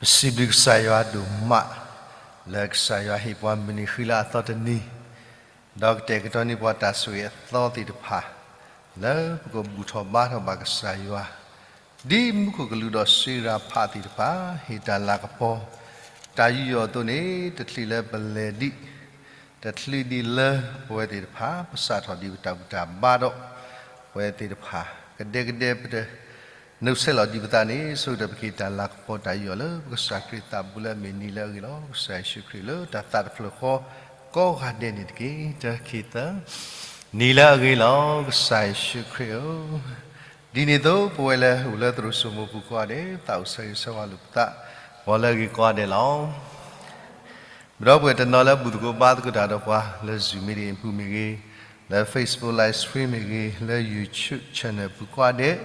ပစံးဘျုးကစၢ်ယွၤဒိၣ်မး လၢကစၢ်ယွၤဟ့ၣ်ပှၤမုၢ်နံၤဃံလၤအသီတနံၤ, ဒီးကတဲာ်ကတီၤန့ၢ်ပှၤတၢ်ဆိၣ်ဂ့ၤအသီသ့ၣ်တဖၣ်, လၢပကဘူၣ်ထီၣ်ဘါထီၣ်ဘၣ်ကစၢ်ယွၤ, ဒ်မူခိၣ်ကလူးဒီးစံရၤဖးသ့ၣ်တဖၣ် ဟ့ၣ်တၢ်လၤကပီၤ တၢ်ယူးယီၣ်အသိးန့ၣ်, တချုးလၢပလဲၤဒံး တချုးဒံးလၢပဝဲသ့ၣ်တဖၣ် ပစးထီၣ်ဒံးပတၢ်ဘူၣ်တၢ်ဘါဒီး ပဝဲသ့ၣ်တဖၣ် ကဒဲကဒဲပတ နုဆဲးလီၤဒံးပသးန့ၣ် ဆိကတၢၢ်ပကဟ့ၣ်တၢ်လၤကပီၤတၢ်ယူးယီၣ်လၢပကစၢ်ခရံာ်သးပူၤလၢအမ့ၢ်နံၤလၢအဂ့ၤလီၤ. ကစၢ်ယ့ၣ်ၡူးခရံာ်လၢတၢ်သးတဖျၢၣ်ဃီ ကိးဂၤဒဲးန့ၣ်တက့ၢ်. တၢ်ခံသၢ, နံၤလၢအဂ့ၤလီၤ. ကစၢ်ယ့ၣ်ၡူးခရံာ်ဧၢ, ဒ်န့ၣ်အသိး ပဝဲလၢအိၣ်လၢသရိာ်စိမိၤပူၤကိးဂၤဒဲး သးအိၣ်ဆၢဂ့ၤဆၢဝါလိာ်ပသး ဂီၤလၢအဂ့ၤကိးဂၤဒဲးလီၤ. ပဒီပုၢ်ဝဲၢ်တနီၤလၢဘူၣ်သကိးဘါသကိးတၢ်ဒီးပှၤ လၢ Zoom meeting အပူၤမ့ၢ်ဂ့ၤ, လၢ Facebook live stream မ့ၢ်ဂ့ၤ, လၢ YouTube channel ပူၤကိးဂၤဒဲး,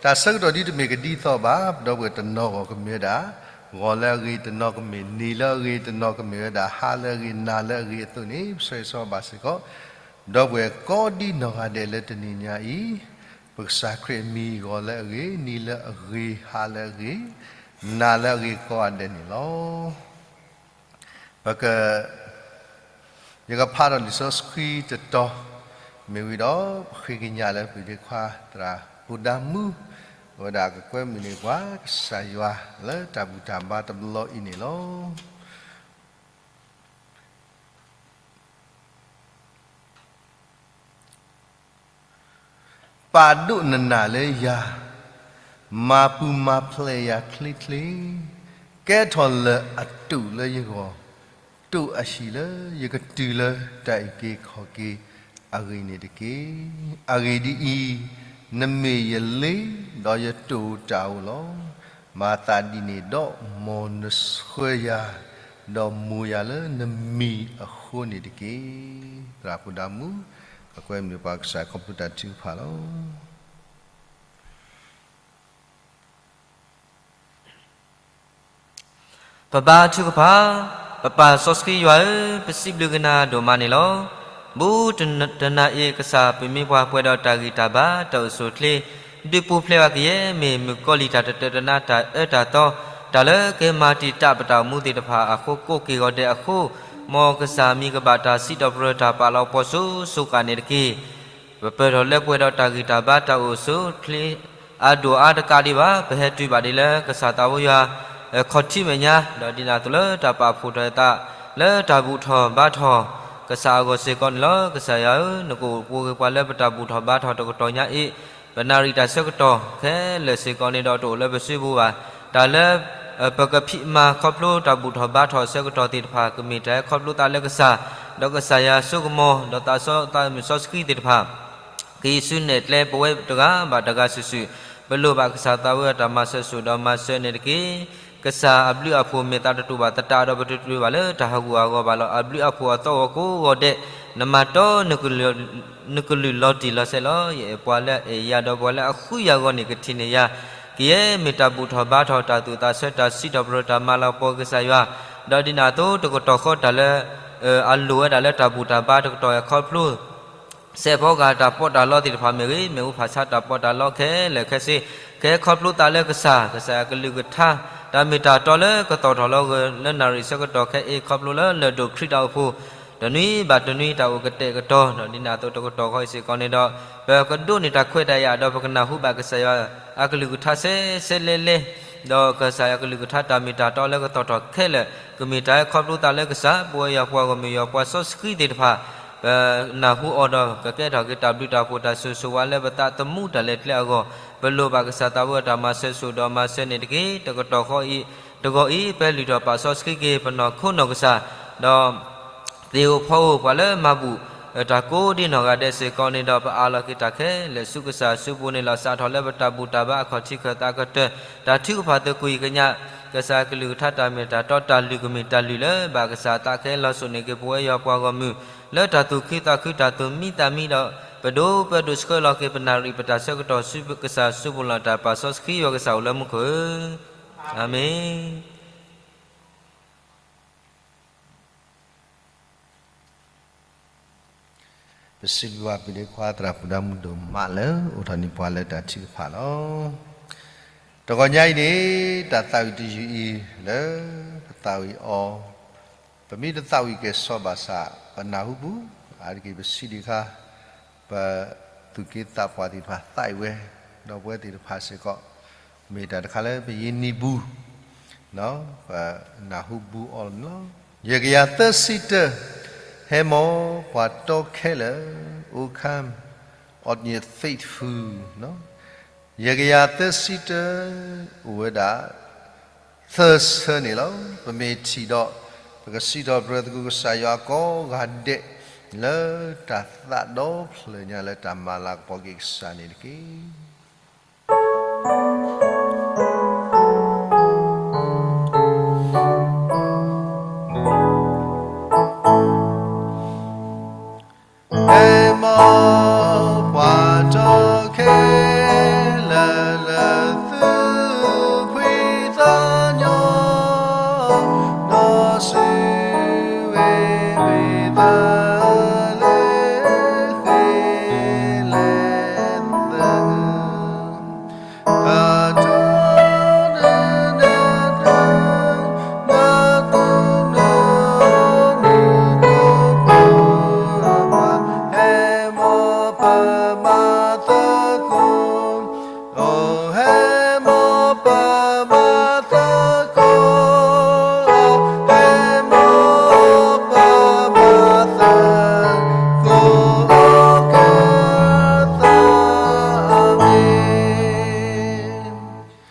တၢ်ဆၢကတီၢ်ဒ်တမ့ၢ်ကဒ်သိးဘၣ်, ပဒီပုၢ်ဝဲၢ်တနီၤဂီၢ်ကမ့ၢ်ဝဲဒၣ် ဂီၤလၢအဂ့ၤ, တနီၤကမ့ၢ်နံၤလၢအဂ့ၤ, တနီၤကမ့ၢ်ဝဲဒၣ်ဟါလၢအဂ့ၤ, နၤလၢအဂ့ၤအသိးန့ၣ် ပဆၢဂ့ၤဆၢဝါဘၣ်စ့ၢ်ကီး ပဒီပုၢ်ဝဲၢ်ကိးဒ်နီၢ်ဂၤဒဲးလၢတနံၤညါအံၤ, ပကစၢ်ခရံာ်အမံၤဂီၤလၢအဂ့ၤ, နံၤလၢအဂ့ၤ, ဟါလၢအဂ့ၤ, နၤလၢအဂ့ၤကိးဂၤဒဲးန့ၣ်လီၤ. ပက, ယကဖးဒီးလံာ်စီဆှံတတီၤ, မ့ၢ်ဝံၤဒီး ပဃ့ကညးလၢပှၤဒ့ခွါသရၣ်ဖိဒါမူ, အဝဲဒၣ်ကကွဲမုာ်န့ၢ်ပှၤ ကစၢ်ယွၤလၢတၢ်ဘူၣ်တၢ်ဘါတဘျီအံၤန့ၣ်လီၤ. ပာ်ဒိၣ်နနၢ်လၢယၤ, မၤပူၤမၤဖျဲးယၤချ့ချ့, ကဲထီၣ်လၢၢ်အတိာ်လၢယဂီၢ်, တိာ်အဟံၣ်လၢယကတုၤလၢတၢ်အုၣ်က့ၤခီၣ်က့ၤအဂ့ၢ်န့ၣ်တက့ၢ်. အဂ့ၢ်ဒ်အံၤ, နမ့ၢ်ယလ့, ဒီးယတိာ်တၢ်အိၣ်လီၤ. မၤသးဒ်န့ၣ်ဒီး မ်နဆှၢယၤ, ဒီးမိၢ်ယၤလၢနမံၤအဃိန့ၣ်တက့ၢ်. သရၣ်ဖိဒါမူ, ကကွဲမုာ်ပှၤကစၢ်ခီဖျိတၢ်ထုကဖၣ်လီၤ. ပဘါထုကဖၣ်, ပပၢ်စီဆှံယွၤဧၢ, ပစံးဘျုးကနၤဒိၣ်မးန့ၣ်လီၤ. ဘူးတနၤအံၤကစၢ်ပမ့ၢ်ပှၤပှဲၤဒီးတၢ်ဂံၢ်တၢ်ဘါတၢ်အိၣ်ဆူၣ်အိၣ်ချ့, ဒုးပူၤဖျဲးဘၣ်ကယဲၢ်မ့ၢ်မုၣ်ကီၤလံၢ်တၢ်တတၢာ်တနါတၢ်အၢတၢ်သီ, တၢ်လၢကမၤတံာ်တာ်ပတၢ်အိၣ်မူသ့ၣ်တဖၣ်အဃိကိးက့ၤဂီၤဒဲးအဃိ, မ်ကစၢ်မံၤကဘၣ်တၢ်စံးထီၣ်ပတြၢၤတၢ်ပာ်လီၤပှီၢ်စိစိၤဃၣ်န့ၣ်တက့ၢ်. ပပၢၢ်ထီၣ်လၢပှဲၤဒီးတၢ်ဂံၢ်တၢ်ဘါတၢ်အိၣ်ဆူၣ်အိၣ်ချ့အါဒိၣ်အါတကးဒံးဘၣ်, ပဟဲတုၤဘၣ်ဒ်လၢကစၢ်သးဝဲယွၤ ခီၣ်ထံးမဲာ်ညါ, ဒီးဒ်န့ၣ်အသိးလၢတၢ်ပာ်ဖှိၣ်ထီၣ်အသး လၢတၢ်ဘူၣ်ထီၣ်ဘါထီၣ် ကစၢ်အဂီၢ်စ့ၢ်ကီးန့ၣ်လီၤ. ကစၢ်ယွၤဧၢ, နကအိၣ်ပှဲၤပှၤလၢပတၢ်ဘူၣ်ထီၣ်ဘါထီၣ်တကတီၢ်ညါအံၤ, ပနၣ်ရံၣ်တၢ်ဆၢကတီၢ်ခဲလၢာ်စ့ၢ်ကီးန့ၣ်ဒီးတအိၣ်လၢပစုပူၤဘၣ်, တၢ်လၢ ပကဖံးမၤခီဖျိတၢ်ဘူၣ်ထီၣ်ဘါထီၣ်အဆၢကတီၢ်သ့ၣ်တဖၣ် ကမ့ၢ်တၢ်ဟဲခီဖျိသးလၢကစၢ်, ဒီးကစၢ်ယွၤစိကမီၤ, ဒီးသးစီသးမုၢ်စီဆှံသ့ၣ်တဖၣ် ကဟံးစုနဲၣ်ကျဲပဝဲတဂၤဘၣ်တဂၤစုာ်စုာ်, ပလိၣ်ဘၣ်ကစၢ်သးဝဲအတၢ်မၤစၢၤစိာ်ဒီးမၤစၢၤန့ၣ်တက့ၢ်. ကစၢ်အဘျုးအဖှိၣ်မ့ၢ်သးတတူၢ်ဘၣ်သတးဒီး ပတတုၤဘၣ်လၢတၢ်ဟးဂူာ်ဟးဂီၤဘၣ်လီၤ. အဘျုးအဖှိၣ်အသီဂီၤကိးဂီၤဒဲး, နမၤတီနကလုၢ်လီၤတံၢ်လီၤဆဲးလီၤ. ယအဲၣ်ပှၤလၢအအဲၣ်ယၤဒီးပှၤလၢအဃုယၤအဂီၢ်န့ၣ် ကထံၣ်န့ၢ်ယၤ, ကယဲၢ်မ့ၢ်တၢ်ဘူၣ်ထီၣ်ဘါထီၣ် တၢ်သူၣ်သးဆၢတၢ်စံးထီၣ်ပတြၢၤတၢ်မၤလၤကပီၤကစၢ်ယွၤ, ဒီးဒ်န့ၣ်အသိးတကတီၢ်ဃီတၢ်လၢ အလိၣ်ဝဲဒၣ်လၢတၢ်ဘူၣ်တၢ်ဘါတကတီၢ်အခီဖျိ စဲးဖီကဟၣ်တၢ်ပီးတၢ်လီသ့ၣ်တဖၣ်မ့ၢ်ဂ့ၤ, မ့ၣ်အူဖးဆါတၢ်ပီးတၢ်လီခဲလၢာ်ခဲဆ့, ကဟဲခီဖျိသးလၢကစၢ်, ကစၢ်ယွၤကလုၢ်ကထါ, တၢ်မ့ၢ်တၢ်တီလၢကသီၣ်ထီၣ်လီၤဂာ်လၢနၣ်ရံၣ်ဆၢကတီၢ်ခဲအံၤ ခီဖျိလၢလၢၢ်ဒိၣ်ခရံာ်တၢ်အိၣ်ဖှိၣ်, တနွံဘၣ်တနွံတၢ်အိၣ်ကတဲာ်ကတီၤ, ဒီးဒ်န့ၣ်အသိးတကတီၢ်ဃီအံၤစ့ၢ်ကီးန့ၣ်ဒီး, ပကဒိးန့ၢ်တၢ်ခွဲးတၢ်ယာ်ဒီးပကနၢ်ဟူဘၣ်ကစၢ်ယွၤအကလုၢ်ကထါစဲစဲလဲလဲ, ဒီးကစၢ်ယွၤကလုၢ်ကထါတၢ်မ့ၢ်တၢ်တီလၢကသီၣ်ထီၣ်ခဲလၢာ်, ကမ့ၢ်တၢ်ဟဲခီဖျိသးလၢကစၢ်, ပဝဲယွၤပှၤဂီၢ်မုၢ်ယွၤပှၤစီဆှံသ့ၣ်တဖၣ် ပနၢ်ဟူအီၤဒီး ကကဲထီၣ်က့ၤတၢ်ဘျုးတၢ်ဖှိၣ်တၢ်စိၤစိၤဝါလၢပသးသမူတၢ်လဲၤကျဲအဂီၢ်, ပလိၣ်ဘၣ်ကစၢ်သးဝဲအတၢ်မၤစၢၤစိာ်ဒီးမၤစၢၤန့ၣ်တက့ၢ်. တကတီၢ်ဃီအံၤ, တဂီၤအံၤ ပဟဲလုၢ်ထီၣ်ပာ်စီဆှံက့ၤ ပနီၢ်ခိနီၢ်ကစၢ်, ဒီးသ့ၣ်ဧိၤဖီဧိၤပှၤလၢမၤဘူၣ် တၢ်ကိးဒ်နီၢ်ဂၤဒဲးစ့ၢ်ကီးန့ၣ်ဒီး ပအးလီၤက့ၤတၢ်ခဲလၢာ်ဆူကစၢ်အစုပူၤန့ၣ်လီၤ. စးထီၣ်လၢပတၢ်ဘူၣ်တၢ်ဘါအခီၣ်ထံးခၢၣ်သးကတၢၢ်, တၢ်ထုကဖၣ်သကိးကညး, ကစၢ်ကလုၢ်ကထါတၢ်မ့ၢ်တၢ်တီတၢ်လုၢ်ကမ့ၢ်တၢ်လုၢ်လၢ ဘၣ်ကစၢ်သးကဟဲလီၤစိာ်န့ၢ်က့ၤပဝဲယွၤပှၤဂီၢ်မုၢ် လၢတၢ်သူၣ်ခုသးခုတၢ်သူၣ်မံသးမံဒီး ပဒိးပၢဒိးဆှၢလီၤက့ၤပနၣ်ရံၣ်ပတၢ်ဆၢကတီၢ်ဆူကစၢ်စုပူၤလီၤ. တၢ်ပာ်စီဆှံယွၤကစၢ်အိၣ်လၢမူခိၣ်ဧၢ, အၤမ့ၣ်. ပစံးဘျုးဘၣ်ပဒ့ခွါသရၣ်ဖိဒါမူဒိၣ်မးလၢအိၣ်ထီၣ်န့ၢ်ပှၤလၢတၢ်ထုကဖၣ်လီၤ. တဂီၤညါအံၤန့ၣ် တၢ်သးဝံၣ်တယုၢ်အံၤ လၢပသးဝံၣ်အီၤ, ပမ့ၢ်တသးဝံၣ်ကဲၣ်ဆိးဘၣ်ဆၣ် ပနၢ်ဟူပူၤ, အါတက့ၢ်ပစံးဒံးအခါ ပသူၣ်က့သးပှၢ်သ့ၣ်တဖၣ်သးဝံၣ်ဝဲ, ဒီးပဝဲသ့ၣ်တဖၣ်စ့ၢ်ကီး မ့ၢ်တၢ်တခါလၢပယံၤနံၤပူၤ ပနၢ်ဟူပူၤအီၤလီၤ. ယဲၢ်ကယၤသၢဆံတၢ, ဟဲမီၢ်ပှၤတီခဲလၢာ်, O come, all ye faithful. ယဲၢ်ကယၤသၢဆံတၢ အိၣ်ဝဲဒၣ် သၢဆၢန့ၣ်လီၤ. ပမ့ၢ်ထံၣ်ဒီး ပကစံးထီၣ်ပတြၢၤသကိးကစၢ်ယွၤကိးဂၤဒဲး လၢတၢ်သးဒီဖျၢၣ်ညါလၢတၢ်မၤလၤကပီၤက့ၤကစၢ်န့ၣ်တက့ၢ်. ဟဲမီၢ်ပှၤတီခဲလၢာ်လၢသုဖှံသးညီ, ဒီးစံးဝဲဝံသးလၢဃ့လဲၣ်သၢ ဟဲမီၢ်ပမၤသကိး, ဟဲမီၢ်ပမၤသကိး, ဟဲမီၢ်ပမၤသကိးကသး, အၤမ့ၣ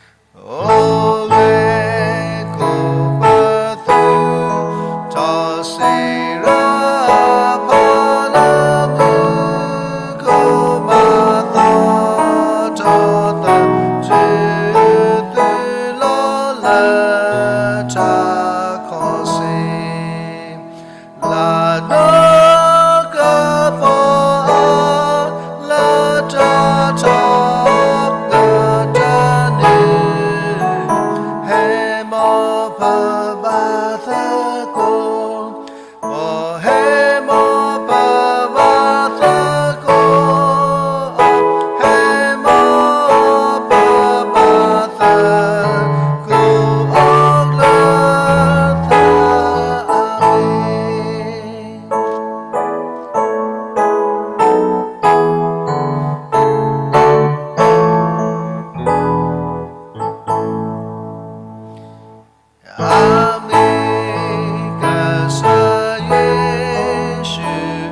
်. အိၣ်ဂ့ၤကိးပသူ, ထီၣ်စံးရၤဖးလၢမူခိၣ်, မၤသီထီၣ်သး ဆူသုလီၤလၢထးခီဆ့ လၢဒီကပီၤအီၤ လၢတၢ်ထီကတၢၢ်န့ၣ်, ဟဲမီၢ်ပဘၣ်သကိး, ဟဲမီၢ်ပဘၣ်သကိး, ဟဲမီၢ်ပဘၣ်သကိးအီၤလၢသး အၤမ့ၣ်. အၤမ့ၣ်, ကစၢ်ယ့ၣ်ၡူး,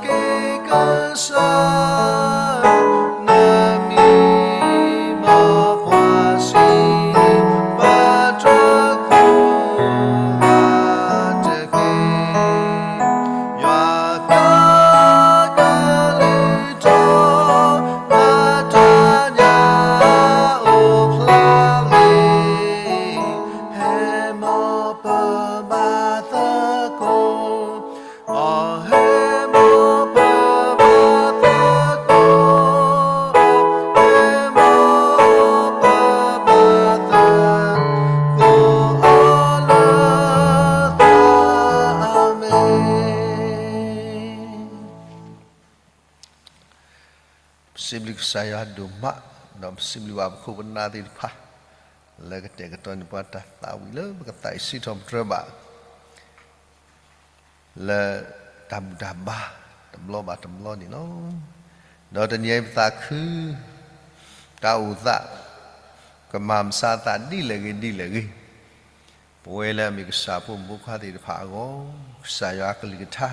ခီက့ၤကစၢ်, နမံၤမီၢ်ပှၤစံး, ဘၣ်တၢ်ကိးဂၤတက့ၢ်. ယွၤကကလုၢ်ထီၣ် ဘၣ်တၢ်ညၣ်အိၣ်ဖျါလံ, ဟဲမီၢ်ပဘၣ်သကိး, ဟဲမီၢ်ပဘၣ်သကိး, ဟဲမီၢ်ပဘၣ်သကိးအီၤလၢသး အၤမ့ၣ်. ပစံးဘျုးကစၢ်ယွၤဒိၣ်မး, ဒီးပစံးဘျုးဘၣ်ပခိၣ်ပနၢ်သ့ၣ်တဖၣ် လၢကတဲာ်ကတီၤန့ၢ်ပှၤတၢ်သးဝံၣ်လၢပကသးဝံၣ်စံးထီၣ်ပတြၢၤဘၣ် လၢတၢ်ဘူၣ်တၢ်ဘါ တဘျီဘၣ်တဘျီန့ၣ်လီၤ. ဒီးတနံၤအံၤပသးခု တၢ်အိၣ်သး ကမၤမဆါသးဒ်လဲၣ်ဂ့ၤဒ်လဲၣ်ဂ့ၤ, ပဝဲလၢအမ့ၢ်ကစၢ်ဖိမုၣ်ဖိခွါသ့ၣ်တဖၣ်အဂီၢ်, ကစၢ်ယွၤအကလုၢ်ကထါ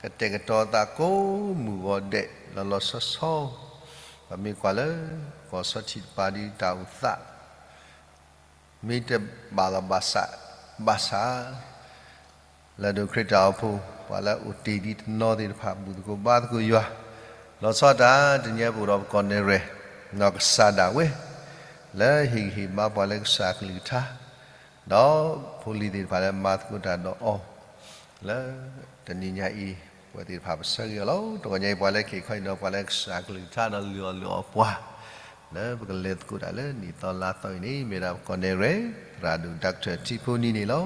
ကတဲာ်ကတီၤသးကိးမုၢ်ဂီၤဒဲး လီၤလီၤဆီဆီ, ပမ့ၢ်ကွၢ်လၢ ကီၢ်ဆီထံးတပၤဒ်တၢ်အိၣ်သး မ့ၢ်တဘၣ်လီၤဘၣ်စး ဘၣ်ဆၣ် လၢဒိၣ်ခရံာ်တၢ်အိၣ်ဖှိၣ် ပှၤလၢအအိၣ်တ့ၢ်ဒံးတနီၤသ့ၣ်တဖၣ် ဘူၣ်သကိးဘါသကိးယွၤ, လီၤဆီဒၣ်တၢ် တနံၤအံၤပအိၣ်ဒီးပကီၢ်နဲၣ်ရွဲၣ် နီၢ်ကစၢ်ဒၣ်ဝဲ လၢဟ့ၣ်ဂံၢ်ဟ့ၣ်ဘါပှၤလၢကစၢ်အကလုၢ်ကထါ, ဒီးဖိလံၤသ့ၣ်တဖၣ်လၢမၤသကိးတၢ်ဒီးအီၤ လၢတနံၤညါအံၤ ပဝဲသ့ၣ်တဖၣ်ပဆၢဂ့ၤအီၤလီၤ. တဂီၤညါအံၤ ပှၤလၢက့ၤခီအံၤဒီး ပှၤလၢကစၢ်အကလုၢ်ကထါဒီးလုၢ်အီၣ်လုၢ်အီပှၤ လၢပကလဲၤသကိးတၢ်လၢနံၣ်သီလါသီအံၤန့ၣ် မ့ၢ်ဒၣ်ပကီၢ်နဲၣ်ရွဲၣ် သရၣ်ဒိၣ် Doctor ထံဖိနံၤန့ၣ်လီၤ.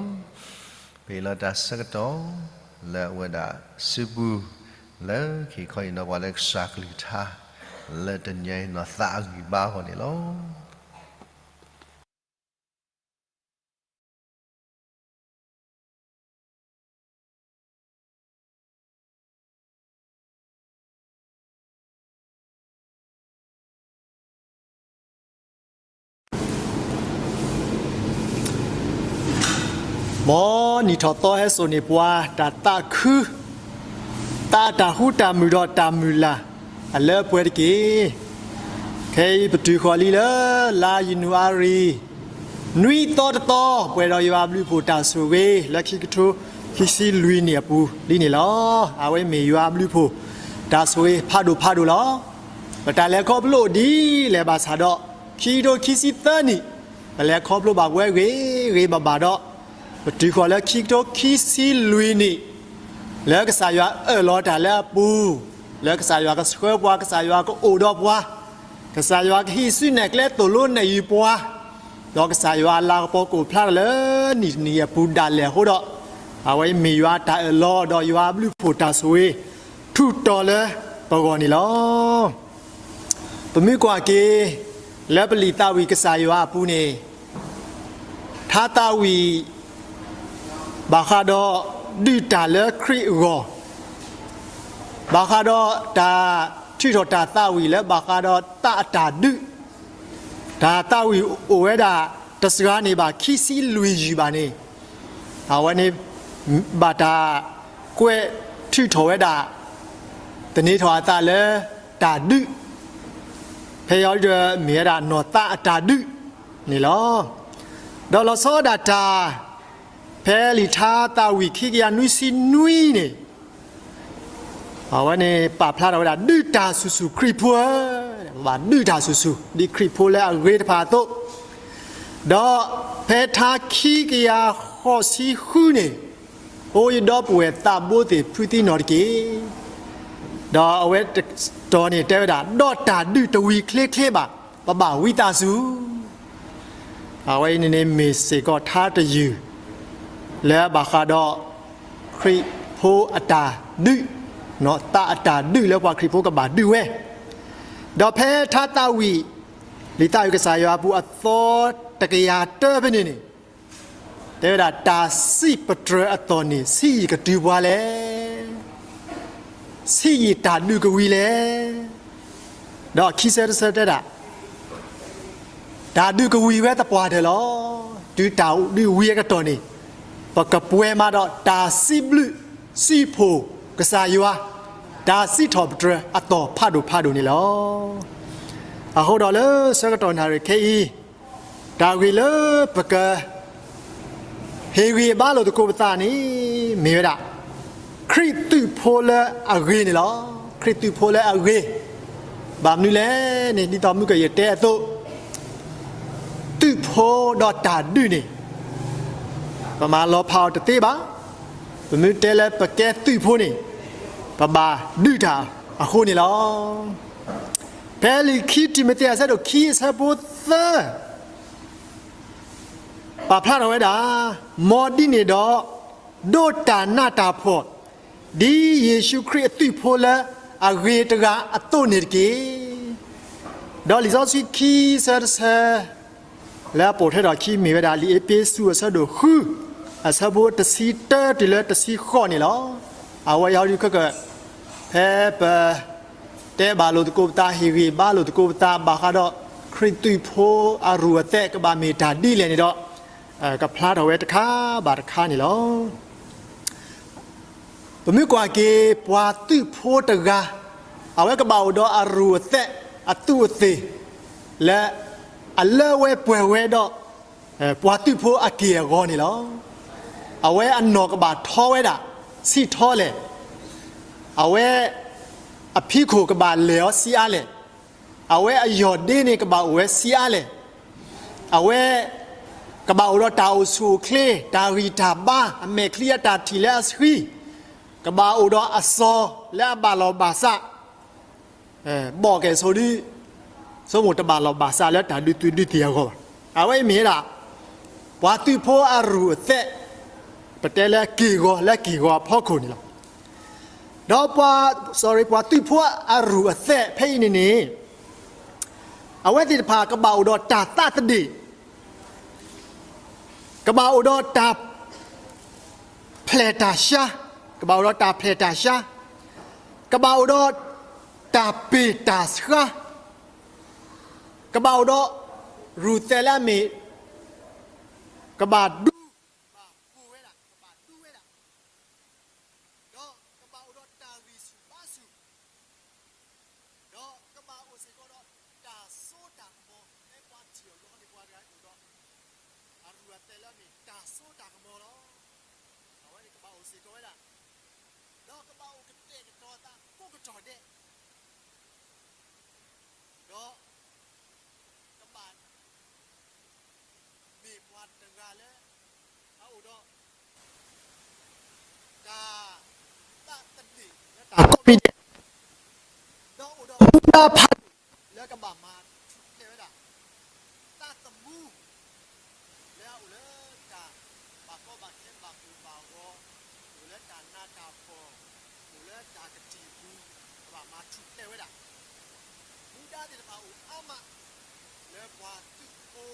ပဟ့ၣ်လီၤတၢ်ဆၢကတီၢ် လၢအဝဲဒၣ်စုပူၤ လၢက့ၤခီအံၤဒီး ပှၤလၢကစၢ်အကလုၢ်ကထါ လၢတနံၤအံၤနီၢ်သးအဂံၢ်ဘါအဂီၢ်န့ၣ်လီၤ. မ်နံၣ်ထီၣ်သီဟဲစိာ်န့ၢ်ပှၤ တၢ်သးခု သးတၢ်ဃူတၢ်မုာ်ဒီးတၢ်မုၢ်လၢ် အလၢအပှဲၤတက့ၢ်. ခဲအံၤပတုၤဃီၤလံလၢ လါယနူၤအါရံၤ နွံသီတသီ ပှဲၤဒီးယွၤအဘျုးအဖှိၣ်တၢ်ဆိၣ်ဂ့ၤ လၢခံကထိခံဆံလွံၢ်နံၣ်အပူၤလံန့ၣ်လီၤ. အဝဲမ့ၢ်ယွၤအဘျုးအဖှိၣ် တၢ်ဆိၣ်ဂ့ၤဖးဒိၣ်ဖးဒိၣ်လီၤ. ပတၢ်လဲၤခီဖျိအိၣ်ဒ်လဲၣ်ဘၣ်ဆၣ်ဒီး ခံကထိခံဆံသၢနံၣ် ပလဲၤခီဖျိဘၣ်ပဝဲဂ့ၤဂ့ၤဘၣ်ဘၣ်ဒီး ပတုၤဃီၤလၢခံကထိခံဆံလွံၢ်နံၣ် လၢကစၢ်ယွၤအၢၣ်လီၤတၢ်လၢအပူၤ, လၢကစၢ်ယွၤကဆှၢပှၤ, ကစၢ်ယွၤကအိၣ်ဒီးပှၤ, ကစၢ်ယွၤကဟံးစုနဲၣ်ကျဲသိၣ်လိနဲၣ်ယုၤပှၤ, ဒီးကစၢ်ယွၤအလၤကပီၤကအိၣ်ဖျါထီၣ်လၢနံၣ်တနံၣ်အပူၤဒၣ်လဲာ်အဃိဒီး, အဝဲအံၤမ့ၢ်ယွၤတၢ်အၢၣ်လီၤ ဒီးယွၤအဘျုးအဖှိၣ်တၢ်ဆိၣ်ဂ့ၤ ထူးတီၤလၢပဂီၢ်န့ၣ်လီၤ. ပမ့ၢ်ကွၢ်က့ၤ လၢပလံာ်သးဝံၣ်ကစၢ်ယွၤအပူၤန့ၣ်, ထါသးဝံၣ် ဘၣ်ဃးဒီးဒုးတၢ်လၢခရံာ်အဂီၢ်, ဘၣ်ဃးဒီးတၢ်ထုးထီၣ်တၢ်သးဝံၣ်လၢဘၣ်ဃးဒီးသးအတၢ်ဒုး, တၢ်သးဝံၣ်အိၣ်ဝဲဒၣ်တစှၤန့ၣ်ဘၣ်ခံဆံလွံၢ်ယုၢ်ဘၣ်န့ၣ်, အဝဲန့ၣ် ဘၣ်တၢ်ကွဲးထုးထီၣ်ဝဲဒၣ် သန့ၤထီၣ်အသးလၢတၢ်ဒုး, ဖဲအံၤဒီးမ့ၢ်ဝဲဒၣ်နီၢ်သးအတၢ်ဒုးန့ၣ်လီၤ. ဒီးလီၤဆီဒၣ်တၢ် ဖဲလံာ်ထါသးဝံၣ်ခံကယၤနွံဆံနွံန့ၣ်, အဝဲန့ၣ်ပာ်ဖျါထီၣ်ဝဲဒၣ် ဒုးတၢ်ဆူၣ်ဆူၣ်ခရံာ်ဖိဧၢ, ပဘၣ်ဒုးတၢ်ဆူၣ်ဆူၣ် ဒ်ခရံာ်ဖိလၢအဂ့ၤတဖၣ်အသိး, ဒီးဖဲထါခံကယၤဃိးဆံဃုန့ၣ်, အိယဒီပုၢ်ဝဲၢ်သးဘိသ့ၣ်ဖုသံနီၢ်တက့ၢ်. ဒီးအဝဲတတီၤန့ၣ်တဲဝဲဒၣ် ဒီးတၢ်ဒုးတဝံၤချ့ချ့ဘၣ်, ပဘၣ်ဝံသးစူၤ အဝဲအံၤန့ၣ်န့ၣ်မ့ၢ်စ့ၢ်ကီးထါတယုၢ် လၢဘၣ်ဃးဒီး ခရံာ်ဖိအတၢ်ဒုး, သးအတၢ်ဒုးလၢပှၤခရံာ်ဖိကဘၣ်ဒုးဝဲ, ဒီးဖဲထါသးဝံၣ် လံာ်သးဝံၣ်ကစၢ်ယွၤအပူၤအသီတကယၤတၢဖဲန့ၣ်န့ၣ်, တဲဝဲဒၣ် တၢ်စံးပတြၢၤအသီၣ်န့ၣ် ဆံးယံာ်ကတုၤပှၤလဲၣ်, ဆံးယံာ်တၢ်ဒုးကဝံၤလဲၣ်. ဒီးခံဆၢတဆၢတဲဒၣ် တၢ်ဒုးကဝံၤဝဲသပှၢ်တၢၢ်လီၤ. တုၤတၢ်ဒုးဝံၤအကတီၢ်န့ၣ်, ပကပှဲၤမးဒီးတၢ်စံးဘျုးစံးဖှိၣ်ကစၢ်ယွၤ, တၢ်စံးထီၣ်ပတြၢၤအသီၣ်ဖးဒိၣ်ဖးဒိၣ်န့ၣ်လီၤ. အဃိဒီးလၢဆၢကတီၢ်နၣ်ရံၣ်ခဲအံၤ, တၢ်ဂ့ၢ်လၢပက ဟ့ၣ်ဂံၢ်ဘါလိာ်သကိးပသးန့ၣ် မ့ၢ်ဝဲဒၣ် ခရံာ်သုးဖိလၢအဂ့ၤန့ၣ်လီၤ. ခရံာ်သုးဖိလၢအဂ့ၤ, ဘၣ်မနုၤလဲၣ်န့ၣ် ဒ်သိးမုၢ်ကယဲၢ်တဲအသိး, သုးဖိဒီးတၢ်ဒုးန့ၣ် ပမၤလီၤဖးအီၤတသ့ဘၣ်. ပမ့ၢ်တဲလၢပကဲသုးဖိန့ၣ်, ပဘၣ်ဒုးတၢ်အဃိန့ၣ်လီၤ. ဖဲလံာ်ခံတံၤမသ့းအဆၢဒိၣ်ခံအဆၢဖိသၢ ပာ်ဖျါထီၣ်ဝဲဒၣ်, မ်ဒ်န့ၣ်ဒီး, ဒိးတၢ်နးတၢ်ဖှီၣ်, ဒ်ယ့ၣ်ၡူးခရံာ်အသုးဖိလၢအဂ့ၤတဂၤအသိးန့ၣ်တက့ၢ်. ဒီးလံာ်စီဆှံခံဆၢတဆၢ လၢအပိာ်ထွဲထီၣ်ခံမ့ၢ်ဝဲဒၣ် လံာ်အ့းဖ့းစူးအဆၢဒိၣ်ဃု အဆၢဖိတဆံတၢတုၤလၢတဆံဃိးန့ၣ်လီၤ. အဝဲအံၤဒုးခဲကၢၣ် ဖဲပ တဲဘၣ်လိာ်သကိးပသး ဟ့ၣ်ဂံၢ်ဘါလိာ်သကိးပသး ဘၣ်ဃးဒီး ခရံာ်သုးဖိအရူၢ်အသဲးကဘၣ်မ့ၢ်တၢ်ဒ်လဲၣ်န့ၣ်ဒီး, ကဖျါထီၣ်ဝဲတခါဘၣ်တခါန့ၣ်လီၤ. ပမ့ၢ်ကွၢ်က့ၤပှၤသုးဖိတဂၤ, အဝဲကဘၣ်အိၣ်ဒီးအရူၢ်အသဲး အသူးအသ့ၣ် လၢအလၢဝဲပှဲၤဝဲဒီး ပှၤသုးဖိအက့ၢ်အဂီၤန့ၣ်လီၤ. အဝဲအနီၢ်ကဘၣ်ထီဝဲဒၣ်ဆံးထီလဲၣ်, အဝဲအဖံးခိၣ်ကဘၣ်လဲၢ်အီၤဆံးအါလဲၣ်, အဝဲအယီၢ်ဒ့န့ၣ်ကဘၣ်အိၣ်ဝဲဆံးအါလဲၣ်, အဝဲ ကဘၣ်အိၣ်ဒီးတၢ်အိၣ်ဆူၣ်အိၣ်ချ့, တၢ်ဂံၢ်တၢ်ဘါ, အမဲာ်ချံအတၢ်ထံၣ်လၢအဆှံ, ကဘၣ်အိၣ်ဒီးအစီၤလၢအဘၣ်လီၢ်ဘၣ်စး, ဘီၣ်ကဲၣ်ဆိးဒု, ဆိကမိၣ်တဘၣ်လီၢ်ဘၣ်စးလၢတၢ်ဒုးသုးဒုးသ့ၣ်အဂီၢ်ဘၣ်. အဝဲအံၤမ့ၢ်ဝဲဒၣ် ပှၤသုးဖိအရူၢ်အသဲး, ပတဲလၢက့ၢ်ဂီၤလၢက့ၢ်ဂီၤအဖီခိၣ်န့ၣ်လီၤ. ဒီးပှၤ, sorry, ပှၤသုးဖိအရူၢ်အသဲးဖဲအံၤန့ၣ်န့ၣ်, အဝဲသ့ၣ်တဖၣ်ကဘၣ်အိၣ်ဒီးတၢ်သးသဒ့ၣ်, ကဘၣ်အိၣ်ဒီးတၢ်ဖျဲၣ်တၢ်ရှါ, ကဘၣ်အိၣ်ဒီးတၢ်ဖျဲၣ်တၢ်ရှါ, ကဘၣ်အိၣ်ဒီးတၢ်ပ့ၢ်တၢ်ဆှါ, ကဘၣ်အိၣ်ဒီးရူၢ်သဲးလၢအမ့ၢ်, ကဘၣ်ဒူ, ကဘၣ်ပူၤဝဲဒၣ်, ကဘၣ်ဒူဝဲဒၣ်, ဒီးကဘၣ်အိၣ်ဒီးတၢ်ဂံၢ်ဆူၣ်ဘါဆူၣ်, ဒီးကဘၣ်အိၣ်စ့ၢ်ကီးဒီးတၢ်စိတၢ်ကမီၤ, ဖဲပှၤထံၣ်အီၤဂီၢ်န့ၣ် ပှၤတဂၤအိၣ်ဒီး အရူၢ်အသဲးလၢအမ့ၢ်တၢ်စိတၢ်ကမီၤလီၤ. အဝဲန့ၣ်ကဘၣ်အိၣ်စ့ၢ်ကီးဝဲဒၣ်, ဒီးကဘၣ်အိၣ်ကတဲာ်ကတီၤသးကိးကတီၢ်ဒဲး, ဒီးကဘၣ်မ့ၢ်ပှၤတဂၤလၢ အအိၣ်ဒီး တၢ်သးသဒ့ၣ်လၢတၢ်ကိးမံၤဒဲး, ဒီးအိၣ်ဒီးမူဒါဖးဒိၣ်လၢကဘၣ်မၤထူၣ်ဖျဲးဝဲဒၣ်, သးသမူ လၢအအိၣ်လၢတၢ်ဘၣ်ကီဘၣ်ခဲဘၣ်ကိၢ်ဘၣ်ဂီၤ, အိၣ်လၢတၢ်နးတၢ်ဖှီၣ်, အိၣ်လၢတၢ်ကတံာ်ပူၤ, ကဘၣ်မၤထူၣ်ဖျဲးဝဲဒၣ်. မူဒါသ့ၣ်တဖၣ်အိၣ်အါမး လၢပှၤသုးဖိ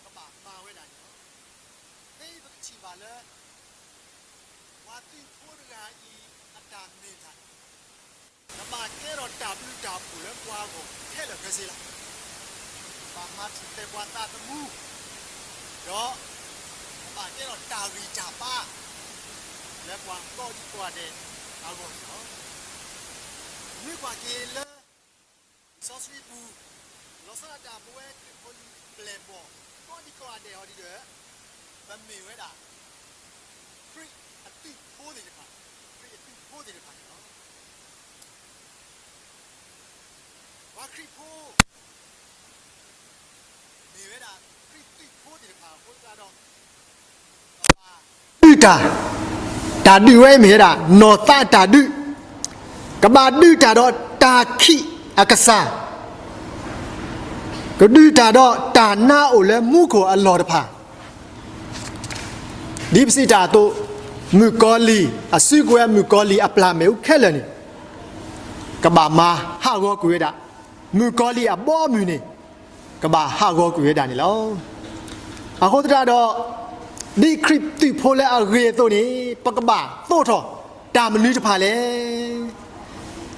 ကဘၣ်မၤဝဲဒၣ်န့ၣ်လီၤ. ဖဲအံၤပကထံၣ်ဘၣ်လၢ ပှၤသုးဖိတဂၤအံၤ အတၢ်မ့ၢ်တၢ် ကဘၣ်ကဲထီၣ်တၢ်ဘျုးတၢ်ဖှိၣ်လၢပှၤအဂီၢ်ခဲလၢာ်ခဲဆ့လီၤ. ဘၣ်မၤထူၣ်ဖျဲးပှၤသးသမူ, ဒီးကဘၣ်ကဲထီၣ်တၢ်ဂံၢ်တၢ်ဘါ လၢပှၤကိးဒံကိးဂၤဒဲးအဂီၢ်န့ၣ်လီၤ. ပမ့ၢ်ကွၢ်က့ၤလၢလံာ်စီဆှံပူၤ, လီၤဆီဒၣ်တၢ်ပဝဲခရံာ်ဖိလံၤပျဲၢ်ဘီၣ် ကိးဒံကိးဂၤဒဲးအီၤဒ်ဒီး, ပမ့ၢ်ဝဲဒၣ် ခရံာ်အသုးဖိသ့ၣ်တဖၣ်, ခရံာ်အသုးဖိသ့ၣ်တဖၣ်န့ၣ်လီၤ. ပှၤခရံာ်ဖိ မ့ၢ်ဝဲဒၣ်ခရံာ်သုးဖိသ့ၣ်တဖၣ်အဃိသတးဒီး, ဒုးတၢ်, တၢ်ဒုးဝဲအံၤမ့ၢ်ဝဲဒၣ် နီၢ်သးတၢ်ဒုး, ကဘၣ်ဒုးတၢ်ဒီးတၢ်ခံးအကစၢ်, ကဒုးတၢ်ဒီးတၢ်နါအိၣ်လၢမူခိၣ်အလီၢ်တဖၣ်, ဒ်ပစံးတၢ်အသိး, မုၣ်ကီၤလံၢ်, အစုကဝဲၤမုၣ်ကီၤလံၢ်အပျၢ်မ့ၣ်အူခဲလၢာ်န့ၣ်, ကဘၣ်မၤဟးဂီၤကွံာ်ဝဲဒၣ်, မုၣ်ကီၤလံၢ်အဘီအမုၢ်န့ၣ် ကဘၣ်ဟးဂီၤကွံာ်ဝဲဒၣ်န့ၣ်လီၤ. အဃိသတးဒီး, ဒ်ခရံာ်သုးဖိလၢအဂ့ၤအသိးန့ၣ် ပကဘၣ်သိးထီၣ်တၢ်မနုၤတဖၣ်လဲၣ်.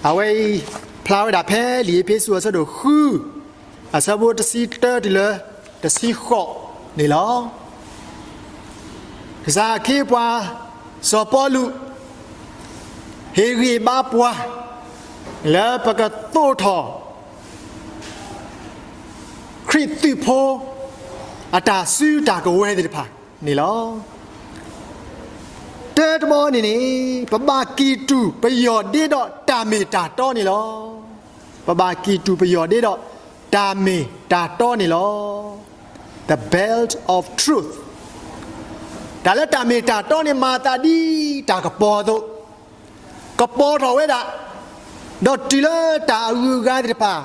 အဝဲအံၤ ဖျါဝဲဒၣ်ဖဲလံာ်အ့းဖ့းစူးအဆၢဒိၣ်ဃု အဆၢဖိတဆံတၢတုၤလၢတဆံဃိးန့ၣ်လီၤ. ကစၢ်အခ့အပှၤ စီၤပီလူး ဟ့ၣ်ဂံၢ်ဘါပှၤ လၢပကသိးထီၣ် ခရံာ်သုးဖိ အတၢ်စုတၢ်ကဝဲၤသ့ၣ်တဖၣ်န့ၣ်လီၤ. တၢတဘီန့ၣ်န့ၣ် ပဘၣ်ကံၢ်တူာ်ပယီၤဒ့ဒီးတၢ်မ့ၢ်တၢ်တီန့ၣ်လီၤ. ပဘၣ်ကံၢ်တူာ်ပယီၤဒ့ဒီးတၢ်မ့ၢ်တၢ်တီန့ၣ်လီၤ. The belt of truth. တၢ်လၢတၢ်မ့ၢ်တၢ်တီန့ၣ် မၤသးဒ်တၢ်ကပီၤအသိး, ကပီၤထီၣ်ဝဲဒၣ်, ဒီးတုၤလၢတၢ်အဂုၤအဂၤသ့ၣ်တဖၣ်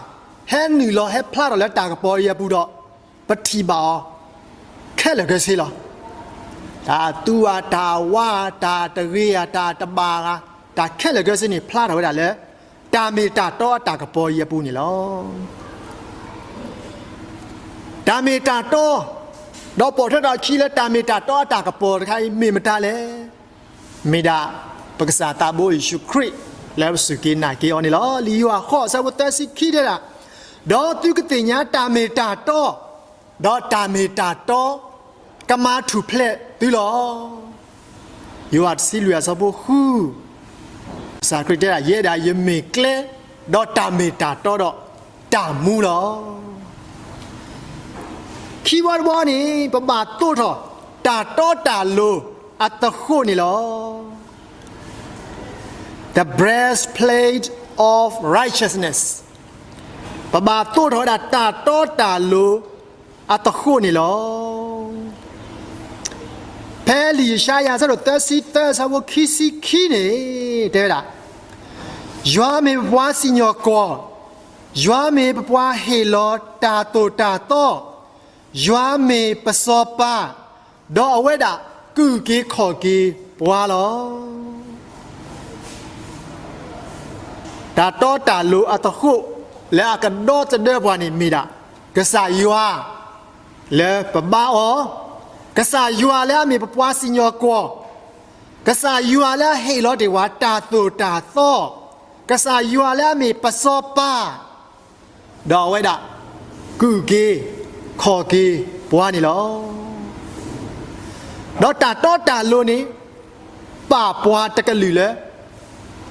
ဟဲနုာ်လီၤဟဲဖျါထီၣ်လၢတၢ်ကပီၤအံၤအပူၤဒီး, ပထံၣ်ဘၣ်အီၤခဲလၢာ်ခဲဆ့လီၤ. တၢ်အသူဧါ, တၢ်အဝါဧါ, တၢ်တဂ့ၤဧါ, တၢ်တဘၣ်ဧါ, တၢ်ခဲလၢာ်ခဲဆ့န့ၣ် ဖျါထီၣ်ဝဲဒၣ်လၢ တၢ်မ့ၢ်တၢ်တီအတၢ်ကပီၤအံၤအပူၤန့ၣ်လီၤ. တၢ်မ့ၢ်တၢ်တီ, ဒီးပိာ်ထွဲထီၣ်အခံလၢတၢ်မ့ၢ်တၢ်တီအတၢ်ကပီၤတခါအံၤ မ့ၢ်မတၤလဲၣ်. မ့ၢ်ဒၣ် ပကစၢ်သးဘိယ့ၣ်ၡူးခရံာ် လၢပစူၢ်က့ၤနာ်က့ၤအီၤန့ၣ်လီၤ. လံာ်ယိၤဟၣ်ဃိး အဆၢဖိသၢဆံခံတဲဒၣ်, ဒီးသုကသ့ၣ်ညါတၢ်မ့ၢ်တၢ်တီ, ဒီးတၢ်မ့ၢ်တၢ်တီ ကမၤထူၣ်ဖျဲးသုလီၤ. ယိၤဟၣ်တဆံလွံၢ် အဆၢဖိဃု, ကစၢ်ခရံာ်တဲဒၣ်, ယဲဒၣ်ယမ့ၢ်ကျဲ, ဒီးတၢ်မ့ၢ်တၢ်တီဒီးတၢ်မူလီၤ. ခံဘီတဘီန့ၣ် ပဘၣ်သိးထီၣ်တၢ်တီတၢ်လိၤအသဃိးန့ၣ်လီၤ. The breastplate of righteousness. ပဘၣ်သိးထီၣ်ဝဲဒၣ်တၢ်တီတၢ်လိၤအသဃိးန့ၣ်လီၤ. ဖဲလံာ်ယၡါယၤ အဆၢဒိၣ်သၢဆံသၢ အဆၢဖိခံဆံခံန့ၣ် တဲဝဲဒၣ်, ယွၤမ့ၢ်ပပှၤစံၣ်ညီၣ်ကွီၢ်, ယွၤမ့ၢ်ပပှၤဟ့ၣ်လီၤတၢ်သိၣ်တၢ်သီ, ယွၤမ့ၢ်ပစီၤပၤ, ဒီးအဝဲဒၣ်ကအုၣ်က့ၤခီၣ်က့ၤပှၤလီၤ. တၢ်တီတၢ်လိၤအသဃိး လၢအကဒီသဒၢပှၤန့ၣ်မ့ၢ်ဒၣ် ကစၢ်ယွၤ လၢပဘါအီၤ, ကစၢ်ယွၤလၢအမ့ၢ်ပပှၤစံၣ်ညီၣ်ကွီၢ်, ကစၢ်ယွၤလၢအဟ့ၣ်လီၤတ့ၢ်ပှၤတၢ်သိၣ်တၢ်သီ, ကစၢ်ယွၤလၢအမ့ၢ်ပစီၤပၤ ဒီးအဝဲဒၣ် ကုၢ်က့ၤခီၣ်က့ၤပှၤန့ၣ်လီၤ. ဒီးတၢ်တီတၢ်လိၤန့ၣ် ပာ်ပှၤတကလုာ်လၢ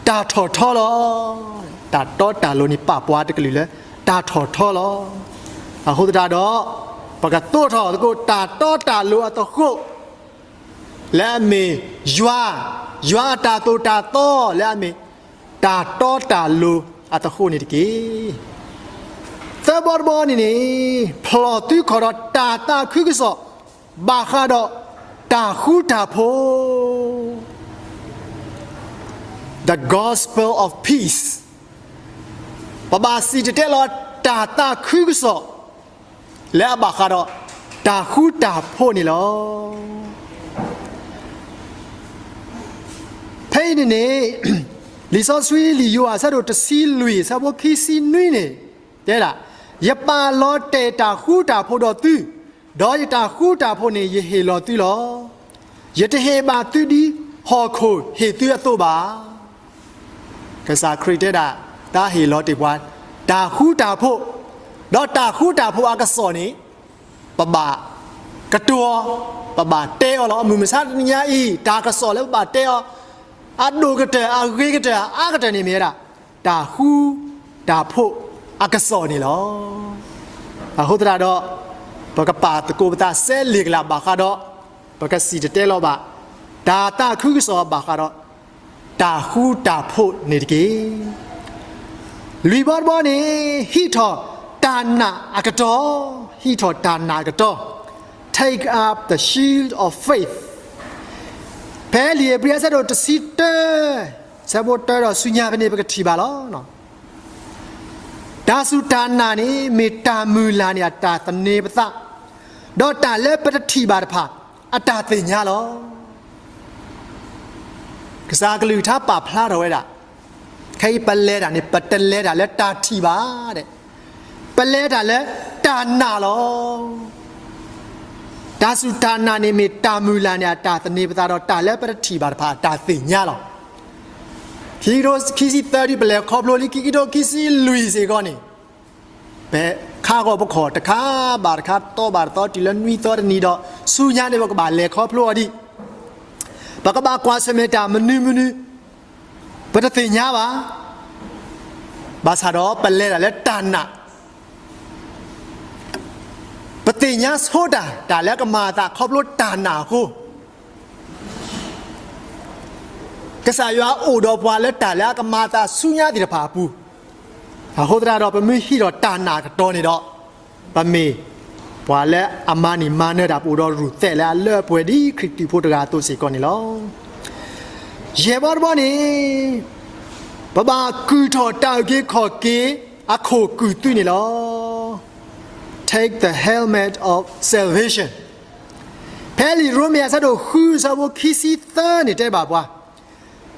တၢ်ထီၣ်ထီလီၤ. တၢ်တီတၢ်လိၤန့ၣ် ပာ်ပှၤတကလုာ်လၢ တၢ်ထီၣ်ထီလီၤ. အဃိသတးဒီး ပကသိးထီၣ်သကိး တၢ်တီတၢ်လိၤအသဃိး လၢအမ့ၢ်ယွၤ, ယွၤအတၢ်သိၣ်တၢ်သီ လၢအမ့ၢ်တၢ်တီတၢ်လိၤအသဃိးန့ၣ်တက့ၢ်. သၢဘီတဘီန့ၣ်န့ၣ် ဖျီၣ်သုခီၣ်ဒီးတၢ်သးခုကစီၣ် ဘၣ်ဃးဒီးတၢ်ဃူတၢ်ဖိး The Gospel of Peace. ပဘၣ်စံၣ်တဲၤတဲလီၤတၢ်သးခုကစီၣ် လၢအဘၣ်ဃးဒီးတၢ်ဃူတၢ်ဖိးန့ၣ်လီၤ. ဖဲအံၤန့ၣ်န့ၣ် လံာ်စီဆှံလံာ်ယိၤဟၣ်အဆၢဒိၣ်တဆံလွံၢ် အဆၢဖိခံဆံနွံန့ၣ် တဲဒၣ်, ယပာ်လီၤတဲာ်တၢ်ဃူတၢ်ဖိးဒီးသု, ဒီးယတၢ်ဃူတၢ်ဖိးန့ၣ် ယဟ့ၣ်လီၤသုလီၤ. ယတဟ့ၣ်ဘၣ်သုဒ်ဟီၣ်ခိၣ်ဟ့ၣ်သုအသိးဘၣ်. ကစၢ်ခရံာ်တဲဒၣ် တၢ်ဟ့ၣ်လီၤတ့ၢ်ပှၤ တၢ်ဃူတၢ်ဖိး, ဒီးတၢ်ဃူတၢ်ဖိးအကစီၣ်န့ၣ် ပဘၣ်ကတိၤအီၤ, ပဘၣ်တဲအီၤလီၤ. မုၢ်မဆါတနံၤညါအံၤ တၢ်ကစီၣ်လၢပဘၣ်တဲအီၤ အဒိၣ်ကတၢၢ် အဂ့ၤကတၢၢ် အအါကတၢၢ်န့ၣ်မ့ၢ်ဝဲဒၣ် တၢ်ဃူတၢ်ဖိးအကစီၣ်န့ၣ်လီၤ. အဃိသတးဒီး ပကပာ်သကိးပသးစဲလ့ၣ်ကလးဘၣ်ဃးဒီး ပကစံၣ်တဲၤတဲလီၤဘၣ် တၢ်သးခုကစီၣ်ဘၣ်ဃးဒီး တၢ်ဃူတၢ်ဖိးန့ၣ်တက့ၢ်. လွံၢ်ဘီတဘီန့ၣ် ဟံးထီၣ်တၢ်နာ်အကတီၢ်, ဟံးထီၣ်တၢ်နာ်အကတီၢ်, take up the shield of faith. ဖဲလံာ်ဧ့ၤဘြံၤအဆၢဒိၣ်တဆံတၢ ဆၢဖိတၢဒီးဆူညါဖဲန့ၣ် ပကထံၣ်ဘၣ်လီၤ. တၢ်စူၢ်တၢ်နာ်န့ၣ် မ့ၢ်တၢ်မုၢ်လၢ်န့ၣ်အတၢ်သန့ၤပသး, ဒီးတၢ်လၢပတထံၣ်ဘၣ်တဖၣ် အတၢ်သ့ၣ်ညါလီၤ. ကစၢ်ကလုၢ်ကထါပာ်ဖျါထီၣ်ဝဲဒၣ်, ခဲအံၤပလဲၤတၢ်န့ၣ် ပတလဲၤတၢ်လၢတၢ်ထံၣ်ဘၣ်, ပလဲၤတၢ်လၢတၢ်နာ်လီၤ. တၢ်စူၢ်တၢ်နာ်န့ၣ် မ့ၢ်တၢ်မုၢ်လၢ်န့ၣ်အတၢ်သန့ၤပသးဒီး တၢ်လၢပတထံၣ်ဘၣ်တဖၣ်အတၢ်သ့ၣ်ညါလီၤ. ခံကထိခံဆံသၢ ဒ်ပလဲၤခီဖျိလံ ခံကထိခံဆံလွံၢ်စ့ၢ်ကီးန့ၣ်, ပခးဂီၤပခီၣ်တခါဘၣ်တခါ တီဘၣ်တသီ တုၤလၢနွံသီတနံၤဒီး ဆူညါန့ၣ် ပကဘၣ်လဲၤခီဖျိအီၤဒံး, ပကဘၣ်ကွၢ်ဆၢၣ်မဲာ်တၢ်မနုၤမနုၤ ပတသ့ၣ်ညါဘၣ်. ဘၣ်ဆၣ်ဒီးပလဲၤတၢ်လၢတၢ်နာ်, ပသ့ၣ်ညါဆိတၢ် တၢ်လၢကမၤအသးခီဖျိတၢ်နာ်အဃိ, ကစၢ်ယွၤအိၣ်ဒီးပှၤလၢတၢ်လၢအကမၤအသးဆူညါသ့ၣ်တဖၣ်အပူၤ, အဃိသတးဒီး ပမ့ၢ်ဟံးထီၣ်တၢ်နာ်အကတီၢ်န့ၣ်ဒီး, ပမ့ၢ်ပှၤလၢအမၤန့ၢ်မၤနၢၤတၢ် ပအိၣ်ဒီးရူၢ်သဲးလၢအလၢအပှဲၤဒ်ခရံာ်တူၢ်ဖိတဂၤအသိးစ့ၢ်ကီးန့ၣ်လီၤ. ယဲၢ်ဘီတဘီန့ၣ်, ပဘၣ်ကုၢ်ထီၣ်တၢ်အုၣ်က့ၤခီၣ်က့ၤအခိၣ်ကုၢ်သုးန့ၣ်လီၤ. Take the helmet of salvation. ဖဲလံာ်ရိမ့ၤအဆၢဒိၣ်ဃု အဆၢဖိခံဆံသၢန့ၣ်တဲဘၣ်ပှၤ,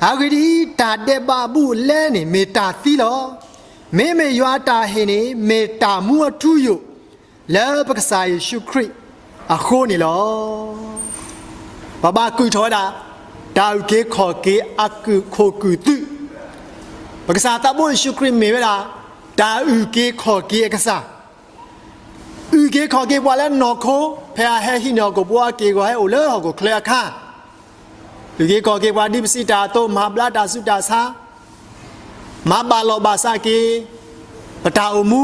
အဂ့ၢ်ဒ်အံၤ, တၢ်ဒဲးဘးအဘူးအလဲန့ၣ် မ့ၢ်တၢ်သံလီၤ. မ့မ့ၢ်ယွၤအတၢ်ဟ့ၣ်န့ၣ် မ့ၢ်တၢ်မူအထူအယိာ် လၢပကစၢ်ယ့ၣ်ၡူးခရံာ်အဃိန့ၣ်လီၤ. ပဘၣ်ကုၢ်ထီၣ်ဝဲဒၣ် တၢ်အုၣ်က့ၤခီၣ်က့ၤအခိၣ်ကုၢ်သုး, ပကစၢ်သးဘိယ့ၣ်ၡူးခရံာ်မ့ၢ်ဝဲဒၣ် တၢ်အုၣ်က့ၤခီၣ်က့ၤအကစၢ်, အုၣ်က့ၤခီၣ်က့ၤပှၤလၢနီၢ်ခိ, ဖဲအဟဲဟံးန့ၢ်ဟီၣ်ခိၣ်ဖိအက့ၢ်အဂီၤ ဟဲအိၣ်လၢဟီၣ်ခိၣ်ချၢအခါ, အုၣ်က့ၤခီၣ်က့ၤပှၤဒ်ပစံးတၢ်အသိး, မၤဘျါတၢ်ဆူးတၢ်ဆါ, မၤဘၣ်လီၤဘၣ်စးက့ၤ ပတၢ်အိၣ်မူ,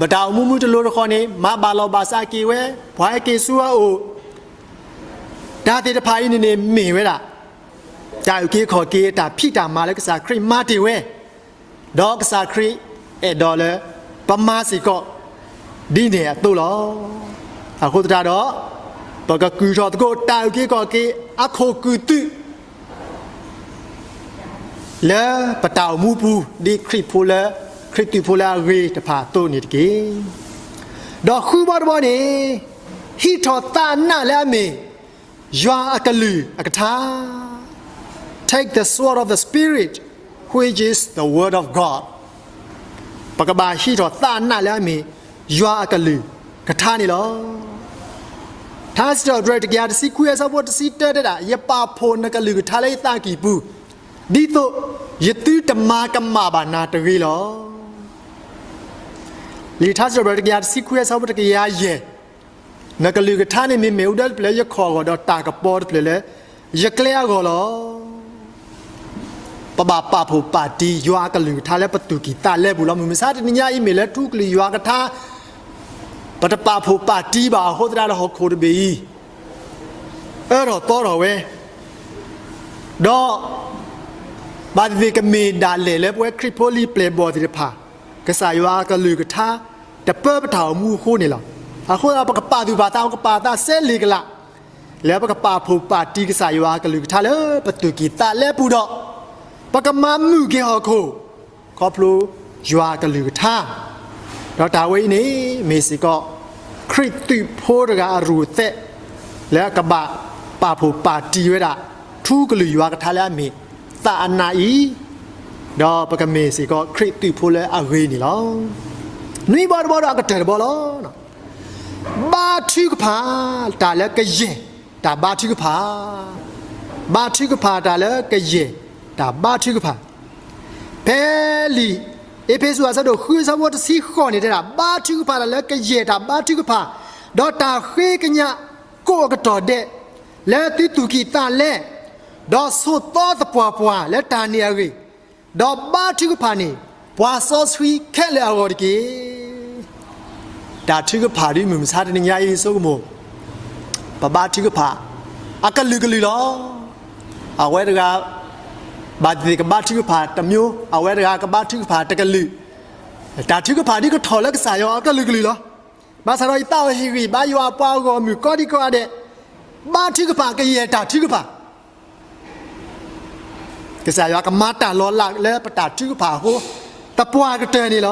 ပတၢ်အိၣ်မူမုၢ်တလိၤတဃီန့ၣ် မၤဘၣ်လီၤဘၣ်စးက့ၤဝဲ, ပှၤဟဲက့ၤဆူအအိၣ်, တၢ်သ့ၣ်တဖၣ်အံၤန့ၣ်န့ၣ်မ့ၢ်ဝဲဒၣ် တၢ်အုၣ်က့ၤခီၣ်က့ၤ တၢ်ဖံးတၢ်မၤလၢကစၢ်ခရံာ်မၤတ့ၢ်ဝဲ, ဒီးကစၢ်ခရံာ်အဲၣ်ဒိးလၢ ပမၤစ့ၢ်ကီး ဒ်န့ၣ်အသိးလီၤ. အဃိသတးဒီး ပကကုၢ်ထီၣ်သကိး တၢ်အုၣ်က့ၤခီၣ်က့ၤအခိၣ်ကုၢ်သုး လၢပတၢ်အိၣ်မူပူၤ ဒ်ခရံာ်ဖိလၢ ခရံာ်တူၢ်ဖိလၢအဂ့ၤတဖၣ်အသိးန့ၣ်တက့ၢ်. ဒီးဃုဘီတဘီန့ၣ် ဟံးထီၣ်သးနးလၢအမ့ၢ် ယွၤအကလုၢ်အကထါ, take the sword of the Spirit, which is the word of God. ပကဘၣ်ဟံးထီၣ်သးနးလၢအမ့ၢ်ယွၤအကလုၢ်ကထါန့ၣ်လီၤ. ထါစံးထီၣ်ပတြၢၤတကယၤတဆံခွံအဆၢဖိတဆံတၢတဲဒၣ်, ယပာ်ဖှိၣ်နကလုၢ်ကထါလၢယသးကံၢ်ပူၤ, ဒ်သိးယသုတမၤကမၣ်ဘၣ်နၤတဂ့ၤလီၤ. လံာ်ထါစံးထီၣ်ပတြၢၤတကယၤတဆံခွံအဆၢဖိတကယၤယဲၢ်, နကလုၢ်ကထါန့ၣ်မ့မ့ၢ်အိၣ်ဒၣ်တဖျၢၣ်လၢယခီၣ်အဂီၢ်, ဒီးတၢ်ကပီၤတဖျၢၣ်လၢယကျဲအဂီၢ်လီၤ. ပဘၣ်ပာ်ဖှိၣ်ပာ်တံၢ်ယွၤအကလုၢ်ကထါလၢပသူၣ်ကံၢ်သးလဲပူၤလီၤ. မုၢ်မဆါတနံၤညါအံၤမ့ၢ်လၢထူကလုၢ်ယွၤကထါ ပတပာ်ဖှိၣ်ပာ်တံၢ်ဘၣ်အဃိသတးဒီး ဟီၣ်ခိၣ်တဘ့ၣ်အံၤ အၢထီၣ်သီထီၣ်ဝဲ, ဒီး ဘၣ်သ့ၣ်သ့ၣ်ကမ့ၢ်ဒၣ်လဲာ်လၢပဝဲခရံာ်ဖိလံာ်ပျဲၢ်ဘီၣ်သ့ၣ်တဖၣ် ကစၢ်ယွၤအကလုၢ်ကထါ တပၢပတၢ်အိၣ်မူအဃိန့ၣ်လီၤ. အဃိသတး ပကပာ်သူၣ်ပာ်သး ပကပာ်သးစဲလ့ၣ်ကလာ် လၢပကပာ်ဖှိၣ်ပာ်တံၢ်ကစၢ်ယွၤအကလုၢ်ကထါလၢပသူၣ်ကံၢ်သးလဲပူၤဒီး ပကမၤမုာ်က့ၤဟီၣ်ခိၣ် ခီဖျိယွၤအကလုၢ်ကထါ, ဒီးတၢ်ဝဲအံၤန့ၣ် မ့ၢ်စ့ၢ်ကီး ခရံာ်သုးဖိတဂၤအရူၢ်အသဲး လၢကဘၣ်ပာ်ဖှိၣ်ပာ်တံၢ်ဝဲဒၣ် ထူကလုၢ်ယွၤကထါလၢအမ့ၢ်သးအနးအံၤ, ဒီးပကမ့ၢ်စ့ၢ်ကီးခရံာ်သုးဖိလၢအဂ့ၤန့ၣ်လီၤ. နွံဘီတဘီဒီးအကတၢၢ်တဘီလီၤ. ဘါထုကဖၣ်တၢ်လၢကယဲၢ်တၢ်ဘါထုကဖၣ်, ဘါထုကဖၣ်တၢ်လၢကယဲၢ်တၢ်ဘါထုကဖၣ်. ဖဲလံာ်အ့းဖ့းစူးအဆၢဒိၣ်ဃုအဆၢဖိတဆံဃိးန့ၣ်တဲဒၣ်, ဘါထုကဖၣ်တၢ်လၢကယဲၢ်တၢ်ဘါထုကဖၣ်, ဒီးတၢ်ဃ့ကညးကိးအကတီၢ်ဒဲး လၢသုသူၣ်ကံၢ်သးလဲ, ဒီးဆိးသီသပှၢ်ပှၢ်လၢတၢ်န့ၣ်အဂ့ၢ်, ဒီးဘါထုကဖၣ်န့ၢ်ပှၤစီဆှံခဲလၢာ်အဂီၢ်တက့ၢ်. တၢ်ထုကဖၣ်ဒ်မုၢ်မဆါတနံၤညါအံၤဆိကမိၣ်, ပဘါထုကဖၣ်အကလုာ်ကလုာ်လီၤ. အဝဲတဂၤ ဘၣ်သ့ၣ်သ့ၣ်ကဘါထုကဖၣ်တမျိုး, အဝဲတဂၤကဘါထုကဖၣ်တကလုာ်, တၢ်ထုကဖၣ်ဒ်ကထီၣ်လၢကစၢ်ယွၤအကလုာ်ကလုာ်လီၤ. ဘၣ်ဆၣ်ဒီးယသးအိၣ်ဟ့ၣ်ဂံၢ်ဘါယွၤအပှၤဂီၢ်မုၢ်ကိးဒံကိးဂၤဒဲး, ဘါထုကဖၣ်ကယဲၢ်တၢ်ထုကဖၣ် ကစၢ်ယွၤကမၤတၢ်လီၤလးလၢပတၢ်ထုကဖၣ်အဃိ သပှၢ်ကတၢၢ်န့ၣ်လီၤ.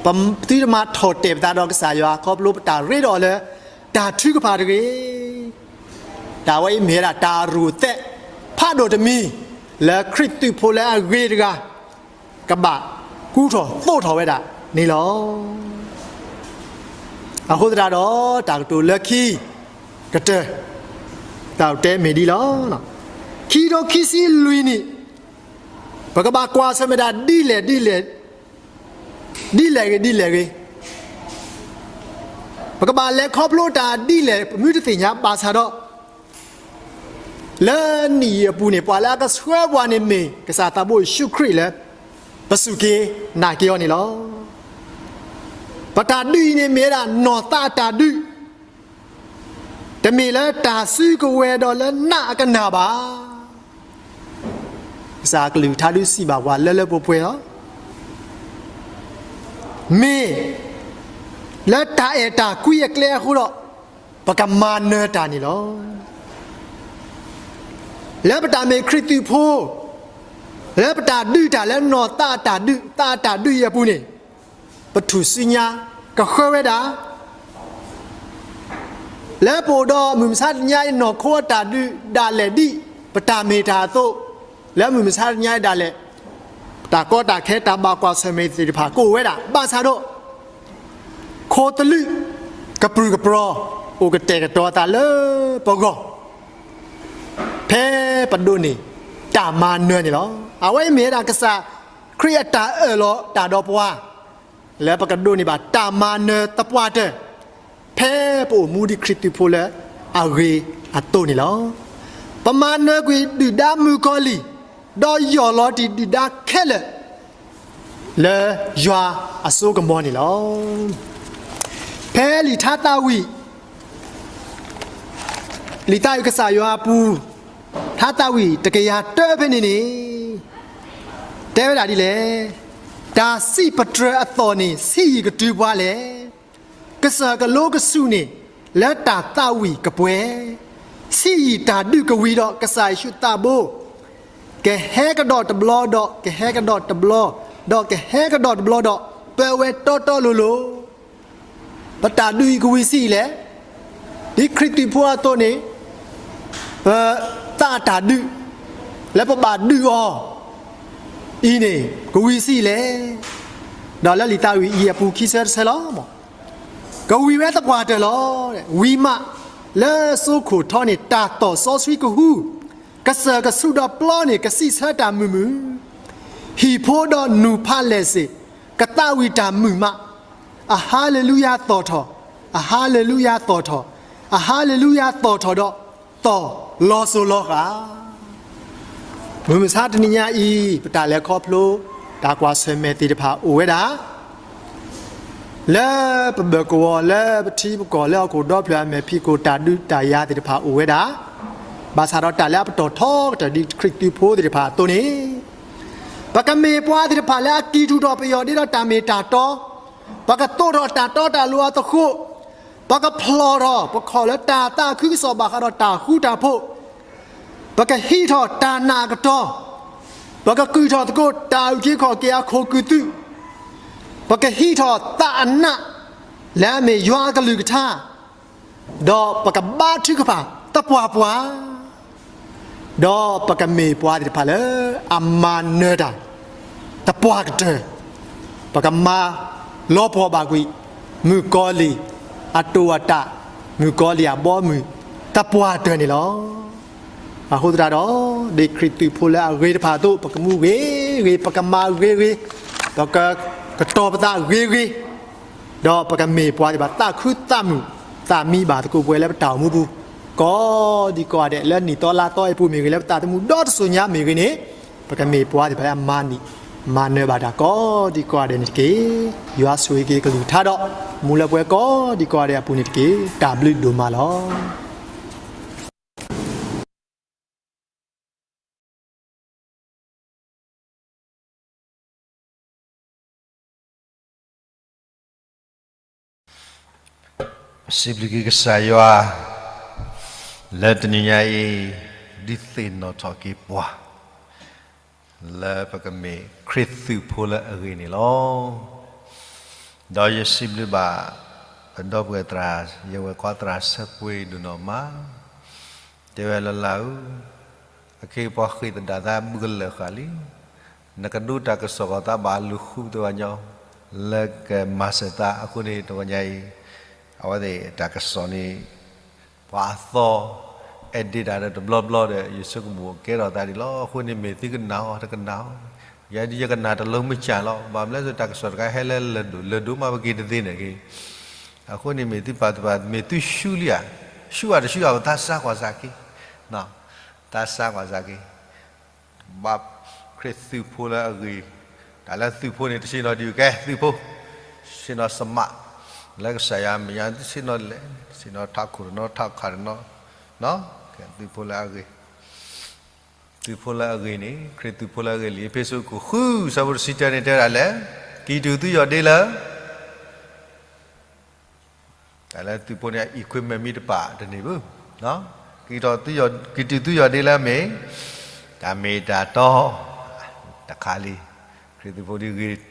ပသုတမၤထီၣ်တဲာ်ပသးဒီးကစၢ်ယွၤ ခီဖျိပတၢ်ရ့ဒီးအီၤလၢတၢ်ထုကဖၣ်တဂ့ၤ. တၢ်ဝဲအံၤမ့ၢ်ဝဲဒၣ်တၢ်အရူၢ်အသဲးဖးဒိၣ်တမံၤ လၢခရံာ်သုးဖိလၢအဂ့ၤတဂၤ ကဘၣ်ကူထီၣ်သိးထီၣ်ဝဲဒၣ်န့ၣ်လီၤ. အဃိသတးဒီး တၢ်ကတိၤလၢခံကတၢၢ် တၢ်တဲမ့ၢ်ဒ်လီၤ. ခံကထိခံဆံလွံၢ်နံၣ် ပကဘၣ်ကွၢ်ဆၢၣ်မဲာ်တၢ်ဒ်လဲၣ်ဒ်လဲၣ်, ဒ်လဲၣ်ဂ့ၤဒ်လဲၣ်ဂ့ၤ, ပကဘၣ်လဲၤခီဖျိတၢ်ဒ်လဲၣ် ပမ့ၢ်တသ့ၣ်ညါဘၣ်ဆၣ်ဒီး လၢနံၣ်အံၤအပူၤန့ၣ် ပှၤလၢအကဆှၢပှၤန့ၣ်မ့ၢ် ကစၢ်သးဘိယ့ၣ်ၡူးခရံာ်လၢ ပစူၢ်က့ၤနာ်က့ၤအီၤန့ၣ်လီၤ. ပတၢ်ဒုးအံၤန့ၣ်မ့ၢ်ဝဲဒၣ်နီၢ်သးအတၢ်ဒုး, တမ့ၢ်လၢတၢ်စုကဝဲၤဒီးလၢနးအကနၣ်ဘၣ်. ကစၢ်ကလုၢ်ကထါဒုးစံးဘၣ်ပှၤလၢလၢပှဲၤပှဲၤလီၤ. မ့ၢ်လၢတၢ်အဲၣ်တၢ်ကွံအကျဲအဃိဒီး ပကမၤနၢၤတၢ်န့ၣ်လီၤ. လၢပတၢ်မ့ၢ်ခရံာ်သုးဖိ, လၢပတၢ်ဒုးတၢ်လၢနီၢ်သးအတၢ်ဒုး, သးအတၢ်ဒုးအံၤအပူၤန့ၣ်, ပထူၣ်စုညါကဃၢဝဲဒၣ် လၢပအိၣ်ဒီးမုၢ်မဆါတနံၤညါအံၤ နီၢ်ခိအတၢ်ဒုးဒၣ်လဲာ်ဒ်ပတၢ်မ့ၢ်တၢ်အသိး, လၢမုၢ်မဆါတနံၤညါအံၤဒၣ်လဲာ် တၢ်ကီတၢ်ခဲတၢ်ဘၣ်ကွၢ်ဆၢၣ်မဲာ်သ့ၣ်တဖၣ်ကအိၣ်ဝဲဒၣ် ဘၣ်ဆၣ်ဒီး ခိၣ်သလုးကပြုၢ်ကပြီၤ အိၣ်ကတဲာ်ကတီၤအသးလၢပဂီၢ် ဖဲပဒိးန့ၢ်တၢ်မၤနၢၤန့ၣ်လီၤ. အဝဲအံၤမ့ၢ်ဝဲဒၣ်ကစၢ်ခရံာ်အတၢ်အၢၣ်လီၤတၢ်ဒီးပှၤ လၢပကဒိးန့ၢ်ဘၣ်တၢ်မၤနၢၤသပှၢ်တၢၢ် ဖဲပအိၣ်မူဒ်ခရံာ်သုးဖိလၢအဂ့ၤအသိးန့ၣ်လီၤ. ပမၤနၢၤကွံာ်ဒုၣ်ဒါမုၣ်ကီၤလံၢ်, ဒီးယီၢ်လီၤတံၢ်ဒုၣ်ဒါခဲလၢာ် လၢယွၤအစိကမီၤန့ၣ်လီၤ. ဖဲလံာ်ထါသးဝံၣ် လံာ်သးဝံၣ်ကစၢ်ယွၤအပူၤ ထါသးဝံၣ်တကယၤတၢဖဲန့ၣ်န့ၣ် တဲဝဲဒၣ်ဒ်လဲၣ်, တၢ်စံးပတြၢၤအသီၣ်န့ၣ် ဆံးယံာ်ကတုၤပှၤလဲၣ်. ကစၢၢ်ကလိကဆူၣ်န့ၣ် လၢတၢ်သးဝံၣ်ကပှဲၤ, ဆံးယံာ်တၢ်ဒုးကဝံၤဒီး ကစၢ်ယ့ၣ်ၡူးသးဘိ ကဟဲကဒီးတဘျီဒီး ကဟဲကဒီးတဘျီ ဒီးကဟဲကဒီးတဘျီဒီး ပၢဝဲတီတီလိၤလိၤ ပတၢ်ဒုးအံၤကဝံၤဆံးအံၤလဲၣ်. ဒ်ခရံာ်သုးဖိအသိးန့ၣ် ပသးအတၢ်ဒုး လၢပဘၣ်ဒုးအီၤအံၤန့ၣ် ကဝံၤဆံးလဲၣ်. ဒီးလၢလံာ်သးဝံၣ်အံၤအပူၤခံဆၢတဆၢလီၤ. ကဝံၤဝဲသပှၢ်တၢၢ်လီၤ. ဝံၤမးလၢစိခိၣ်ထီန့ၣ် တၢ်သီၣ်စီဆှံကဟူ, ကစၢၢ်ကဆူးဒီးပျီန့ၣ် ကစံးဆၢတၢ်မုာ်မုာ်, ဟံၣ်ဖိဒီးနူၢ်ဖးလဲၢ်စ့ၣ် ကသးဝံၣ်တၢ်မုာ်မး, အဟါလ့လူယၤသီၣ်ထီၣ်, အဟါလ့လူယၤသီၣ်ထီၣ်, အဟါလ့လူယၤသီၣ်ထီၣ်ဒီး သီၣ်လီၤစိၤလီၤဃာ် မုၢ်မဆါတနံၤညါအံၤ ပတၢ်လဲၤခီဖျိ တၢ်ကွၢ်ဆၢၣ်မဲာ်သ့ၣ်တဖၣ်အိၣ်ဝဲဒၣ် လၢပဘၢၣ်ကဝီၤ လၢပထံပကီၢ်လၢဟီၣ်ခိၣ်ဒီဖျၢၣ်အမဲာ်ဖံးခိၣ် တၢ်ဒုးတၢ်ယၤသ့ၣ်တဖၣ်အိၣ်ဝဲဒၣ်, ဘၣ်ဆၣ်ဒီးတၢ်လၢအပတီၢ်ထီကတၢၢ်ဒ်ခရံာ်သူဖိသ့ၣ်တဖၣ်အသိးန့ၣ်, ပကမ့ၢ်ပှၤသ့ၣ်တဖၣ်လၢအကံၢ်ထူၣ်ထီၣ်ပယီၤဒ်ဒီးတၢ်မ့ၢ်တၢ်တီ, ပကသိးထီၣ်တၢ်တီတၢ်လိၤအသဃိး, ပကဖျိးထီၣ်ပခီၣ်လၢတၢ်သးခုကစီၣ်ဘၣ်ဃးဒီးတၢ်ဃူတၢ်ဖိး, ပကဟံးထီၣ်တၢ်နာ်အကတီၢ်, ပကကုၢ်ထီၣ်သကိးတၢ်အုၣ်က့ၤခီၣ်က့ၤအခိၣ်ကုၢ်သုး, ပကဟံးထီၣ်သးအနး လၢအမ့ၢ်ယွၤအကလုၢ်ကထါ, ဒီးပကဘါထုကဖၣ်သပှၢ်ပှၢ်, ဒီးပကမ့ၢ်ပှၤသ့ၣ်တဖၣ်လၢအမၤနၢၤတၢ် သပှၢ်ကတၢၢ်, ပကမၤလီၤပှီၢ်ဘၣ်ကွံာ် မုၣ်ကီၤလံၢ်အတိာ်အတၢ်, မုၣ်ကီၤလံၢ်အဘီအမုၢ် သပှၢ်တၢၢ်န့ၣ်လီၤ. အဃိသတးဒီး ဒ်ခရံာ်သူဖိလၢအဂ့ၤတဖၣ်အသိး ပကမူဂ့ၤဂ့ၤ, ပကမၤဂ့ၤဂ့ၤ, ပကကတီၤပသးဂ့ၤဂ့ၤ, ဒီးပကမ့ၢ်ပှၤသ့ၣ်တဖၣ် သးခုသးမုာ် သးမံဘၣ်သကိးပှဲၤလၢပတၢ်အိၣ်မူပူၤ ကိးဒံကိးဂၤဒဲး, လၢနံၣ်သီလါသီအံၤပူၤမ့ၢ်ဂ့ၤ, လၢပသးသမူဒီတစိၤညါမ့ၢ်ဂ့ၤန့ၣ်, ပကမ့ၢ်ပှၤသ့ၣ်တဖၣ်လၢအမၤန့ၢ် မၤနၢၤဘၣ်တၢ်ကိးဒံကိးဂၤဒဲးန့ၣ်တက့ၢ်. ယွၤဆိၣ်ဂ့ၤက့ၤကလုၢ်ကထါဒီး မူလၢပှဲၤကိးဒံကိးဂၤဒဲးအပူၤန့ၣ်တက့ၢ်. တၢ်ဘျုးဒိၣ်မးလီၤ. စံးဘျုးက့ၤကစၢ်ယွၤ လၢတနံၤညါအံၤ ဒုးသ့ၣ်နီၣ်ထီၣ်က့ၤပှၤ လၢပကမ့ၢ်ခရံာ်သူဖိလၢအဂ့ၤန့ၣ်လီၤ. ဒီးယစံးဘျုးဘၣ် ပဒီပုၢ်ဝဲၢ်သရၣ် ယဝဲၢ်ခွါသရၣ်ဆၢပှ့ၤဒိၣ်နီၢ်မး တဲဝဲလၢလၢ်ဧၢ, အခ့အပှၤဃ့ၢ်သဒၣ်သးဘုကလၢာ်ဃာ်လံ, နကဒိတၢ်ကစီၣ်ဂီၤသးဘၣ်လူၤဃုပတဝဲညီ, လၢကမၤစၢၤသးအဃိန့ၣ် တဝဲညါအံၤ, အဝဲသ့ၣ်တၢ်ကစီၣ်န့ၣ် ပှၤအသီ edit တၢ်ဒီးတဘျီဘျီဒီး ယဆိကမိၣ်ကဲထီၣ်သးဒ်လီၤ. အဃိန့ၣ်မ့ၢ်သုကနၣ်အီၤတကနၣ်အီၤ, ယဲဒ်ယကနၣ်တလိၤမုၢ်ကၢ်လီၤ. ဘၣ်မနုၤလဲၣ်တၢ်ကစီၣ်တခါဟဲလၢလၢၢ်ဒိၣ်လၢၢ်ဒိၣ်မး ပက့ၤတသ့န့ၣ်က့ၤ, အဃိန့ၣ်မ့ၢ်သုပာ်သး မ့ၢ်သုရှုံးလံဧါ, ရှုံးဧါတရှုံးဧါ ပသးစၢ်ကွၢ်စၢ်က့ၤ, သးစၢ်ကွၢ်စၢ်က့ၤ, ဘၣ်ခရံာ်သူဖိလၢအဂ့ၤ, တၢ်လၢသူဖိန့ၣ် တဆ့ၣ်နီၤဒံးကဲ သူဖိ, ဆ့ၣ်နီၤစမး, လၢကစၢ်ယွၤမဲာ်ညါ တဆ့ၣ်နီၤလဲၣ်, တဆ့ၣ်နီၤထးခိၣ်တနီၤ ထးခးတနီၤ, သူဖိလၢအဂ့ၤ, သူဖိလၢအဂ့ၤန့ၣ် ခရံာ်သူဖိလၢအဂ့ၤလံ. အ့းဖ့းစူး ခိၣ်ဃု ဆၢဖိတဆံတၢန့ၣ် တဲဝဲဒၣ်လဲၣ်, ကံၢ်တူာ်သုယီၢ်ဒ့လၢ တၢ်လၢသုးဖိန့ၣ် equipment မ့ၢ်တပာ်တန့ၢ်ဘၣ်, ကံၢ်ထီၣ်သုယီၢ်, ကံၢ်တူာ်သုယီၢ်ဒ့လၢအမ့ၢ် တၢ်မ့ၢ်တၢ်တီ, တခါလံ, ခရံာ်သုးဖိဒ်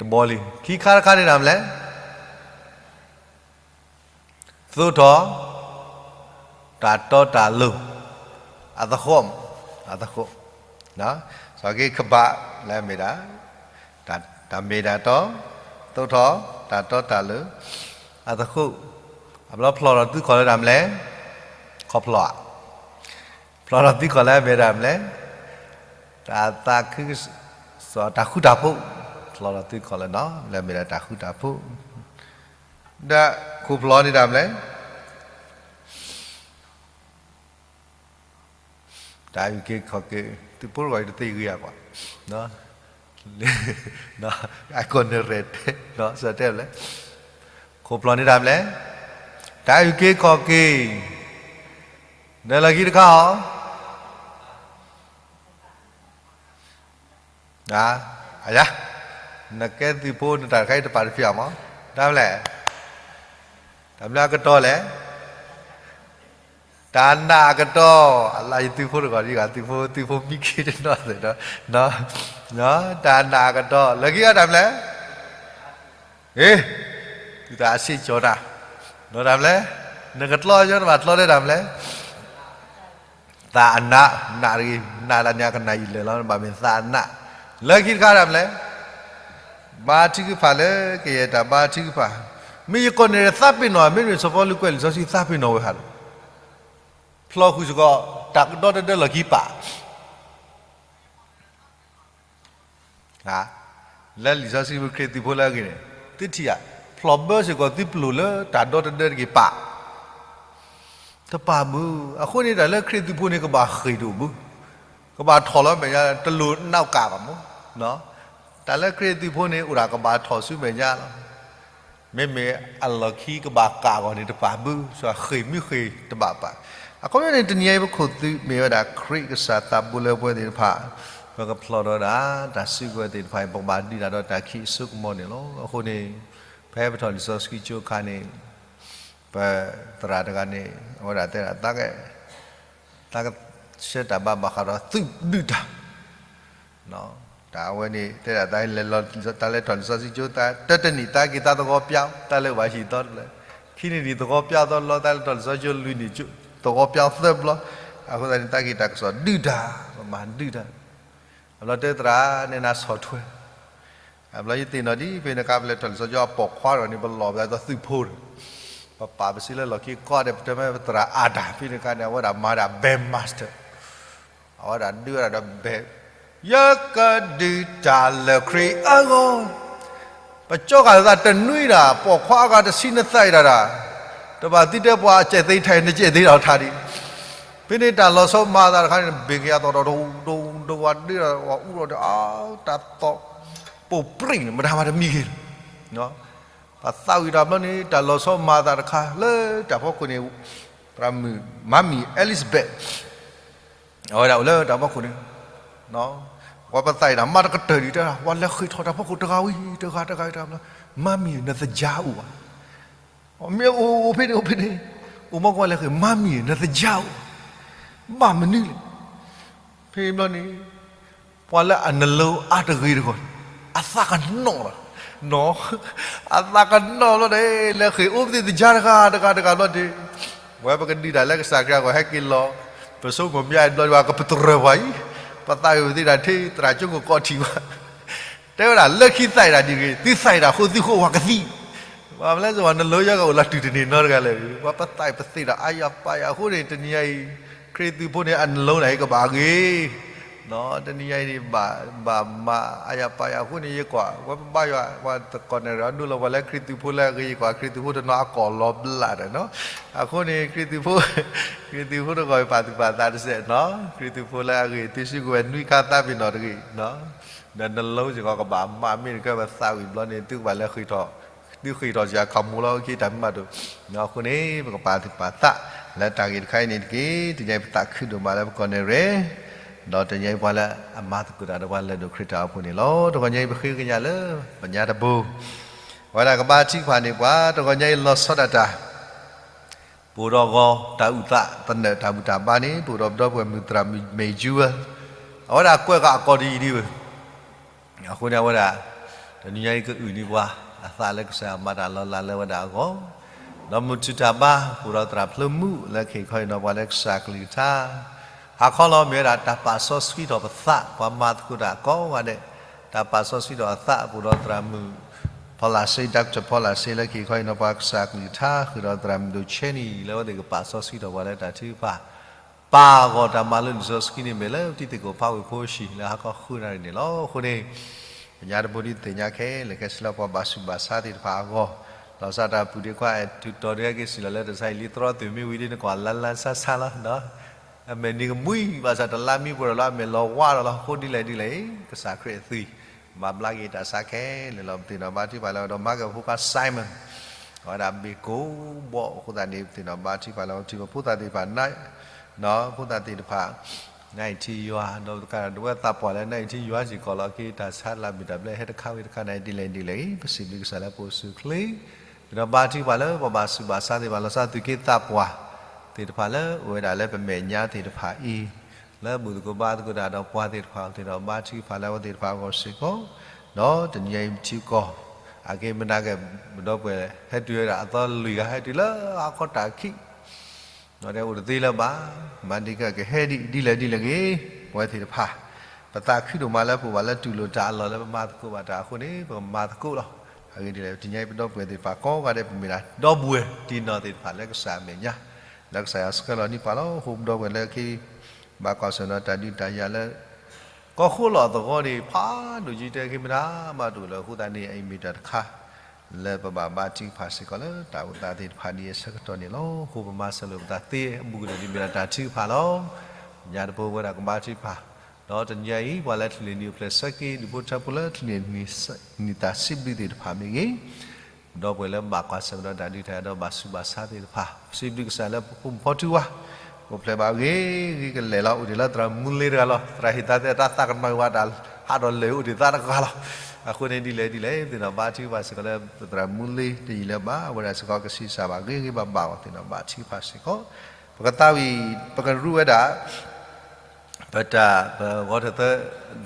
ဂ့ၤတဘီလံ. ခံခါတခါန့ၣ်ဒၣ်မလဲၣ်, သိးထီၣ် တၢ်တီတၢ်လိၤ အသဃိး, အသဃိး, စီၤက့ၤကဘၣ်လၢအမ့ၢ်ဒၣ် တၢ်မ့ၢ်တၢ်တီ, သိးထီၣ် တၢ်တီတၢ်လိၤ အသဃိး, အဘျီဖျိးထီၣ်သုခီၣ်လၢတၢ်မလဲၣ်, ခီဖျိဧါ, ဖျိးထီၣ်သုခီၣ်လၢအမ့ၢ်တၢ်မလဲၣ်, တၢ်သးခုကစီၣ် တၢ်ဃူတၢ်ဖိး, ဖျိးထီၣ်သုခီၣ်လၢနီၤ လၢအမ့ၢ်ဒၣ်တၢ်ဃူတၢ်ဖိး, ဒီးခိၣ်ဖျိးန့ၣ်တၢ်မလဲၣ် တၢ်အုၣ်က့ၤခီၣ်က့ၤ သုးဖိတဂီၢ်အံၤတသ့ဂ့ၤဧါကွၢ်, အကီၢ်န့ၣ်ရဲၣ်တဲ စတဲလဲၣ်, ခိၣ်ဖျိးန့ၣ်တၢ်မလဲၣ်, တၢ်အုၣ်က့ၤခီၣ်က့ၤ နလၢခံတခါအီၤ အယါ, နကဲသုးဖိနတၢ်တခါအံၤတပာ်တဖျၢၣ်မး, တၢ်မလဲၣ်, တၢ်မလဲၣ်အကတီၢ်လဲၣ်, တၢ်နာ်အကတီၢ်, အလၢယသုးဖိတဂီၢ်ဒ်ဂၤ သုးဖိ သုးဖိမံခ့တနီၤသ့ၣ်ဒီး, တၢ်နာ်အကတီၢ် လၢခံအီၤတၢ်မလဲၣ်, ဟ့, သုတၢ်အဆ့ကၠီၤတၢ်, ဒီးတၢ်မလဲၣ်, နကတြီယီၤနဘၣ်တြီလၢတၢ်မလဲၣ် သးအနး, နးတဂ့ၤ, နးတၢ်န့ၣ်အကနၣ်ယံာ်လဲာ်လီၤ, ဘၣ်မ့ၢ်သးအနး, လၢခံတခါဒၣ်မလဲၣ်, ဘါထုကဖၣ်လၢကယဲၢ်တၢ်ဘါထုကဖၣ်, မ့ၢ်ယကိးန့ၣ်သးပ့ၤနီၣ်, မ့မ့ၢ်စီၤပီလူးကွဲးလံာ်စီဆှံသးပ့ၤနီၣ်ဝဲဟးလီၤ, ဖျိးဃုာ်စ့ၢ်ကီး တၢ်ကဒီတဒၢလီၢ်ခံပာ် လၢလံာ်စီဆှံပူၤခရံာ်သုးဖိလၢအဂ့ၤန့ၣ်, သုထံၣ်ဧါ, ဖျိးဘၢစ့ၢ်ကီးသုပျိာ်လၢတၢ်ဒီတဒၢတက့ၤပာ်, တပာ်ဘၣ်, အဃိန့ၣ် တၢ်လၢခရံာ်သုးဖိန့ၣ် ကဘၣ်ဃ့ၢ်တအိၣ်ဘၣ်, ကဘၣ်ထီၣ်လီၤမဲာ်ညါ, တလိၣ်နၢ်ကၣ်ဘၣ်မး, တၢ်လၢခရံာ်သုးဖိန့ၣ် အိၣ်ဒၣ်ကဘၣ်ထီၣ်ဆူမဲာ်ညါလီၤ. မ့မ့ၢ်အလီၢ်ခံကဘၣ်ကၣ်အဂီၢ်န့ၣ် တပာ်ဘၣ်, ဃ့ၢ်မ့ၢ်ဃ့ၢ်တဘၣ်ပာ်. အခီပညီန့ၣ် တနံၤအံၤပခိၣ်သုးမ့ၢ်ဝဲဒၣ်ခရံာ်ကစၢ်သးဘိလၢပှဲၤသ့ၣ်တဖၣ်, ပကဖျိးဒီးဒၣ် တၢ်စုကဝဲၤသ့ၣ်တဖၣ်အံၤ ပကဘၣ်ဒုးတၢ်ဒီးတၢ်ခံးအစိကမီၤန့ၣ်လီၤ. အဃိန့ၣ် ဖဲပထီၣ်လံာ်စီဆှံကၠိအခါန့ၣ် ပသရၣ်တဂၤန့ၣ် အဝဲဒၣ်တဲဒၣ် သးကဆှၢတၢ်ဘါဘၣ်ဃးဒီးသုးဒုၣ်တၢ်, တၢ်အဝဲန့ၣ် တဲဒၣ် တၢ်လဲၤထီၣ်လံာ်စီဆှံကၠိ တၢတနံၣ် သးက့ၤသးသဝီပျီ တၢ်လဲၤဘၣ်ဟံၣ်သီတဖျၢၣ်, ခံနံၣ်နံၣ်သဝီပျီသီတဘျီ, တၢ်လဲၤထီၣ်လံာ်စီဆှံကၠိလွံၢ်နံၣ် သဝီပျီသၢဘျီ, အဃိသတးန့ၣ် သးက့ၤတၢ်ကစီၣ်ဒုၣ်တၢ်, ပမၤဒုၣ်တၢ်, အဘျီတဲသရၣ်န့ၣ်နၤဆီၣ်ထွဲ အဘျီယသ့ၣ်နီၣ်ဒ်ဖဲန့ၣ်အခါ ပလဲၤထီၣ်လံာ်စီဆှံကၠိအပိာ်ခွါတဂၤန့ၣ် ပလီၢ်ပသးဒီးသုးဖိတဂၤ, ပပာ်ပစံးလၢလီၢ်ခံကီၢ်ဒီး ပတဲမ့ၢ်ပသရၣ်အါတၢ် ဖဲန့ၣ်အခါန့ၣ် အဝဲဒၣ်မၤဒၣ် band master, အဝဲဒၣ်ဒုးဝဲဒၣ်ဒီး band, ယကဒုးတၢ်လၢခရံာ်အဂီၢ်, ပကၠီဃာ်သးတနွံဒၣ် ပိာ်ခွါအဂၤတဆံနသးအံၤဒၣ်ဒၣ်, တဘၣ်သုတဲပှၤကဲးသ့ထဲ နကဲးသ့ဒီးထါဒံး, ဖဲန့ၣ်တၢ်လီၤဆီမၤသးတခါန့ၣ် ဘ့ၣ်ကယၤသီၣ်ဒီး ဒိၣ်ဒိၣ်ဒိၣ်ဝဲဒၣ်ဒီး ဝဲအူဒီး တၢ်သီၣ်ပိာ်ပြံၣ်န့ၣ် မတၤမၤတမံၤဂ့ၤလၢၤ, ပသးဝံၣ်တၢ်ဘျီန့ၣ် တၢ်လီၤဆီမၤသးတခါလၢတၢ်ဖီခိၣ်န့ၣ်, သရၣ်မုၣ် မါမံၤ Elizabeth, အဝဲဒၣ်အိၣ်လၢတၢ်ဖီခိၣ်န့ၣ်, ပှၤပသးအံၤဒၣ်မၤတကတၢၢ်ဒံးတဲ ပှၤလဲၤဃ့ၢ်ထီၣ်တၢ်ဖီခိၣ်တဂၤဝံၤ တဂၤတဂၤတဂၤဘျီ, မါမံၤ နသကြားအိၣ်ဧါ, မ့ၢ်အိၣ်အိၣ်ဖဲန့ၣ် အိၣ်ဖဲန့ၣ်, အိၣ်မ့ၢ်ကွၢ်လဲၤဃ့ၢ် မါမံၤ နသကြားအိၣ်ဧါ, ဘၣ်မနုၤလဲၣ်, ဖဲန့ၣ်ဘျီန့ၣ် ပှၤလၢအနလိၤအါတဂ့ၤတဂီၢ်န့ၣ် အသးကနီၣ်လီၤ, နီၣ်, အသးကနီၣ်ဘျီန့ၣ် လဲၤဃ့ၢ်အိၣ်ပသ့ၣ်သကြားတဂၤတဂၤတဂၤဘျီန့ၣ်, ဝဲပကဒုးတၢ်လၢကစၢ်ခရံာ်အဂီၢ် ဟဲက့ၤလီၤ, ပဆိကမိၣ်မ့ၢ်အဲၣ်ဘျီဒံးဘၣ် ကပတြၢၤပှၤအံၤ, ပသးဝံၣ်ပသ့ၣ်တၢ်ထဲ သရၣ်ကၠိကကိးထံၣ်ဘၣ် တဲဝဲဒၣ် လၢခံသးအံၤဒၣ်ဒ်ဂ့ၤ သုသးအံၤဒၣ်ဃိသုဃိဝဲကသံ, ပှၤမလဲၣ်စ့ၢ်ဝဲ နလိၤယဲကအိၣ်လၢတုၤတန့ၢ်နီတဂၤလဲၣ်, ပှၤပသးအံၤပသ့ၣ်ဒၣ်အါယၤပာ်ယၤအဃိန့ၣ် တနံၤညါအံၤ ခရံာ်သုးဖိန့ၣ် အနလိၤန့ၣ်ကဘၣ်ဂ့ၤ, တနံၤညါအံၤန့ၣ် ဘၣ်မၤအါယၤပာ်ယၤအဃိန့ၣ် ယကွၢ် ဝဲပဘါယွၤ ပှၤတကိးန့ၣ် ဒိလီၤပှၤလၢခရံာ်သုးဖိလၢအဂ့ၤ ယကွၢ်ခရံာ်သုးဖိတနီၤအကိာ်လီၤဘျးဒီးနီၤ, အဃိန့ၣ် ခရံာ်သုးဖိ ခရံာ်သုးဖိတဂီၢ်ပာ်သူၣ်ပာ်သးတစဲးနီၤ, ခရံာ်သုးဖိလၢအဂ့ၤ သုစုကဝဲၤနွံခါသးပ့ၤနီၣ်တဂ့ၤ, ဒီးနလိၤစ့ၢ်ကီးကဘၣ်မၤမ့ၢ်တခါပသးဝံၣ်ဘျီန့ၣ် သုကဘၣ်လဲၤဃ့ၢ်ထီၣ်, သုဃ့ၢ်ထီၣ်စ့ၢ်ကီးခီၣ်မူလၢအခံတၢ်မံၤမးဒိၣ်, အဃိန့ၣ် ပကပာ်သူၣ်ပာ်သးလၢတၢ်ဂ့ၢ်တခါအံၤန့ၣ်တက့ၢ်. တနံၤညါအံၤပသးခုဒိၣ်မးလၢပကိးန့ၣ်ရ့ၣ်, ဒီးတနံၤညါအံၤပှၤလၢအမၤသကိးတၢ်ဒီးပှၤလၢဒိၣ်ခရံာ်တၢ်အိၣ်ဖှိၣ်န့ၣ်လီၤ. တဂီၤညါအံၤပဃ့ကညးလၢ ပညါတဘိ အဝဲဒၣ်ကဘါထုကဖၣ်န့ၢ်ပှၤ တဂီၤညါအံၤလီၤဆီဒၣ်တၢ် ပအိၣ်ဒီးဂီၤတၢ်အုၣ်သးသနၢၣ်တၢ်ဘူၣ်တၢ်ဘါန့ၣ် ပအိၣ်ဒီးပဒီပုၢ်ဝဲၢ်မုၣ်သရၣ်မုၣ်မ့ၢ်ယူဝဲ, အဝဲဒၣ်ကွဲးဃာ်အကိာ်တယံာ်ဒံးဝဲ, အဃိန့ၣ် အဝဲဒၣ် တနံၤညါအံၤကအုၣ်န့ၢ်ပှၤ အသးလၢကစၢ်ယွၤမၤတၢ်လီၤလးလၢဝဲဒၣ်အဂီၢ်, ဒီးမုၢ်ထူၣ်တၢ်ဘါ ပအိၣ်ဒီးသရၣ်ဖျိမုၣ်လၢကဟ့ၣ်ခီဟ့ၣ်နီၤပှၤလၢကစၢ်ကလုၢ်ကထါ, ဟါခီလီၤမ့ၢ်ဝဲဒၣ်တၢ်ပာ်စီဆှံထီၣ်ပသး ပှၤမၤသကိးတၢ်ကိးဂၤဒဲး, တၢ်ပာ်စီဆှံထီၣ်အသး ပအိၣ်ဒီးသရၣ်မုၣ် ဖီလာ်စ့ Doctor ဖီလာ်စ့လၢကဟ့ၣ်ခီဟ့ၣ်နီၤပှၤကစၢ်ကလုၢ်ကထါ ဃုာ်ဒီးသရၣ်မုၣ်ဒိၣ်ဆဲနံၣ် လၢအဝဲသ့ၣ်ကပာ်စီဆှံထီၣ်ပှၤလၢတၢ်ထုကဖၣ် ပာ်အဂီၢ်တၢ်မၤလိလံာ်စီဆှံန့ၣ်မ့ၢ်လၢတံၤသကိးဖးဝ့ၢ်ဖိဆံး လၢဟါခီဃုနၣ်ရံၣ်န့ၣ်လီၤ. အဃိန့ၣ် ပညါတဘိဒ်သ့ၣ်ညါခဲလၢာ်ခဲဆ့လၢပှၤဘၣ်ဆူးဘၣ်ဆါသ့ၣ်တဖၣ်အဂီၢ်, လီၤစၢ်တၢ်ပူၤဒ့ခွါအဲၣ်ထူးတီၤဒ်ဟဲက့ၤစံၣ်လီၤလၢတၢ်ဆါအံၤလံ သရီသုးမ့ၢ်ဝံၤဒ်န့ၣ် ကွၢ်လါလါဆါဆါလီၤ, အမဲာ်နံၤကမှံဘၣ်ဆၣ်တလါမံပှဲၤဒီးလီၤ အမဲာ်လီၤဝါဒီးလီၤ အဃိဒ်လဲၣ်ဒ်လဲၣ်အံၤ ကစၢ်ခရံာ်အသွံၣ် မၤဘျါက့ၤတၢ်ဆါခဲလၢာ်လီၤ. ပသ့ၣ်နီၣ်ဘါထုကဖၣ်လၢအဝဲဒီးမၤကဲဖိခွါ Simon အဝဲဒၣ်ဘ့ၣ်ကိးဘီ အဃိသတးန့ၣ် ပသ့ၣ်နီၣ်ဘါထုကဖၣ်လၢအဝဲထံၣ်ပဖိသၣ်သ့ၣ်တဖၣ် ဖိသၣ်သ့ၣ်တဖၣ် နအံၤထံယွၤ ဒီးတကးဒိးဝဲသးပှၢ်လၢနအံၤထံယွၤစ့ၢ်ကီးလီၤ က့ၤတၢ်ဆါလၢမုၢ်တၢ်ဘျဲၣ်ဟဲတခါဝံၤတခါန့ၣ် ဒ်လဲၣ်ဒ်လဲၣ်အံၤ ပစံးဘျုးကစၢ်လၢပအိၣ်ဆူၣ်အိၣ်ချ့, ပသ့ၣ်နီၣ်ဘါထုကဖၣ်လၢပှၤဘၣ်ဆူးဘၣ်ဆါသ့ၣ်တဖၣ် လီၤဆီသုးက့သးပှၢ်သ့ၣ်တဖၣ်လၢအိၣ်ဝဲဒၣ်လၢပမဲာ်ညါသ့ၣ်တဖၣ်အံၤ လၢဘူၣ်သကိးဘါသကိးတၢ်ဒီးပှၤသ့ၣ်တဖၣ် ပသ့ၣ်နီၣ်ဘါထုကဖၣ်လၢအဝဲသ့ၣ်တဖၣ်အဂီၢ်စ့ၢ်ကီး, ဒီးတနံၤအံၤပထံကီၢ် အက့ၤမနၤကဲ ပဒီပုၢ်ဝဲၢ်ဟဲတုၤဝဲဒၣ်အသီလွံၢ်ဂၤ ဟဲတုၤလၢဟါခီတၢ်ခံး အိၣ်တသ့လၢၤဘၣ်, မၤဒံးကကဟဲဒ်လဲၣ်ဒ်လဲၣ်ဂ့ၤ, ပဝဲသ့ၣ်တဖၣ် ပသးခုဒိၣ်မးလၢပအိၣ်ဘၣ်လၢတူၢ်လိာ်တၢ်အလီၢ်လၢပမၤသကိးဘၣ်တၢ်အဃိန့ၣ် ပကမၤသကိးလီၤ. အဂ့ၢ်ဒ်လဲၣ် တနံၤအံၤပဒီပုၢ်ဝဲၢ်သ့ၣ်တဖၣ်ကိးဂၤဒဲး ပမ့ၢ်ဒၣ်ဒီပုၢ်ဝဲၢ်တံၢ်နီၢ်သ့ၣ်တဖၣ်လၢကစၢ်အမဲာ်ညါ, လၢကစၢ်ယွၤဆှၢလီၤန့ၢ်ပှၤလီၤ. အဃိပဒီပုၢ်ဝဲၢ်လၢခံ ဘၣ်ကွၢ်ဆၢၣ်နီၤတၢ်ဒုးတၢ်ယၤလၢ ကီၢ်ဃိလီၤအသဝီန့ၣ် ဖးဒိၣ်ကံတဲက့ၤမတၤမးတအိၣ်လၢၤ. အဃိသတးန့ၣ် အအံၤမ့ၢ်တၢ်တခါ လၢပဘၣ်ဘါထုကဖၣ်စ့ၢ်ကီးလၢတၢ်အိၣ်သးသ့ၣ်တဖၣ်ဒ်အံၤအဆၢကတီၢ်န့ၣ်လီၤ. အဃိပမၤစၢၤလိာ်ပသးသ့အဘူးကတၢၢ်ဒ်မ့ၢ်ဒၣ်တၢ်ထုကဖၣ်လီၤ. ညါတပူၤဝဲဒၣ်ကဘါထုကဖၣ်, ဒီးတနံၤအံၤ ပှၤလၢထံၣ်န့ၢ်နံၣ်အိၣ်ဖျဲၣ်ဆၢက့ၤ ဒူၣ်ဖိထၢဖိလၢထံၣ်န့ၢ် နံၣ်တၢ်စံးဘျုးသ့ၣ်တဖၣ်မ့ၢ်ဂ့ၤ, ဒီပုၢ်ဝဲၢ်လၢဘၣ်ကွၢ်ဆၢၣ်မဲာ်ဒီးတၢ်ဒုးတၢ်ယၤဒီးဘၣ်ဆူးဘၣ်ဆါသ့ၣ်တဖၣ် စံးဘျုးကစၢ်လၢပဖိမုၣ်ဖီထူဝါ, အိၣ်ဖျဲၣ်ဘၣ်ဂ့ၤဂ့ၤကလဲာ်လီၤ. အိၣ်ဒံးလၢသရၣ်မူလ့တဂၤလီၤ. သရၣ်ဟ့ၣ်သါသ့ၣ်တၢ်သးကမၤဝဲတၢ်ဟးထီၣ်လၢာ်အိၣ်ဒံးသးတဂၤလီၤ. အဃိန့ၣ်ဒ်လဲၣ်ဒ်လဲၣ် သ့ၣ်နီၣ်ဘါထုကဖၣ်စ့ၢ်ကီးလၢပသရၣ်မူလ့တယံာ်လၢၤဘၣ် အဝဲဒၣ်စ့ၢ်ကီးကဆံးစၢ်ဘၣ်ဂ့ၤဂ့ၤဘၣ်ဘၣ်အီၤ သ့ၣ်နီၣ်ဘါထုကဖၣ်စ့ၢ်ကီး, ပကသးဝံၣ် ပကရူးဝဲဒၣ် ပတၢ် ပဂီၤထၢၣ်သၢ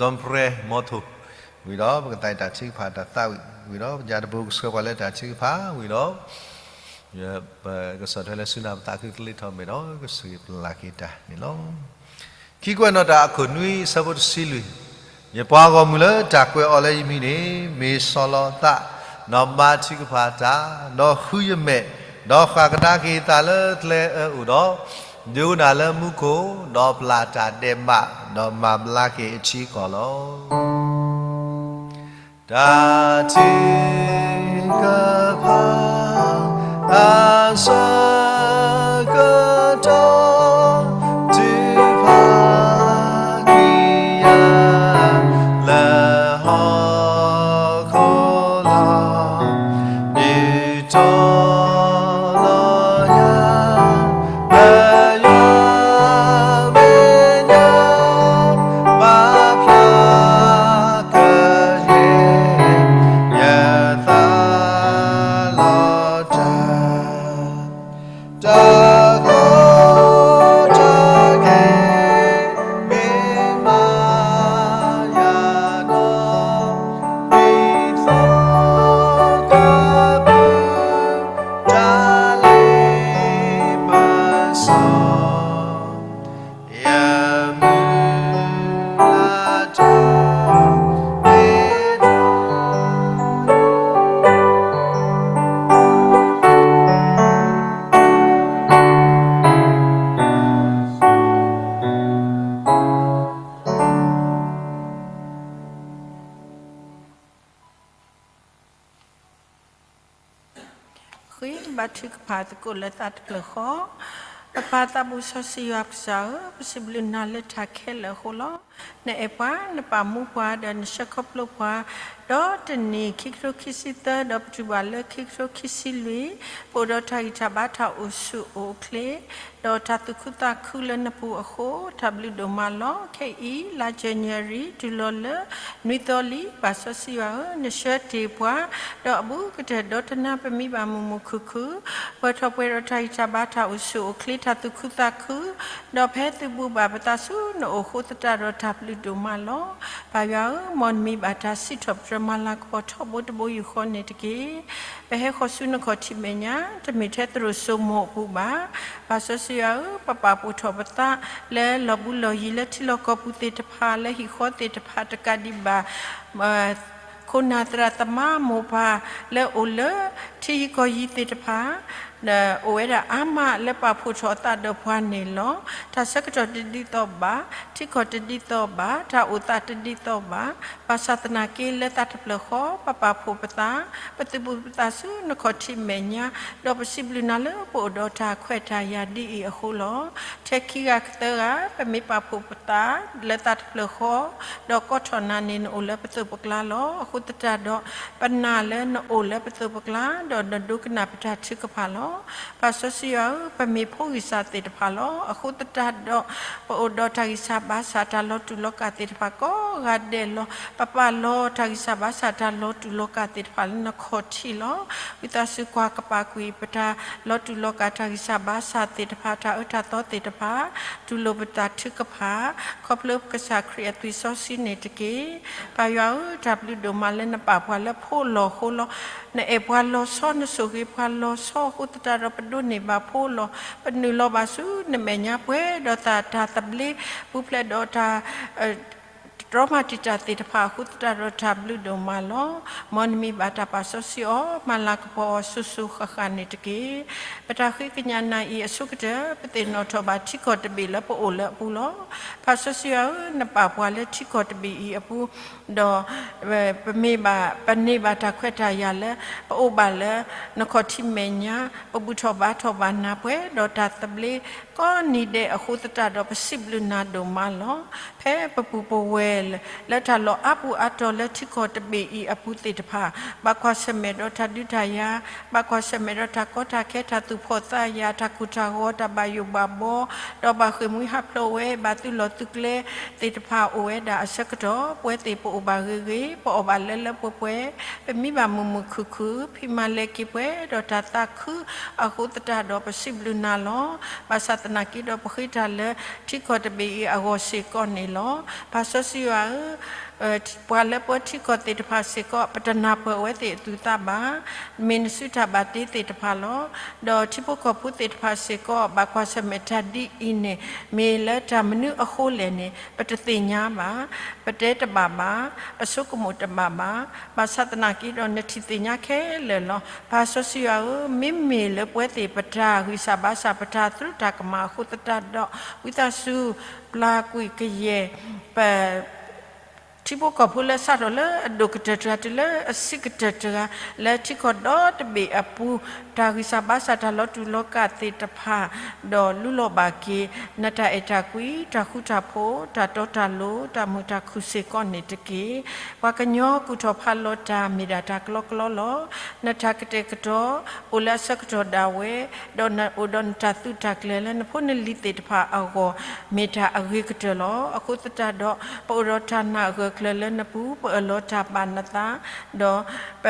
ဒီပြဲမီထိၣ် ဝံၤဒီး ပကသးဝံၣ်တၢ်ထုကဖၣ်တၢ်သးဝံၣ် ဝံၤဒီး ပညါတဘိကဆှၢပှၤလၢတၢ်ထုကဖၣ် ဝံၤဒီး ပကဆီၣ်ထွဲလၢဆူနၢ်ပသးခုကလံၤထီၣ်မဲာ်ဒီး ကစံးပျၢ်က့ၤတၢ်န့ၣ်လီၤ. ခံကွဲးနီၣ်တၢ်အခိၣ်နွံ အဆၢဖိတဆံလွံၢ်, ယပှၤဂီၢ်မုၢ်လၢတၢ်ကွဲးအီၤလၢယမံၤန့ၣ် မ့ၢ်ဆီၣ်လီၤသး, ဒီးဘါထုကဖၣ်တၢ်, ဒီးဃုယမဲာ်, ဒီးဃၣ်ကဒါက့ၤသးလၢကျဲအၢအအိၣ်ဒီး ဒိကနၣ်လၢမူခိၣ်, ဒီးပျၢ်တၢ်ဒဲးဘး, ဒီးမၤဘျါက့ၤအထံအကီၢ်လီၤ. တၢ်ထုကဖၣ်အဆၢကတီၢ် ထုကဖၣ်က့ၤယၤ လၢဟီၣ်ခိၣ်လီၤ. ဒုးတီလီၤယၤ လၢယွၤမဲာ်ညါ ဘၣ်ဖျါကယဲၢ် ယသးလီၤတၢ် တၢ်ကီတၢ်ခဲ မ့ၢ်မၤယၤဒီး ဒ်သိးကဘုး တၢ်လ့ပစီ ယမုၢ်လၢ်တၢ် ဃ့ဘါထုကဖၣ်သကိးလၢသးတဖျၢၣ်ဃီ, ပပၢ်သးဘိစီဆှံယွၤပကစၢ်ဧၢ, ပစံးဘျုးနၤလၢတၢ်ခဲလၢာ်အဃိလီၤ. နအဲၣ်ပှၤ, နပာ်မူပှၤ, ဒီးနဆှၢခီဖျိပှၤ, ဒီးတနံၤခံကထိခံဆံသၢ ဒီးပတုၤဘၣ်လၢခံကထိခံဆံလွံၢ်, ပအိၣ်ဒီးတၢ်ဂံၢ်တၢ်ဘါ တၢ်အိၣ်ဆူၣ်အိၣ်ချ့ ဒီးတၢ်သူၣ်ခုသးခုလၢနပူၤအဃိ တၢ်ဘျုးဒိၣ်မးလီၤ. ခဲအံၤ လါယနူၤအါရံၤ တုၤလီၤလၢနွံသီလံ. ပၢ်စီဆှံယွၤဧၢ, နဆှၢတ့ၢ်ပှၤ ဒီးအဘူးကတၢၢ်ဒီတနၤ ပမံဘၣ်မုာ်မုာ်ခုၣ်ခုၣ်, ပှဲၤထီၣ်ပှဲၤဒီးတၢ်ဂံၢ်တၢ်ဘါ တၢ်အိၣ်ဆူၣ်အိၣ်ချ့ တၢ်သူၣ်ခုသးခု, ဒီးဖဲသုဘူးဘၣ်ပသးဆူနအိၣ်အဃိသတးဒီး တၢ်ဘျုးဒိၣ်မးလီၤ. ပၢ်ယွၤဧၢ, မ်နမံဘၣ်တၢ်စံးထီၣ်ပတြၢၤမၤလၤကပီၤထီဘိတဘိယူၢ်ဃီန့ၣ်တက့ၢ်. ပဟဲဃီၤဆူနခီၣ်ထံးမဲာ်ညါ တမ့ၢ်ထဲသရိာ်စိမိၤအပူၤဘၣ်. ပၢ်စီဆှံယွၤဧၢ, ပပာ်ဖှိၣ်ထီၣ်ပသး လၢလီၢ်ဘူးလီၢ်ယံၤ လၢထံလီၢ်ကီၢ်ပူၤသ့ၣ်တဖၣ် လၢဟံၣ်ဃီသ့ၣ်တဖၣ် တကးဒံးဘၣ် ခိၣ်နၢ်သရၣ်သမါမိၢ်ပၢ် လၢအိၣ်လၢထံယံၤကီၢ်ယံၤသ့ၣ်တဖၣ် အိၣ်ဝဲဒၣ်အါမးလၢပာ်ဖှိၣ်ထီၣ်အသးဒီးပှၤန့ၣ်လီၤ. တၢ်ဆၢကတီၢ်တဒ်သိးဘၣ်, ထံကီၢ်တဒ်သိးဘၣ်, တၢ်အိၣ်သးတဒ်သိးဘၣ်, ဘၣ်ဆၣ်သနာ်က့လၢသးတဖျၢၣ်ဃီ ပပာ်ဖှိၣ်ပသး, ပသုးဘူးပသးဆူနခီၣ်ထံးမဲာ်ညါ, ဒီးပစံးဘျုးနၤလၢပအိၣ်ဒီးတၢ်ခွဲးတၢ်ယာ်ဒ်အံၤအဃိလီၤ. ထဲခံဂၤကသၢဂၤ ပမ့ၢ်ပာ်ဖှိၣ်ပသး လၢသးတဖျၢၣ်ဃီ ဒီးကိးထီၣ်နၤန့ၣ် နအိၣ်လၢပသိးပကျါလီၤ. အဃိသတးဒီး ပနာ်လၢနအိၣ်လၢပသိးပကျါ, ဒီးနဒိကနၣ်ပတၢ်ထုကဖၣ်လီၤ. ပၢ်စီဆှံယွၤဧၢ, ပမ့ၢ်ဖိဂံၢ်စၢ်သ့ၣ်တဖၣ်လီၤ. အဃိသတးဒီး ပအိၣ်ဒီးတၢ်ဂံၢ်စၢ်ဘါစၢ် တၢ်လီၤတူာ်လီၤကာ်သ့ၣ်တဖၣ်ကိးဂၤဒဲးလီၤ. ပ ပပာ်လီၤတၢ်ဂံၢ်စၢ်ဘါစၢ် တၢ်လီၤတူာ်လီၤကာ်သ့ၣ်တဖၣ်လၢနခီၣ်ထံးလီၤ. ဝံသးစူၤကွၢ်ကပာ်ကွံာ် ပတၢ်လီၤတူာ်လီၤကာ် တၢ်ဂံၢ်စၢ်ဘါစၢ်သ့ၣ်တဖၣ် တၢ်အၢတၢ်သီသ့ၣ်တဖၣ် တူၢ်လိာ်ပတၢ်ထုကဖၣ် ခီဖျိကစၢ်ခရံာ်အသွံၣ်စီဆှံန့ၣ်တက့ၢ်. ပၢ်ယွၤဧၢ, တၢ်ဘျုးဒိၣ်မးလၢနပာ်ပှၤလၢဖှိၣ်လီၤဃိလီၤ. နအဲၣ်ပှၤလီၤဆီ နဆိၣ်ဂ့ၤပှၤလီၤဆီအဃိသတးဒီး ပဒိးန့ၢ်ဘၣ်ဖှိၣ်လီၤ. ပနုာ်လီၤဘၣ်ဆူနမဲာ်ညါ ပှဲၤဒီးတၢ်သဘျ့ ပူၤဖျဲးဒီးတၢ် တြီမၤတံာ်တာ်သ့ၣ်တဖၣ်အဃိသတးဒီး တၢ်ဘျုးဒိၣ်မးလီၤ. မ်နမံၤဘၣ်တၢ်ပာ်စီဆှံအီၤ မၤလၤကပီၤအီၤ စိၤစိၤဃၣ်ဃၣ်န့ၣ်တက့ၢ်. ပတၢ်ဃ့ကညးနၤအံၤအဆိကတၢၢ် ပသ့ၣ်နီၣ်ထီၣ်ဘၣ်ထံကီၢ်တဘ့ၣ်လၢပအိၣ်လၢအပူၤလီၤ. ပၢ်စီဆှံယွၤဧၢ, နပာ်ပှၤလၢထံကီၢ်တဘ့ၣ်အံၤအပူၤ ဒီး ပမ့ၢ်ဘၣ် ပန့ၢ်ဘၣ်တၢ်ခွဲးတၢ်ယာ်လၢ ပအိၣ်ဘၣ်လၢ နခီၣ်ထံးမဲာ်ညါ ပဘူၣ်ထီၣ်ဘါထီၣ်ဘၣ်နၤ ပှဲၤဒီးတၢ်သဘျ့ ကိးနံၤဒဲးအဃိသတးဒီး ပစံးဘျုးနၤဒိၣ်မးလီၤ. ဖဲပပူၤပဝဲၢ်လၢ လၢတၢ်လီၢ်အါပူၤအါတီၤလၢထံကီၢ်တဘ့ၣ်အံၤအပူၤသ့ၣ်တဖၣ် ဘၣ်ကွၢ်ဆၢၣ်မဲာ်ဒီးတၢ်ဒုးတၢ်ယၤ, ဘၣ်ကွၢ်ဆၢၣ်မဲာ်ဒီးတၢ်ကီတၢ်ခဲ တၢ်သူၣ်ဖှီၣ်သးယာ်, တၢ်ကိၢ်တၢ်ဂီၤ, တၢ်ဘၣ်ယိၣ်ဘၣ်ဘီ, ဒီးဘၣ်ဃ့ၢ်မှံဟးဖျိးဝဲ ဘၣ်သုးလီၢ်သုးကျဲသ့ၣ်တဖၣ်အိၣ်ဝဲဒၣ်အဆၢကတီၢ် ပဝဲသ့ၣ်ပအိၣ်ဘၣ်ဂ့ၤဂ့ၤ, ပအီၣ်ဘၣ်လၢလၢပှဲၤပှဲၤ, ပမံဘၣ်မုာ်မုာ်ခုၣ်ခုၣ်, ဖံးမၤလဲၤက့ၤပှဲၤဒီးတၢ်သးခုအဃိသတးဒီး ပစံးဘျုးနၤလီၤ. ဘၣ်ဆၣ်သနာ်က့ဒီး ပဃ့တၢ်လၢထံကီၢ်တဘ့ၣ်အံၤအဂီၢ်စ့ၢ်ကီးန့ၣ်လီၤ. ပၢ်စီဆှံယွၤဧၢ, ပှၤလၢပှဲၤထံကီၢ်သ့ၣ်တဖၣ်စ့ၢ်ကီး ပတနၢ်ပၢၢ်အဝဲသ့ၣ်အသူၣ်သးဘၣ်, မ့ၢ်နစုတၢ်ဘၣ်တ့သ့ၣ်တဖၣ်လီၤ. ဒီးထံဖိကီၢ်ဖိသ့ၣ်တဖၣ်စ့ၢ်ကီး ဘၣ်ကွၢ်ဆၢၣ်မဲာ်တၢ်ဒ်အံၤန့ၣ် မ့ၢ်လၢတၢ်မနုၤအဃိလဲၣ်န့ၣ် ပတသ့ၣ်ညါဘၣ်, ပတဲတဘၣ်ဘၣ်, ပဆိကမိၣ်တဘၣ်ဘၣ်. ဘၣ်ဆၣ်သနာ်က့ဒီး နထံၣ်သ့ၣ်ညါခဲလၢာ်လီၤ. ပၢ်စီဆှံယွၤဧၢ, မ့မ့ၢ်လၢပဝဲသ့ၣ်ပတၢ်ဂံၢ်စၢ်ဘါစၢ် ပတၢ်သရူးတၢ်ကမၣ်အဃိသတးဒီး ဝံသးစူၤ ပျၢ်ကွံာ်ကယဲၢ် ပ ထံဖိကီၢ်ဖိလၢအစးထီၣ်လၢအဒိၣ်ကတၢၢ်တဂၤ တုၤလၢအဆံးကတၢၢ်တဂၤ လၢထံကီၢ်ဒီတဘ့ၣ်အပူၤ တၢ်ဂံၢ်စၢ်ဘါစၢ် တၢ်လီၤတူာ်လီၤကာ်သ့ၣ်တဖၣ် ဒီးလူလီၤဘၣ်က့ၤ နတၢ်အဲၣ်တၢ်ကွံ တၢ်ဃူတၢ်ဖိး တၢ်တီတၢ်လိၤ တၢ်မုာ်တၢ်ခုၣ်စ့ၢ်ကီးန့ၣ်တက့ၢ်. ပှၤကညီကူၣ်ထီၣ်ဖးလီၤတၢ် မ့ၢ်ဒၣ်တၢ်ကလီကလီလီၤ. နတၢ်ကတဲာ်ကတီၤ အိၣ်လၢအဆၢကတီၢ်ဒၣ်ဝဲ, ဒီးနအိၣ်ဒီးနတၢ်သုးတၢ်ကျဲၤလၢနဖိနလံၤသ့ၣ်တဖၣ်အဂီၢ် မ့ၢ်တၢ်အဂ့ၤကတၢၢ်လီၤ. အဃိသတးဒီး ပအိၣ်ဒီးတၢ်နာ်အဂၢၢ်ကျၢၤလၢနပူၤ, ပအၢၣ်လီၤတၢ်ဘၣ်နသး, ဒီးပ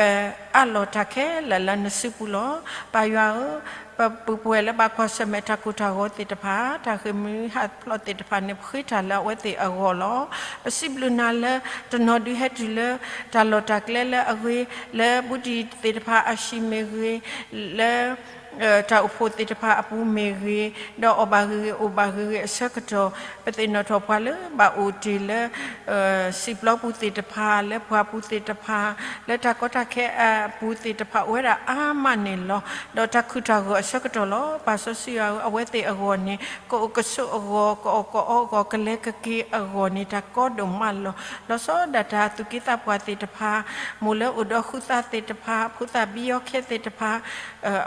အးလီၤတၢ်ခဲလၢာ်လၢနစုပူၤလီၤ. ပၢ်ယွၤဧၢ, ပပူၤပဝဲၢ်လၢဘၣ်ကွၢ်ဆၢၣ်မဲာ်တၢ်ကိၢ်တၢ်ဂီၤသ့ၣ်တဖၣ်, တၢ်ဃ့ၢ်မှံဟးဖျိးသ့ၣ်တဖၣ်န့ၣ် ပဃ့တၢ်လၢအဝဲသ့ၣ်အဂီၢ်လီၤ. ပစံးဘျုးနၤလၢ တနီၤဒုးဟဲတုၤလၢ တၢ်လီၢ်တၢ်ကျဲလၢအဂ့ၤ, လၢဘူးတံၢ်သ့ၣ်တဖၣ်အဟံၣ်မ့ၢ်ဂ့ၤ, လၢ တၢ်အိၣ်ဖှိၣ်သ့ၣ်တဖၣ်အပူၤမ့ၢ်ဂ့ၤ, ဒီးအီၣ်ဘၣ်ဂ့ၤဂ့ၤ အိၣ်ဘၣ်ဂ့ၤဂ့ၤအဆၢကတီၢ်, ပသ့ၣ်နီၣ်ထီၣ်ပှၤလၢဘၣ်အိၣ်တ့ၢ်လၢ စံာ်ပျီပူၤသ့ၣ်တဖၣ်, လၢပှၢ်ပူၤသ့ၣ်တဖၣ်, လၢတၢ်ကီတၢ်ခဲအပူၤသ့ၣ်တဖၣ် အိၣ်ဝဲဒၣ်အါမးန့ၣ်လီၤ. ဒီးတၢ်ခုၣ်တၢ်ဂီၤအဆၢကတီၢ်လီၤ. ပၢ်စီဆှံယွၤဧၢ, အဝဲသ့ၣ်အဂီၢ်န့ၣ် ကအီၣ်ကဆိးအဂီၢ်, ကအီၣ်ကအီအဂီၢ်, ကလဲၤကက့ၤအဂီၢ်န့ၣ် တၢ်ကီဒိၣ်မးလီၤ. လီၤဆီဒၣ်တၢ်သူၣ်က့သးပှၢ်သ့ၣ်တဖၣ်, မိၢ်လၢအိၣ်ဒီးဃုသးသ့ၣ်တဖၣ်, ဖိသၣ်ဘံယီၤခဲသ့ၣ်တဖၣ်,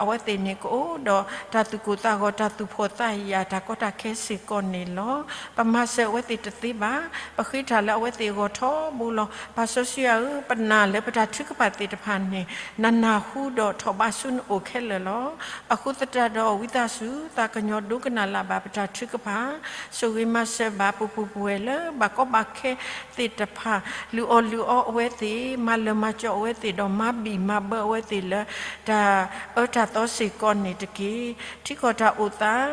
အဝဲသ့ၣ်န့ၣ် ကအိၣ်ဒီးတၢ်သူၣ်ကိၢ်သးဂီၤ, တၢ်သူၣ်ဖှီၣ်သးယာ်, တၢ်ကီတၢ်ခဲစ့ၢ်ကီးန့ၣ်လီၤ. ပမၤစၢၤအဝဲသ့ၣ်တသ့ဘၣ်. ပဃ့တၢ်လၢအဝဲသ့ၣ်အဂီၢ်ထီဘိလီၤ. ပၢ်စီဆှံယွၤဧၢ, ပနာ်လၢပတၢ်ထုကဖၣ်သ့ၣ်တဖၣ်န့ၣ် နနၢ်ဟူဒီးထီၣ်ဘးဆူနအိၣ်ခဲလၢာ်လီၤ. အဃိသတးဒီး ဝံသးစူၤ သးကညီၤဒိကနၣ်လၢ်ဘၣ်ပတၢ်ထုကဖၣ်, ဆိၣ်ဂ့ၤမၤစၢၤဘၣ်ပပူၤပဝဲၢ်လၢဘၣ်ကီဘၣ်ခဲသ့ၣ်တဖၣ်, လုၢ်အီၣ်လုၢ်အီအဝဲသ့ၣ်, မၤလၢၤမၤကီၤအဝဲသ့ၣ်, ဒီးမၤဘံၣ်မၤဘၢအဝဲသ့ၣ်လၢ တၢ်အၢတၢ်သီစ့ၢ်ကီးန့ၣ်တက့ၢ်. ထံကီၢ်တၢ်အိၣ်သး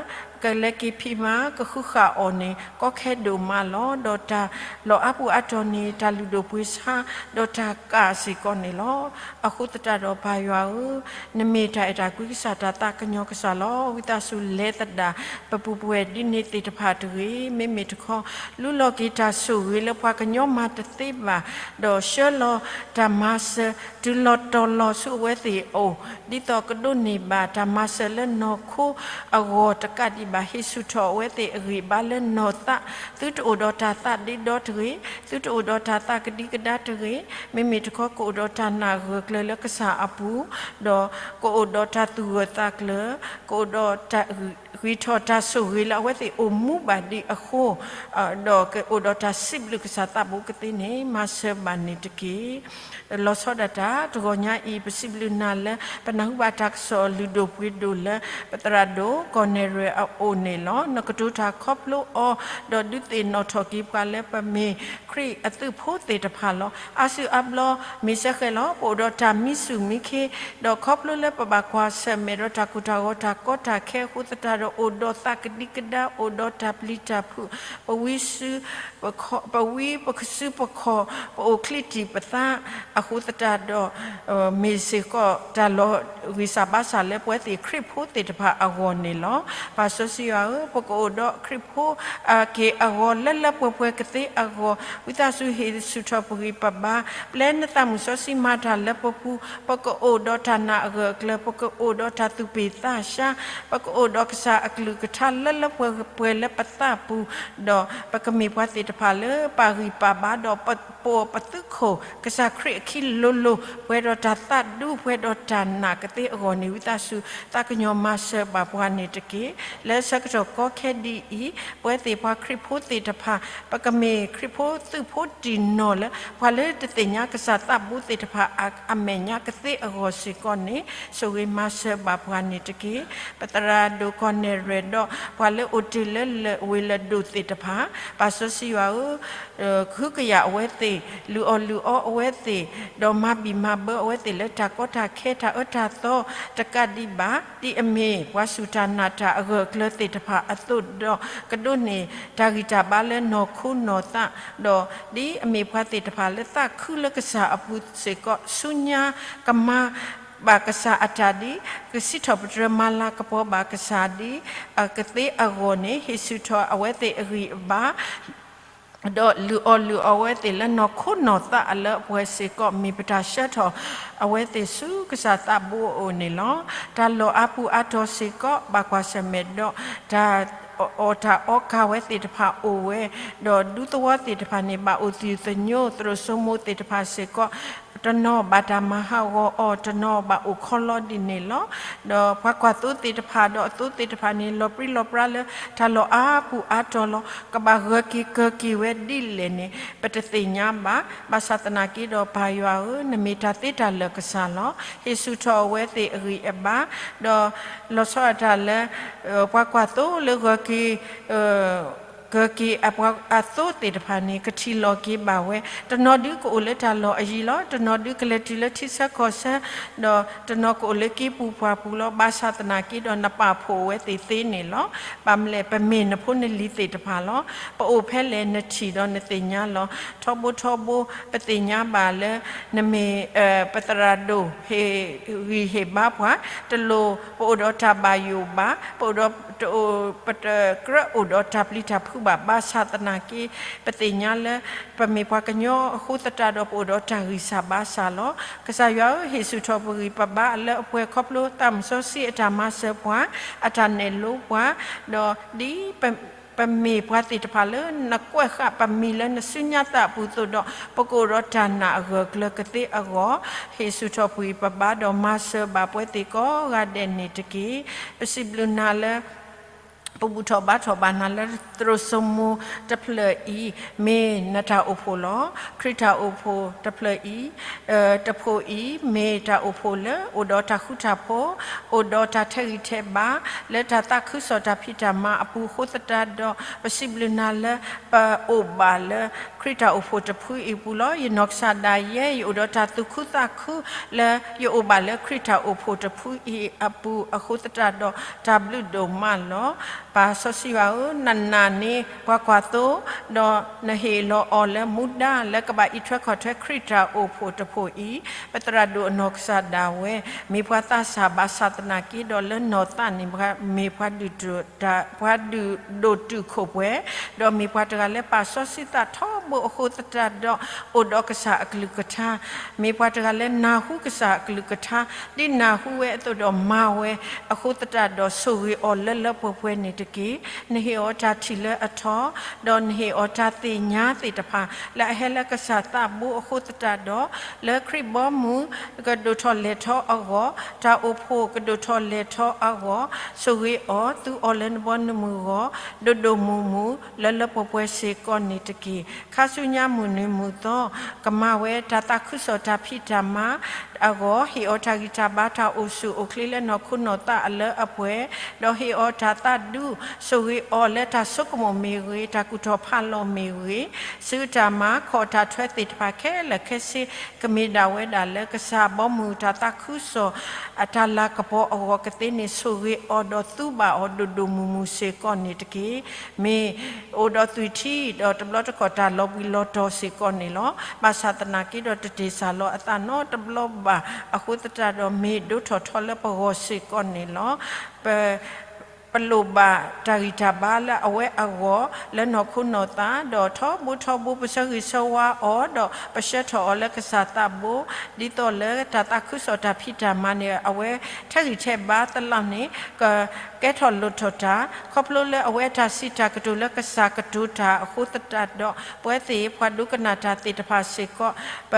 ကလဲၤက့ၤဖံးမၤ ကဃုဃာ်အီၤန့ၣ် ကီခဲဒိၣ်မးလီၤ. ဒီးတၢ်လီၢ်အါပူၤအါတီၤန့ၣ် တၢ်လုၢ်ဒိၣ်ပှ့ၤဆါ ဒီးတၢ်ကၢ်စ့ၢ်ကီးန့ၣ်လီၤ. အဃိသတးဒီးပၢ်ယွၤဧၢ, နမ့ၢ်တၢ်အဲၣ်တၢ်ကွံကစၢ် တၢ်သးကညီၤကစၢ်လီၤ. ဝံသးစူၤလဲၤသဒၣ် ပပူၤပဝဲၢ်ဒ်န့ၣ်သ့ၣ်တဖၣ်တဂ့ၤ, မ့မ့ၢ်တခီ လူလီၤက့ၤတၢ်ဆိၣ်ဂ့ၤလၢပှၤကညီမၤတသ့ဘၣ်, ဒီးဆှၢလီၤတၢ်မၤစၢၤ တုၤလီၤတီၤလီၤဆူအဝဲသ့ၣ်အအိၣ်, ဒ်သိးကဒိးန့ၢ်ဘၣ်တၢ်မၤစၢၤလၢနီၢ်ခိအဂီၢ်တကးဒံးဘၣ် ဟ့ၣ်ဆူၣ်ထီၣ်အဝဲသ့ၣ်အဂံၢ်ဘါလၢနီၢ်သး, သုတအိၣ်ဒီးတၢ်သးဒ့ဒီတဂ့ၤ, သုတအိၣ်ဒီးတၢ်သးကဒံကဒါတဂ့ၤ, မ့မ့ၢ်တခီ ကအိၣ်ဒီးတၢ်နာ်ဂၢၢ်ကျၢၤလၢကစၢ်အပူၤ, ဒီးကအိၣ်ဒီးတၢ်သူၣ်ဂၢၢ်သးကျၢၤ, ကအိၣ်ဒီးတၢ်ဂံၢ် ကွံာ်ထီၣ်တၢ်ဆိၣ်ဂ့ၤလၢအဝဲသ့ၣ်အိၣ်မူဘၣ်ဒံးအဃိ, ဒီးကအိၣ်ဒီးတၢ်စံးဘျုးကစၢ်သးဘိကသ့န့ၣ် မၤစၢၤဘၣ်န့ၣ်တက့ၢ်. လီၤဆီဒၣ်တၢ် တဂီၤညါအံၤ ပစံးဘျုးနၤလၢ ပနၢ်ဟူဘၣ်တၢ်ကစီၣ်လုၢ်ဒိၣ်ပှ့ၤဒိၣ်လၢ ပသရၣ်ဒိၣ်ကီၢ်နဲၣ်ရွဲၣ်အအိၣ်န့ၣ်လီၤ. နကတိၤတၢ်ခီဖျိအီၤ, ဒီးဒုးသ့ၣ်နီၣ်ထီၣ်က့ၤပှၤလၢပမ့ၢ်ခရံာ်အသုးဖိသ့ၣ်တဖၣ်လီၤ. အါစုအါဘျီ မ့ၢ်စဲဃဲးလီၤ ပအိၣ်ဒီးတၢ်မံဆူၣ်မံခ့, ဒီးခီဖျိလၢပဘၣ်ကွၢ်ဆၢၣ်မဲာ်ဒီးတၢ်ကိၢ်တၢ်ဂီၤ တၢ်ကီတၢ်ခဲအဃိသတးဒီး အိၣ်ဒီးသးကဒံကဒါ အိၣ်ဒီးတၢ်ပျံၤတၢ်ဖုး, ပဝံ ပဝံပကစုပခီၣ်, ပအိၣ်ချံတံၢ်ပသးအဃိသတးဒီး, မ့ၢ်စ့ၢ်ကီးတၢ်လီၤဂံၢ်စၢ်ဘါစၢ်လၢပဝဲသ့ၣ်ခရံာ်ဖိသ့ၣ်တဖၣ်အဂီၢ်န့ၣ်လီၤ. ပၢ်စီဆှံယွၤဧၢ, ပကအိၣ်ဒီးခရံာ်ဖိအက့ၢ်အဂီၤလၢလၢပှဲၤပှဲၤကသ့အဂီၢ်, ဝံသးစူၤဟ့ၣ်ဆူၣ်ထီၣ်ပဂံၢ်ပဘါ, ပျဲနသးမုၣ်စီဆှံမၤတၢ်လၢပပူၤ, ပကအိၣ်ဒီးတၢ်နာ်အဂၢၢ်အကျၢၤ, ပကအိၣ်ဒီးတၢ်သူၣ်ပ့ၢ်သးဆါ, ပကအိၣ်ဒီးကစၢ်အကလုၢ်ကထါလၢလၢပှဲၤပှဲၤလၢပသးပူၤ, ဒီးပကမ့ၢ်ပှၤသ့ၣ်တဖၣ်လၢပာ်ဂံၢ်ပာ်ဘါ, ဒီးပပိာ်ပသုးခိၣ် ကစၢ်ခရံာ်အခံလိၤလိၤ, ပှဲၤဒီးတၢ်သးဒူ ပှဲၤဒီးတၢ်နာ်ကသ့အဂီၢ်န့ၣ် ဝံသးစူၤသးကညီၤမၤစၢၤဘၣ်ပှၤန့ၣ်တက့ၢ်. လၢဆၢကတီၢ်ကီခဲဒ်အံၤ, ပဝဲသ့ၣ်ပှၤခရံာ်ဖိသ့ၣ်တဖၣ် ပကမ့ၢ်ခရံာ်ဖိသုးဖိတံၢ်နီၢ်လၢ ပှၤလၢတသ့ၣ်ညါကစၢ်သးဘိသ့ၣ်တဖၣ်အမဲာ်ညါကသ့အဂီၢ်စ့ၢ်ကီးန့ၣ် ဆိၣ်ဂ့ၤမၤစၢၤဘၣ်ပှၤန့ၣ်တက့ၢ်. ပသရၣ်ဒိၣ်ကီၢ်နဲၣ်ရွဲၣ်ဒီး ပှၤလၢအိၣ်တ့ၢ်လၢလၢၢ်ဝ့ၢ်လၢၢ်ဒိၣ်သ့ၣ်တဖၣ်, ပၢ်စီဆှံယွၤဧၢ, ဃုကယာ်အဝဲသ့ၣ်, လုၢ်အီၣ်လုၢ်အီအဝဲသ့ၣ်, ဒီးမၤဘံၣ်မၤဘၢအဝဲသ့ၣ်လၢတၢ်ကီတၢ်ခဲတၢ်အၢတၢ်သီတကးဒံးဘၣ်, ဒ်အမ့ၢ်ပှၤစူၢ်တၢ်နာ်တၢ်အဂၢၢ်အကျၢၤသ့ၣ်တဖၣ်အသိးဒီး ကဒိးန့ၢ်တၢ်ဂံၢ်တၢ်ဘါလၢနီၢ်ခိနီၢ်သး, ဒီးဒ်အမ့ၢ်ပှၤသ့ၣ်တဖၣ်လၢသးခုလၢကစၢ်အပူၤစ့ၢ်ကီး ဆူညါကမၤဘၣ်ကစၢ်အတၢ်ဒ်, ကစံးထီၣ်ပတြၢၤမၤလၤကပီၤဘၣ်ကစၢ်ဒ်အကသ့အဂီၢ်န့ၣ် ဟ့ၣ်ဆူၣ်ထီၣ်အဝဲသ့ၣ်အဂံၢ်အဘါ ဒီးလုၢ်အီၣ်လုၢ်အီအဝဲသ့ၣ်လၢနီၢ်ခိနီၢ်သးအလၢအပှဲၤစ့ၢ်ကီး မ့ၢ်ပတၢ်ဆှၢထီၣ်အဝဲသ့ၣ်ဆူကစၢ်သးဘိအအိၣ်န့ၣ်လီၤ. တၢ်လီၢ်အါပူၤအါတီၤစ့ၢ်ကီး ဘၣ်ကွၢ်ဆၢၣ်မဲာ်ဒီး တၢ်အီၣ်တၢ်အီကၤဝဲသ့ၣ်တဖၣ်အိၣ်ဝဲ, ဒီးဒူသဝီသ့ၣ်တဖၣ်န့ၣ် ဘၣ်အိၣ်သယုၢ်သညိ သရိာ်စိမိၤသ့ၣ်တဖၣ်စ့ၢ်ကီး တနီၤဘၣ်တၢ်မၤဟးဂီၤအီၤ, တနီၤဘၣ်အိၣ်ခီလီဒ်န့ၣ်လီၤ. ဒီးပှၤကွၢ်သိသ့ၣ်တဖၣ်ဒီးအသိသ့ၣ်တဖၣ်န့ၣ် လီၤပြံလီၤပြါလၢတၢ်လီၢ်အါပူၤအါတီၤလီၤ. ကဘၣ်ဂၢၢ်က့ၤကၢၤက့ၤဝဲဒ်လဲၣ်န့ၣ် ပတသ့ၣ်ညါဘၣ်. ဘၣ်ဆၣ်သနာ်က့ဒီးပၢ်ယွၤဧၢ, နမ့ၢ်တၢ်သ့တၢ်လၢာ်ကစၢ်လီၤ. ဟ့ၣ်ဆူၣ်ထီၣ်အဝဲသ့ၣ်အဂံၢ်အဘါ, ဒီးလီၤဆီဒၣ်တၢ်လၢ ပှၤကွၢ်သိလၢဂၢၢ်က့ၤ ကၢၤက့ၤအသိသ့ၣ်တဖၣ်န့ၣ် ကထံၣ်လီၤက့ၤဘၣ်ဝဲ, တနီၤဒုးကအိၣ်လၢတၢ်လီၢ်အယံၤလီၤ. တနီၤဒုးကလဲၤတုၤလၢထံဆၢကီၢ်ဆၢ, ဒီးတနီၤကအိၣ်လၢက့ၤပူၤပှၢ်ပူၤလီၤ. ဘၣ်ဆၣ်သနာ်က့ဒီး နပာ်ဖှိၣ်အဝဲသ့ၣ်သ့န့ၣ်လီၤ. ဘၣ်မနုၤလဲၣ်, ပမ့ၢ်နဖိနလံၤသ့ၣ်တဖၣ်လီၤ. ပအိၣ်ဖဲလဲၣ်နထံၣ်ဒီးနသ့ၣ်ညါလီၤ. ထီဘိထီဘိ ပသ့ၣ်ညါဘၣ်လၢ နမ့ၢ် ပသရၣ်ဒိၣ် ဟ့ၣ်ဂံၢ်ဟ့ၣ်ဘါပှၤ, တလိၣ်ပအိၣ်ဒီးတၢ်ဘၣ်ယိၣ်ဘၣ်, ပအိၣ်ဒီး တအိၣ် ပတကြၢးအိၣ်ဒီးတၢ်ပျံၤတၢ်ဖုးဘၣ်. ဘၣ်ဆၣ်သနာ်က့ ပသ့ၣ်ညါလၢ ပမ့ၢ်ပှၤကညီအဃိသတးဒီး ပအိၣ်ဒီးတၢ်ဂံၢ်စၢ်ဘါစၢ်လီၤ. ကစၢ်ယွၤဧၢ, ဟ့ၣ်ဆူၣ်ထီၣ်ပဂံၢ်ပဘါအလၢအပှဲၤခီဖျိသးမုၢ်စီဆှံအတၢ်မၤစၢၤပှၤ, အတၢ်နဲၣ်လိပှၤ, ဒီးဒ် ပမ့ၢ်ပှၤသ့ၣ်တဖၣ်လၢနကွဲးဃာ်ပမံၤလၢနစုညါသးအပူၤသိးဒီး ပကအိၣ်ဒီးတၢ်နာ်အဂၢၢ်အကျၢၤကသ့အဂီၢ်, ဟ့ၣ်ဆူၣ်ထီၣ်ပဂံၢ်ပဘါဒီးမၤစၢၤဘၣ်ပဝဲသ့ၣ်ကိးဂၤဒဲးန့ၣ်တက့ၢ်. ပစံးဘျုးနၤလၢ ပဘူၣ်ထီၣ်ဘါထီၣ်ဘၣ်နၤလၢသရိာ်စိမိၤတဖျၢၣ်အံၤ မ့ၢ်နတၢ်အိၣ်ဖှိၣ်လီၤ. ခရံာ်တၢ်အိၣ်ဖှိၣ်တဖျၢၣ်အံၤ တဖှိၣ်အံၤ မ့ၢ်တၢ်အိၣ်ဖှိၣ်လၢအိၣ်ဒီးတၢ်ဃူတၢ်ဖိး, အိၣ်ဒီးတၢ်ထဲးဂံၢ်ထဲးဘါ လၢတၢ်သးခုကစီၣ်တၢ်ဖံးတၢ်မၤအပူၤအဃိသတးဒီး ပစံးဘျုးနၤလၢ ပအိၣ်ဘၣ်လၢ ခရံာ်တၢ်အိၣ်ဖှိၣ်တဖုအံၤအပူၤလီၤ. ယနီၢ်ကစၢ်ဒၣ်ယဲ ယအိၣ်ဒီးတၢ်သူၣ်ခုသးခုလၢ ယအိၣ်ဘၣ်လၢခရံာ်တၢ်အိၣ်ဖှိၣ်တဖုအံၤအပူၤအဃိသတးဒီး တၢ်ဘျုးဒိၣ်မးလီၤ. ပၢ်စီဆှံယွၤဧၢ, နနာ်န့ၢ်ပှၤကွၢ်သိ, ဒီးနဟ့ၣ်လီၤအီၤလၢမူဒါလၢကဘၣ်အံးထွဲကွၢ်ထွဲခရံာ်တၢ်အိၣ်ဖှိၣ်တဖှိၣ်အံၤ, ပသရၣ်ဒိၣ်အနီၢ်ကစၢ်ဒၣ်ဝဲ မ့ၢ်ပှၤသးစၢ်ဘၣ်ဆၣ်သနာ်က့ဒီး လၢနီၢ်သးန့ၣ် မ့ၢ်ပှၤဒုးဒိၣ်တုာ်ခိၣ်ပှဲၤ, ဒီးမ့ၢ်ပှၤတဂၤလၢပာ်စီဆှံသးထီ ဘိအဃိသတးဒီး အိၣ်ဒီးကစၢ်အကလုၢ်ကထါ, မ့ၢ်ပှၤတဂၤလၢနၢ်ဟူကစၢ်အကလုၢ်ကထါ ဒ်နၢ်ဟူဝဲအသိးဒီးမၤဝဲအဃိသတးဒီး ဆိၣ်ဂ့ၤအီၤလၢလၢပှဲၤပှဲၤန့ၣ်တက့ၢ်. နဟ့ၣ်အီၤတၢ်ထံၣ်လၢအထီ, ဒီးနဟ့ၣ်အီၤတၢ်သ့ၣ်ညါသ့ၣ်တဖၣ် လၢအဟဲလၢကစၢ်သးဘိအဃိသတးဒီး လၢခရံာ်ဘီမုၢ်ကဒိၣ်ထီၣ်လဲၢ်ထီၣ်အဂီၢ်, တၢ်အိၣ်ဖှိၣ်ကဒိၣ်ထီၣ်လဲၢ်ထီၣ်အဂီၢ်, ဆိၣ်ဂ့ၤအီၤ, သူအီၤလၢနဘီနမုၢ်အဂီၢ်, ဒိၣ်ဒိၣ်မုၢ်မုၢ် လၢလၢပှဲၤပှဲၤစ့ၢ်ကီးန့ၣ်တက့ၢ်. ခါဆူညါမုၢ်နံၤမုၢ်သီ ကမၤဝဲတၢ်သးခုကစီၣ်တၢ်ဖံးတၢ်မၤအဂီၢ်, ဟ့ၣ်အီၤတၢ်ဂံၢ်တၢ်ဘါတၢ်အိၣ်ဆူၣ်အိၣ်ချ့လၢနီၢ်ခိနီၢ်သးအလၢအပှဲၤ, ဒီးဟ့ၣ်အီၤတၢ်သးဒူ, ဆိၣ်ဂ့ၤအီၤလၢတၢ်ဆိကမိၣ်မ့ၢ်ဂ့ၤ, တၢ်ကူၣ်ထီၣ်ဖးလီၤမ့ၢ်ဂ့ၤ, စုတၢ်မၤခီၣ်တၢ်ထွဲသ့ၣ်တဖၣ်ခဲလၢာ်ခဲဆ့ ကမ့ၢ်ဒၣ်ဝဲဒၣ်လၢကစၢ်ဘီမုၢ်တၢ်သးခုကစီၣ် အတၢ်လၤကပီၤအဂီၢ်ကသ့န့ၣ် ဆိၣ်ဂ့ၤအီၤဒီးသူဘၣ်အီၤဒိၣ်ဒိၣ်မုၢ်မုၢ်စ့ၢ်ကီးန့ၣ်တက့ၢ်. မ့ၢ်အိၣ်ဒီးသွံၣ်ထံဒီးတဘျီတခီၣ်တၢ်လီၤဘှံးလီၤတီၤစ့ၢ်ကီးန့ၣ်လီၤ. ဘၣ်ဆၣ်သနာ်က့ဒီးတတ့ၢ်စၢ်လီၤအသးနီတဘျီဘၣ်အဃိသတးဒီး မ့ၢ်ဒိၣ်ထီၣ်ထီလၢပဂီၢ်စ့ၢ်ကီးန့ၣ်လီၤ. ပ ပလိၣ်ဘၣ်တၢ်ဂံၢ်တၢ်ဘါလၢအဝဲအဂီၢ် လၢနီၢ်ခိနီၢ်သး, ဒီးထီဘိထီဘိပဆၢဂ့ၤဆၢဝါအီၤ, ဒီးပဆှၢထီၣ်အီၤလၢကစၢ်သးဘိ, ဒ်သိးလၢတၢ်သးခုကစီၣ်တၢ်ဖံးတၢ်မၤန့ၣ် အဝဲထဲဂံၢ်ထဲဘါသလောက်န့ၣ် ကကဲထီၣ်လိၣ်ထီၣ်တၢ်, ခီဖျိလၢအဝဲအတၢ်စံးတၢ်ကတိၤလၢကစၢ်ကတိၤတၢ်အဃိသတးဒီး ပဝဲသ့ၣ်ပှၤဒိကနၣ်တၢ်သ့ၣ်တဖၣ်စ့ၢ်ကီး ပ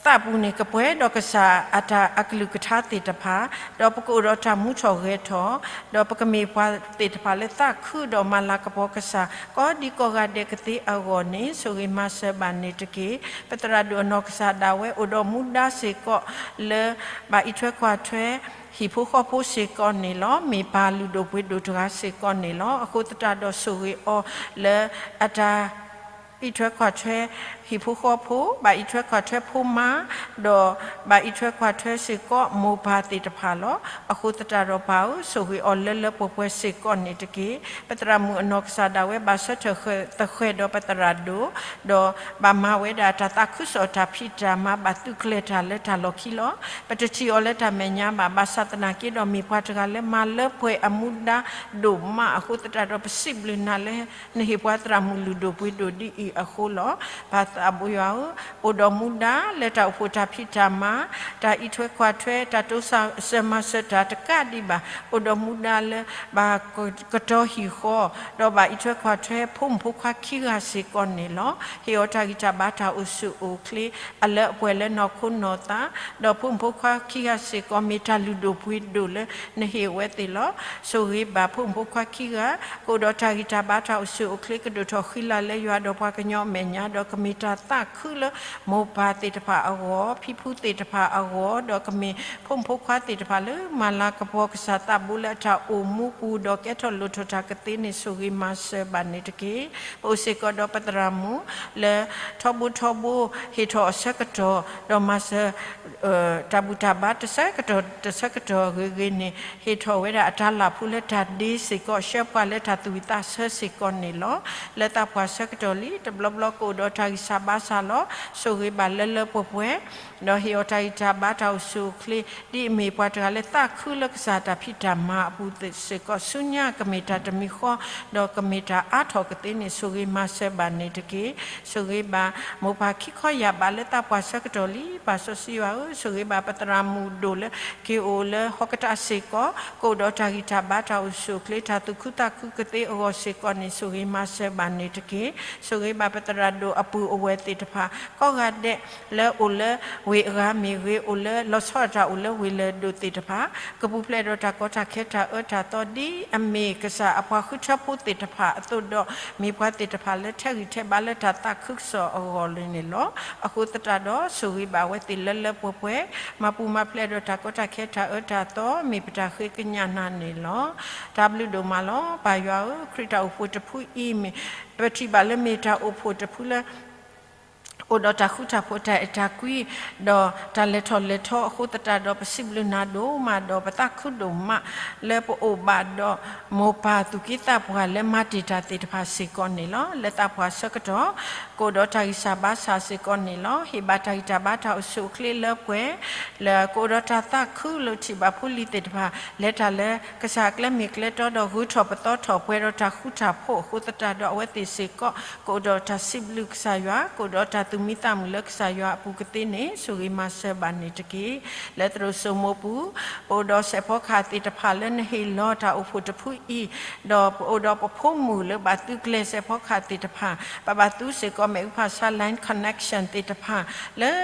သးပူၤန့ၣ် ကပှဲၤဒီးကစၢ်အတၢ်အကလုၢ်ကထါသ့ၣ်တဖၣ်, ဒီးပကအိၣ်ဒီးတၢ်မူထီၣ်ဂဲၤထီၣ်, ဒီးပကမ့ၢ်ပှၤသ့ၣ်တဖၣ်လၢသးခုဒီးမၤလၤကပီၤကစၢ် ကိးဒံကိးဂၤဒဲးကသ့အဂီၢ်န့ၣ် ဆိၣ်ဂ့ၤမၤစၢၤဘၣ်န့ၣ်တက့ၢ်. ပသရၣ်ဒိၣ်အနီၢ်ကစၢ်ဒၣ်ဝဲအိၣ်ဒီးမူဒါစ့ၢ်ကီးလၢ ဘၣ်အံးထွဲကွၢ်ထွဲ ဟံၣ်ဖိဃီဖိစ့ၢ်ကီးန့ၣ်လီၤ. မ့ၢ်ပၢ်လုၢ်ဒိၣ်ပှ့ၤဒိၣ်တဂၤစ့ၢ်ကီးန့ၣ်လီၤ. အဃိသတးဒီးဆိၣ်ဂ့ၤအီၤလၢအတၢ် အံးထွဲကွၢ်ထွဲ ဟံၣ်ဖိဃီဖိ, ဘၣ်အံးထွဲကွၢ်ထွဲဖိမါ, ဒီးဘၣ်အံးထွဲကွၢ်ထွဲစ့ၢ်ကီးမိၢ်ပၢ်သ့ၣ်တဖၣ်လီၤ. အဃိသတးဒီးပၢ်ဧၢ, ဆိၣ်ဂ့ၤအီၤလၢလၢပှဲၤပှဲၤစ့ၢ်ကီးန့ၣ်တက့ၢ်. ပသရၣ်မုၣ်အနီၢ်ကစၢ်ဒၣ်ဝဲဘၣ်ဆၢထၢၣ်သဃဲၤဒီးပသရၣ်ဒိၣ်, ဒီးဘၣ်မၤဝဲဒၣ်တၢ်သးခုကစီၣ်တၢ်ဖံးတၢ်မၤ ဘၣ်သုးကျဲၤတၢ်လၢတၢ်လီၢ်ခံလီၤ. ပတထံၣ်အီၤလၢတၢ်မဲာ်ညါဘၣ်, ဘၣ်ဆၣ်သနာ်က့ဒီးမ့ၢ်ပှၤတဂၤလၢမၤလၢပှဲၤအမူဒါဒိၣ်မးအဃိသတးဒီး ပစံးဘျုးနၤလၢ နဟ့ၣ်ပှၤသရၣ်မုၣ်လုၢ်ဒိၣ်ပှ့ၤဒိၣ်ဒ်အံၤအဃိလီၤ. ပၢ်သးဘိယွၤဧၢ, အိၣ်ဒီးမူဒါလၢတၢ်အိၣ်ဖှိၣ်တၢ်ဖံးတၢ်မၤ, တၢ်အံးထွဲကွၢ်ထွဲ, တၢ်တိစၢၤမၤစၢၤတၢ်တကးဒံးဘၣ်, အိၣ်ဒီးမူဒါလၢ ဘၣ်ကတီၤဟံၣ်ဃီ, ဒီးဘၣ်အံးထွဲကွၢ်ထွဲ ဖိမုၣ်ဖိခွါခံဂၤစ့ၢ်ကီးန့ၣ်လီၤ. ဟ့ၣ်အီၤတၢ်ဂံၢ်တၢ်ဘါတၢ်အိၣ်ဆူၣ်အိၣ်ချ့ အလၢအပှဲၤလၢနီၢ်ခိနီၢ်သး, ဒီးဖိမုၣ်ဖိခွါခံဂၤစ့ၢ်ကီး မ့ၢ်တၢ်လုၢ်ဒိၣ်ပှ့ၤဒိၣ်လၢနဟ့ၣ်ဝဲသ့ၣ်လီၤ. ဆိၣ်ဂ့ၤဘၣ်ဖိမုၣ်ဖိခွါခံဂၤ, ကအိၣ်ဒီးတၢ်ဂံၢ်တၢ်ဘါတၢ်အိၣ်ဆူၣ်အိၣ်ချ့ ကဒိၣ်ထီၣ်ဃံလၤလၢယွၤဒီးပှၤကညီအမဲာ်ညါ, ဒီးကမ့ၢ်တၢ်သးခုလၢမိၢ်ပၢ်သ့ၣ်တဖၣ်အဂီၢ်, ဖံဖုသ့ၣ်တဖၣ်အဂီၢ်, ဒီးကမ့ၢ်ဖိမုၣ်ဖိခွါသ့ၣ်တဖၣ်လၢမၤလၤကပီၤကစၢ်သးဘိလၢအတၢ်အိၣ်မူပူၤ ဒီးကဲထီၣ်လိၣ်ထီၣ်တၢ်ကသ့န့ၣ် ဆိၣ်ဂ့ၤမၤစၢၤဘၣ်န့ၣ်တက့ၢ်. ပအိၣ်စ့ၢ်ကီးဒီးပသရၣ်မုၣ်လၢ ထီဘိထီဘိ ဟ့ၣ်ထီၣ်အဆၢကတီၢ် ဒီးမၤစၢၤ တၢ်ဘူၣ်တၢ်ဘါတဆၢကတီၢ်တဆၢကတီၢ်ဂ့ၤဂ့ၤန့ၣ် ဟ့ၣ်ထီၣ်ဝဲဒၣ်အတၢ်လၢ်ဖိလၢတၢ်ဒ့စ့ၢ်ကီး ဆှၢပှၤလၢတၢ်သူၣ်ဝံၣ်သးဆၢစ့ၢ်ကီးန့ၣ်လီၤ. လၢသးပှၢ်ဆၢကတီၢ်လံ တဘျီဘျီကအိၣ်ဒီးတၢ်ဂံၢ်စၢ်ဘါစၢ်လီၤ. ဆိၣ်ဂ့ၤဘၣ်လၢလၢပှဲၤပှဲၤ ဒီးဟ့ၣ်အီၤတၢ်ဂံၢ်တၢ်ဘါတၢ်အိၣ်ဆူၣ်အိၣ်ချ့ ဒ်အမ့ၢ်ပှၤတဂၤလၢသးခုလၢကစၢ်တၢ်ဖံးတၢ်မၤအပူၤစ့ၢ်ကီး ဆူညါကမ့ၢ်တၢ်တမံၤဃီ ဒီးကမ့ၢ်တၢ်အါထီၣ်ကသ့န့ၣ် ဆိၣ်ဂ့ၤမၤစၢၤဘၣ်န့ၣ်တက့ၢ်. ဆိၣ်ဂ့ၤဘၣ်မိၢ်ပၢ်ခံခီယာ်ဘးလၢသးပှၢ်ဆၢကတီၢ်လံ. ပၢ်စီဆှံယွၤဧၢ, ဆိၣ်ဂ့ၤဘၣ်ပသရၣ်မုၣ်ဒိၣ်လၢက့ၤအိၣ်လၢဟီကတၢၢ်စ့ၢ်ကီး ကအိၣ်ဒီးတၢ်ဂံၢ်တၢ်ဘါတၢ်အိၣ်ဆူၣ်အိၣ်ချ့ တၢ်သူၣ်ခုသးခုကသ့အဂီၢ်စ့ၢ်ကီးန့ၣ် ဆိၣ်ဂ့ၤမၤစၢၤဘၣ်န့ၣ်တက့ၢ်. ဆိၣ်ဂ့ၤဘၣ်ပသရၣ်ဒိၣ်အပုၢ်အဝဲၢ်သ့ၣ်တဖၣ် ကိးဂၤဒဲး လၢအိၣ်လၢဝ့ၢ်အဂၤမ့ၢ်ဂ့ၤ, အိၣ်လၢလီၤဆီဒၣ်တၢ်အိၣ်လၢဝ့ၢ်လၢၢ်ဒိၣ်သ့ၣ်တဖၣ် ကပူၤဖျဲးဒီးတၢ်ကီတၢ်ခဲတၢ်အၢတၢ်သီ ဒ်အမ့ၢ်ကစၢ်အပှၤဃုထၢဖိသ့ၣ်တဖၣ်အသိးဒီး မ့ၢ်ပှၤသ့ၣ်တဖၣ်လၢထဲဂံၢ်ထဲဘါလၢတၢ်သးခုကစီၣ်အဂီၢ်လၢန့ၣ်လီၤ. အဃိသတးဒီး ဆိၣ်ဂ့ၤဘၣ်အဝဲသ့ၣ်လၢလၢပှဲၤပှဲၤ, မၤပူၤမၤဖျဲးဒီးတၢ်ကီတၢ်ခဲတၢ်အၢတၢ်သီ မ့ၢ်ပတၢ်ဃ့ကညးနၤန့ၣ်လီၤ. တၢ်ဘျုးဒိၣ်မးလီၤ. ပၢ်ယွၤဧၢ, ခရံာ်တၢ်အိၣ်ဖှိၣ်တဖုအံၤမ့ၢ် ပထံၣ်ဘၣ်လၢမ့ၢ်တၢ်အိၣ်ဖှိၣ်တဖုလၢ အိၣ်ဒီးတၢ်ဃူတၢ်ဖိး တၢ်အဲၣ်တၢ်ကွံ ဒီးတၢ်လဲၤထီၣ်လဲၤထီအဃိသတးဒီး ပစံးဘျုးနၤဒိၣ်မး ဒီးပသးခုဒိၣ်မး လၢပအိၣ်ဘၣ်ဒီးမိၢ်ပၢ်သူၣ်က့သးပှၢ်လၢမၤတ့ၢ်တၢ်သ့ၣ်တဖၣ်စ့ၢ်ကီးန့ၣ်လီၤ. လၢသးပှၢ်ဆၢကတီၢ် ကအိၣ်ဒီးတၢ်ဂံၢ်စၢ်ဘါစၢ်စ့ၢ်ကီးန့ၣ်လီၤ. ဟ့ၣ်ဘၣ်တၢ်ဂံၢ်တၢ်ဘါတၢ်အိၣ်ဆူၣ်အိၣ်ချ့လၢပှဲၤ, လၢကအိၣ်ဒီးတၢ်သးခုလၢထံၣ်ဘၣ်ဖိလံၤသ့ၣ်တဖၣ် လဲၤတၢ်လၢကစၢ်အကျဲမ့ၢ်ကျဲတီဒီးဂုၤထီၣ်ပသီထီၣ်ပှဲၤဒီးတၢ်ဃူတၢ်ဖိးအဃိသတးဒီး အဝဲသ့ၣ်စ့ၢ်ကီး ကအိၣ်ဒီးတၢ်စံးဘျုးကစၢ်ယွၤ, ကအိၣ်ဒီးတၢ်သူၣ်မံသးမုာ်လၢကစၢ်ယွၤအပူၤကသ့န့ၣ် ဆိၣ်ဂ့ၤမၤစၢၤဘၣ်န့ၣ်တက့ၢ်. လၢသရိာ်စိမိပူၤ ပအိၣ်ဒီးစဲးဖီကဟၣ်သ့ၣ်တဖၣ်လၢနဟ့ၣ်လီၤတၢ်အိၣ်ဖှိၣ်တဖုအံၤ, ဒီးပအိၣ်ဒီးပဖိမုၣ်လၢဘၣ်သုးကျဲၤစဲးဖီကဟၣ်သ့ၣ်တဖၣ်, ပဘၣ်သူစ့ၢ်ကီးမ့ၣ်အူဖးဆါ line connection သ့ၣ်တဖၣ်, လၢ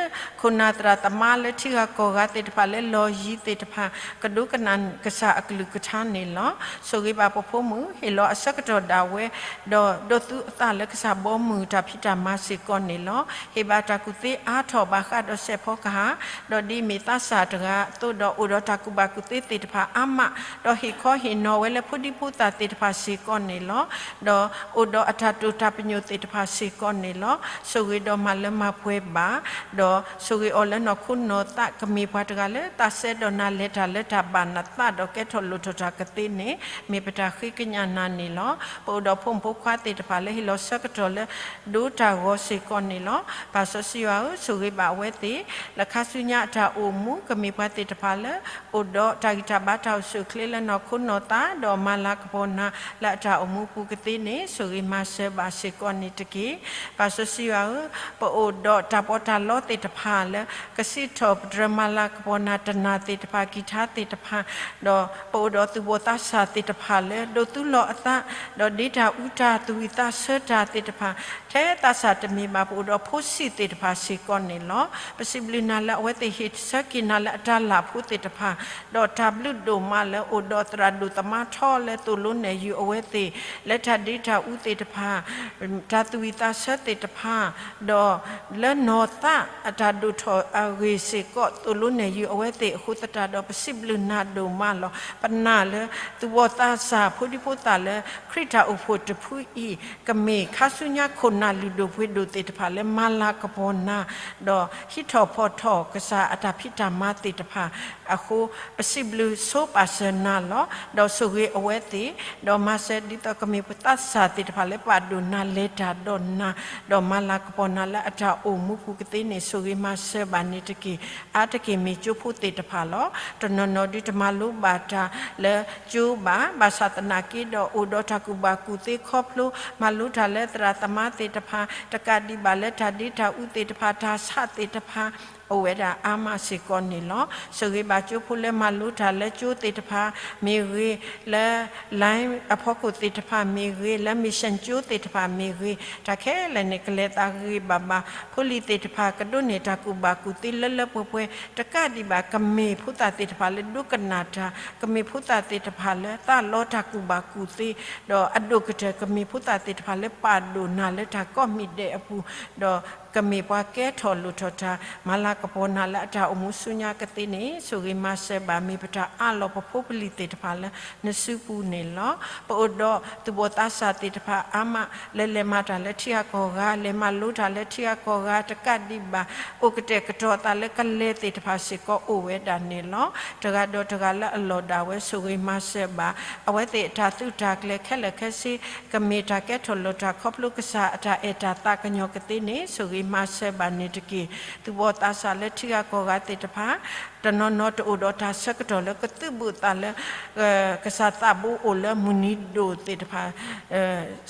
ခိၣ်နၢ်သရၣ်သမါလၢထံဂၤကီၢ်ဂၤသ့ၣ်တဖၣ် လၢလီၢ်ယံၤသ့ၣ်တဖၣ် ကဒိကနၣ်ကစၢ်အကလုၢ်ကထါန့ၣ်လီၤ. ဆိၣ်ဂ့ၤဘၣ်ပဖိမုၣ် ဟ့ၣ်လီၤအဆၢကတီၢ်ဒၣ်ဝဲ ဒီးဒိးသူအသးလၢကစၢ်ဘီမုၢ်တၢ်ဖံးတၢ်မၤစ့ၢ်ကီးန့ၣ်လီၤ. ဟ့ၣ်ဘၣ်တၢ်ကူၣ်သ့အါထီၣ်ဘၣ်ဃးဒီးစဲးဖီကဟၣ်, ဒီးဒ်မ့ၢ်သးစၢ်တဂၤအသိးဒီး အိၣ်ဒီးတၢ်ကူၣ်ဘၣ်ကူၣ်သ့သ့ၣ်တဖၣ်အါမး, ဒီးဟ့ၣ်ခီဟ့ၣ်နီၤဝဲလၢဖိဒံဖိသၣ်သ့ၣ်တဖၣ်စ့ၢ်ကီးန့ၣ်လီၤ. ဒီးအိၣ်ဒီးအတၢ်တိာ်တၢ်ပညိၣ်သ့ၣ်တဖၣ်စ့ၢ်ကီးန့ၣ်လီၤ. ဆိၣ်ဂ့ၤဒီးမၤလၢမၤပှဲၤဘၣ်, ဒီးဆိၣ်ဂ့ၤအီၤလၢနီၢ်ခိနီၢ်သး ကမ့ၢ်ပှၤတဂၤလၢသးစဲဒီးနၤ လဲၤတၢ်လၢတၢ်ဘၣ်နသးဒီးကဲထီၣ်လိၣ်ထီၣ်တၢ်ကသ့န့ၣ် မ့ၢ်ပတၢ်ဃ့ကညးနၤန့ၣ်လီၤ. ပအိၣ်ဒီးဖိမုၣ်ဖိခွါသ့ၣ်တဖၣ်လၢဟ့ၣ်လီၤဆၢကတီၢ်လၢ ဒိတၢ်ဂီၤစ့ၢ်ကီးန့ၣ်လီၤ. ပၢ်စီဆှံယွၤဧၢ, ဆိၣ်ဂ့ၤဘၣ်အဝဲသ့ၣ် လၢခါဆူညါအတၢ်အိၣ်မူ ကမ့ၢ်ပှၤသ့ၣ်တဖၣ်လၢ အိၣ်ဒီးတၢ်ဂံၢ်တၢ်ဘါတၢ်အိၣ်ဆူၣ်အိၣ်ချ့လၢနီၢ်ခိနီၢ်သး ဒီးမၤလၤကပီၤနၤလၢအတၢ်အိၣ်မူပူၤကသ့န့ၣ် ဆိၣ်ဂ့ၤမၤစၢၤဘၣ်စ့ၢ်ကီးန့ၣ်တက့ၢ်. ပၢ်စီဆှံယွၤဧၢ, ပအိၣ်ဒီးတၢ်ပီးတၢ်လီသ့ၣ်တဖၣ်လၢ ကစံးထီၣ်ပတြၢၤမၤလၤကပီၤနၤ တနၢ်သ့ၣ်တဖၣ် ကံၢ်ထါသ့ၣ်တဖၣ်, ဒီးပအိၣ်ဒီးသူၣ်ဘီၣ်သးစၢ်သ့ၣ်တဖၣ်လၢ ဒိးသူလီၤအသး ဒီးဒ့တၢ်အူတၢ် သူၣ်ဝံၣ်သးဆၢတၢ်သ့ၣ်တဖၣ်, ထဲသးစၢ်တမ့ၢ်ဘၣ် ပအိၣ်ဒီးဖိဆံးသ့ၣ်တဖၣ်စ့ၢ်ကီးန့ၣ်လီၤ. ပစံးဘျုးနၤလၢအဝဲသ့ၣ်ဟ့ၣ်ဆၢက့ၤနၤလၢအတၢ်လၢ်ဖိသ့ၣ်တဖၣ်, ဒီးတၢ်ဘျုးဒိၣ်မးလၢအိၣ်ဒီးသရၣ်ဒိၣ်သမါထီလၢသိၣ်လိနဲၣ်ယုာ်အဝဲသ့ၣ် လၢတၢ်ဒ့တၢ်အူသ့ၣ်တဖၣ် တၢ်သူၣ်ဝံၣ်သးဆၢသ့ၣ်တဖၣ်, ဒီးလၢနီၢ်သးအတၢ်ဒိၣ်ထီၣ်အဂ့ၢ်စ့ၢ်ကီး သိၣ်လိနဲၣ်ယုာ်အဝဲသ့ၣ်အဃိသတးဒီး ပစံးဘျုးနၤဒိၣ်မးလီၤ. ပနာ်လၢသူၣ်ဘီၣ်သးစၢ်ဖိဒံဖိသၣ်လၢ ခရံာ်တၢ်အိၣ်ဖှိၣ်တဖုအံၤ ကမ့ၢ်ခါဆူညါခိၣ်နၢ်လုၢ်ဒိၣ်ပှ့ၤဒိၣ်သ့ၣ်တဖၣ်လၢမၤလၤကပီၤနၤ ဒီးဟံးထီၣ်ဖီၣ်ထီၣ်ကစၢ်အတၢ်ဖံးတၢ်မၤသ့ၣ်တဖၣ်အဃိ ပစံးဘျုးဆိပာ်စၢၤနၤလီၤ. ဒီးဆိၣ်ဂ့ၤအဝဲသ့ၣ်, ဒီးမၤစၢၤဒ်သိးကမ့ၢ်ပှၤသးစၢ်သ့ၣ်တဖၣ်လၢပာ်ဒိၣ်နၤလဲၤတၢ်ဒီးနၤ, ဒီးမၤလၤကပီၤနၤလၢအတၢ်အိၣ်မူပူၤကသ့န့ၣ် ဆိၣ်ဂ့ၤမၤစၢၤဘၣ်န့ၣ်တက့ၢ်. အါတက့ၢ်မ့ၢ်ကၠိဖိသ့ၣ်တဖၣ်လီၤ. တနီၤနီၤဒုးတမၤလိဘၣ်တၢ်လၢကၠိဘၣ်, ဘၣ်ဆၣ်သနာ်က့ဒီး အိၣ်ဒီးတၢ်ကူၣ်ဘၣ်ကူၣ်သ့ခီဖျိ မၤလိတၢ်လၢသရၣ်သမါသ့ၣ်တဖၣ်, တကးဒံးဘၣ်လၢတၢ်ဒ့တၢ်အူသ့ၣ်တဖၣ်, တၢ်ဆးသ့ၣ်တဖၣ် အိၣ်ဝဲဒၣ်အါမးစ့ၢ်ကီးန့ၣ်လီၤ. ဆိၣ်ဂ့ၤဘၣ်ကၠိဖိလၢမၤလိတၢ်လၢကၠိသ့ၣ်တဖၣ်မ့ၢ်ဂ့ၤ, လၢ line အဖီခိၣ်သ့ၣ်တဖၣ်မ့ၢ်ဂ့ၤ, လၢ mission ကၠိသ့ၣ်တဖၣ်မ့ၢ်ဂ့ၤ, တၢ်ခဲလၢာ်န့ၣ် ကလဲၤသးဂ့ၤဂ့ၤဘၣ်ဘၣ်, ဖိလံၤသ့ၣ်တဖၣ် ကဒိးန့ၢ်တၢ်ကူၣ်ဘၣ်ကူၣ်သ့လၢလၢပှဲၤပှဲၤ, တကးဒံးဘၣ် ကမ့ၢ်ဖိသၣ်သ့ၣ်တဖၣ်လၢဒိကနၣ်တၢ်, ကမ့ၢ်ဖိသၣ်သ့ၣ်တဖၣ်လၢသးလီတၢ်ကူၣ်ဘၣ်ကူၣ်သ့, ဒီးအဒိၣ်ကတၢၢ် ကမ့ၢ်ဖိသၣ်သ့ၣ်တဖၣ်လၢပာ်ဒိၣ်နၤလၢတၢ်ကိးမံၤဒဲးအပူၤ, ဒီးကမ့ၢ်ပှၤကဲထီၣ်လိၣ်ထီၣ်တၢ် မၤလၤကပီၤနၤလၢအတၢ်အိၣ်မူဆူညါကသ့န့ၣ် ဆိၣ်ဂ့ၤမၤစၢၤဘၣ် မ့ၢ်ပတၢ်အးလီၤပဖိပလံၤသ့ၣ်တဖၣ်လၢနစုပူၤန့ၣ်လီၤ. ပအိၣ်ဒီးသူၣ်ဘီၣ်သးစၢ်သ့ၣ်တဖၣ်အါမး လၢလဲၤမၤတၢ်လၢထံဂၤကီၢ်ဂၤ, လဲၤမၤလိတၢ်လၢထံဂၤကီၢ်ဂၤ တကးဒံးဘၣ် အိၣ်ကတဲာ်ကတီၤသးလၢကလဲၤသ့ၣ်တဖၣ်စ့ၢ်ကီးအိၣ်ဝဲဒၣ်န့ၣ်လီၤ. တဂၤဒီးတဂၤလၢအလီၢ်ဒၣ်ဝဲ ဆိၣ်ဂ့ၤမၤစၢၤဘၣ် အဝဲသ့ၣ်အတၢ်သုးတၢ်ကျဲၤခဲလၢာ်ခဲဆ့ ကမ့ၢ်တၢ်ကဲထီၣ်လိၣ်ထီၣ်ခီဖျိကစၢ်အတၢ်အဲၣ်တၢ်သးကညီၤကသ့န့ၣ် ဆိၣ်ဂ့ၤမၤစၢၤဘၣ်န့ၣ်တက့ၢ်. သူၣ်ဘီၣ်သးစၢ်လၢထံဂၤကီၢ်ဂၤသ့ၣ်တဖၣ် တနီၤနီၤတအိၣ်ဒီးတၢ်ဆၢကတီၢ်လၢကသုးဘူးအသးလၢ ကစၢ်သးဘိအိၣ်လၢမုၢ်နံၤဒိၣ်သ့ၣ်တဖၣ်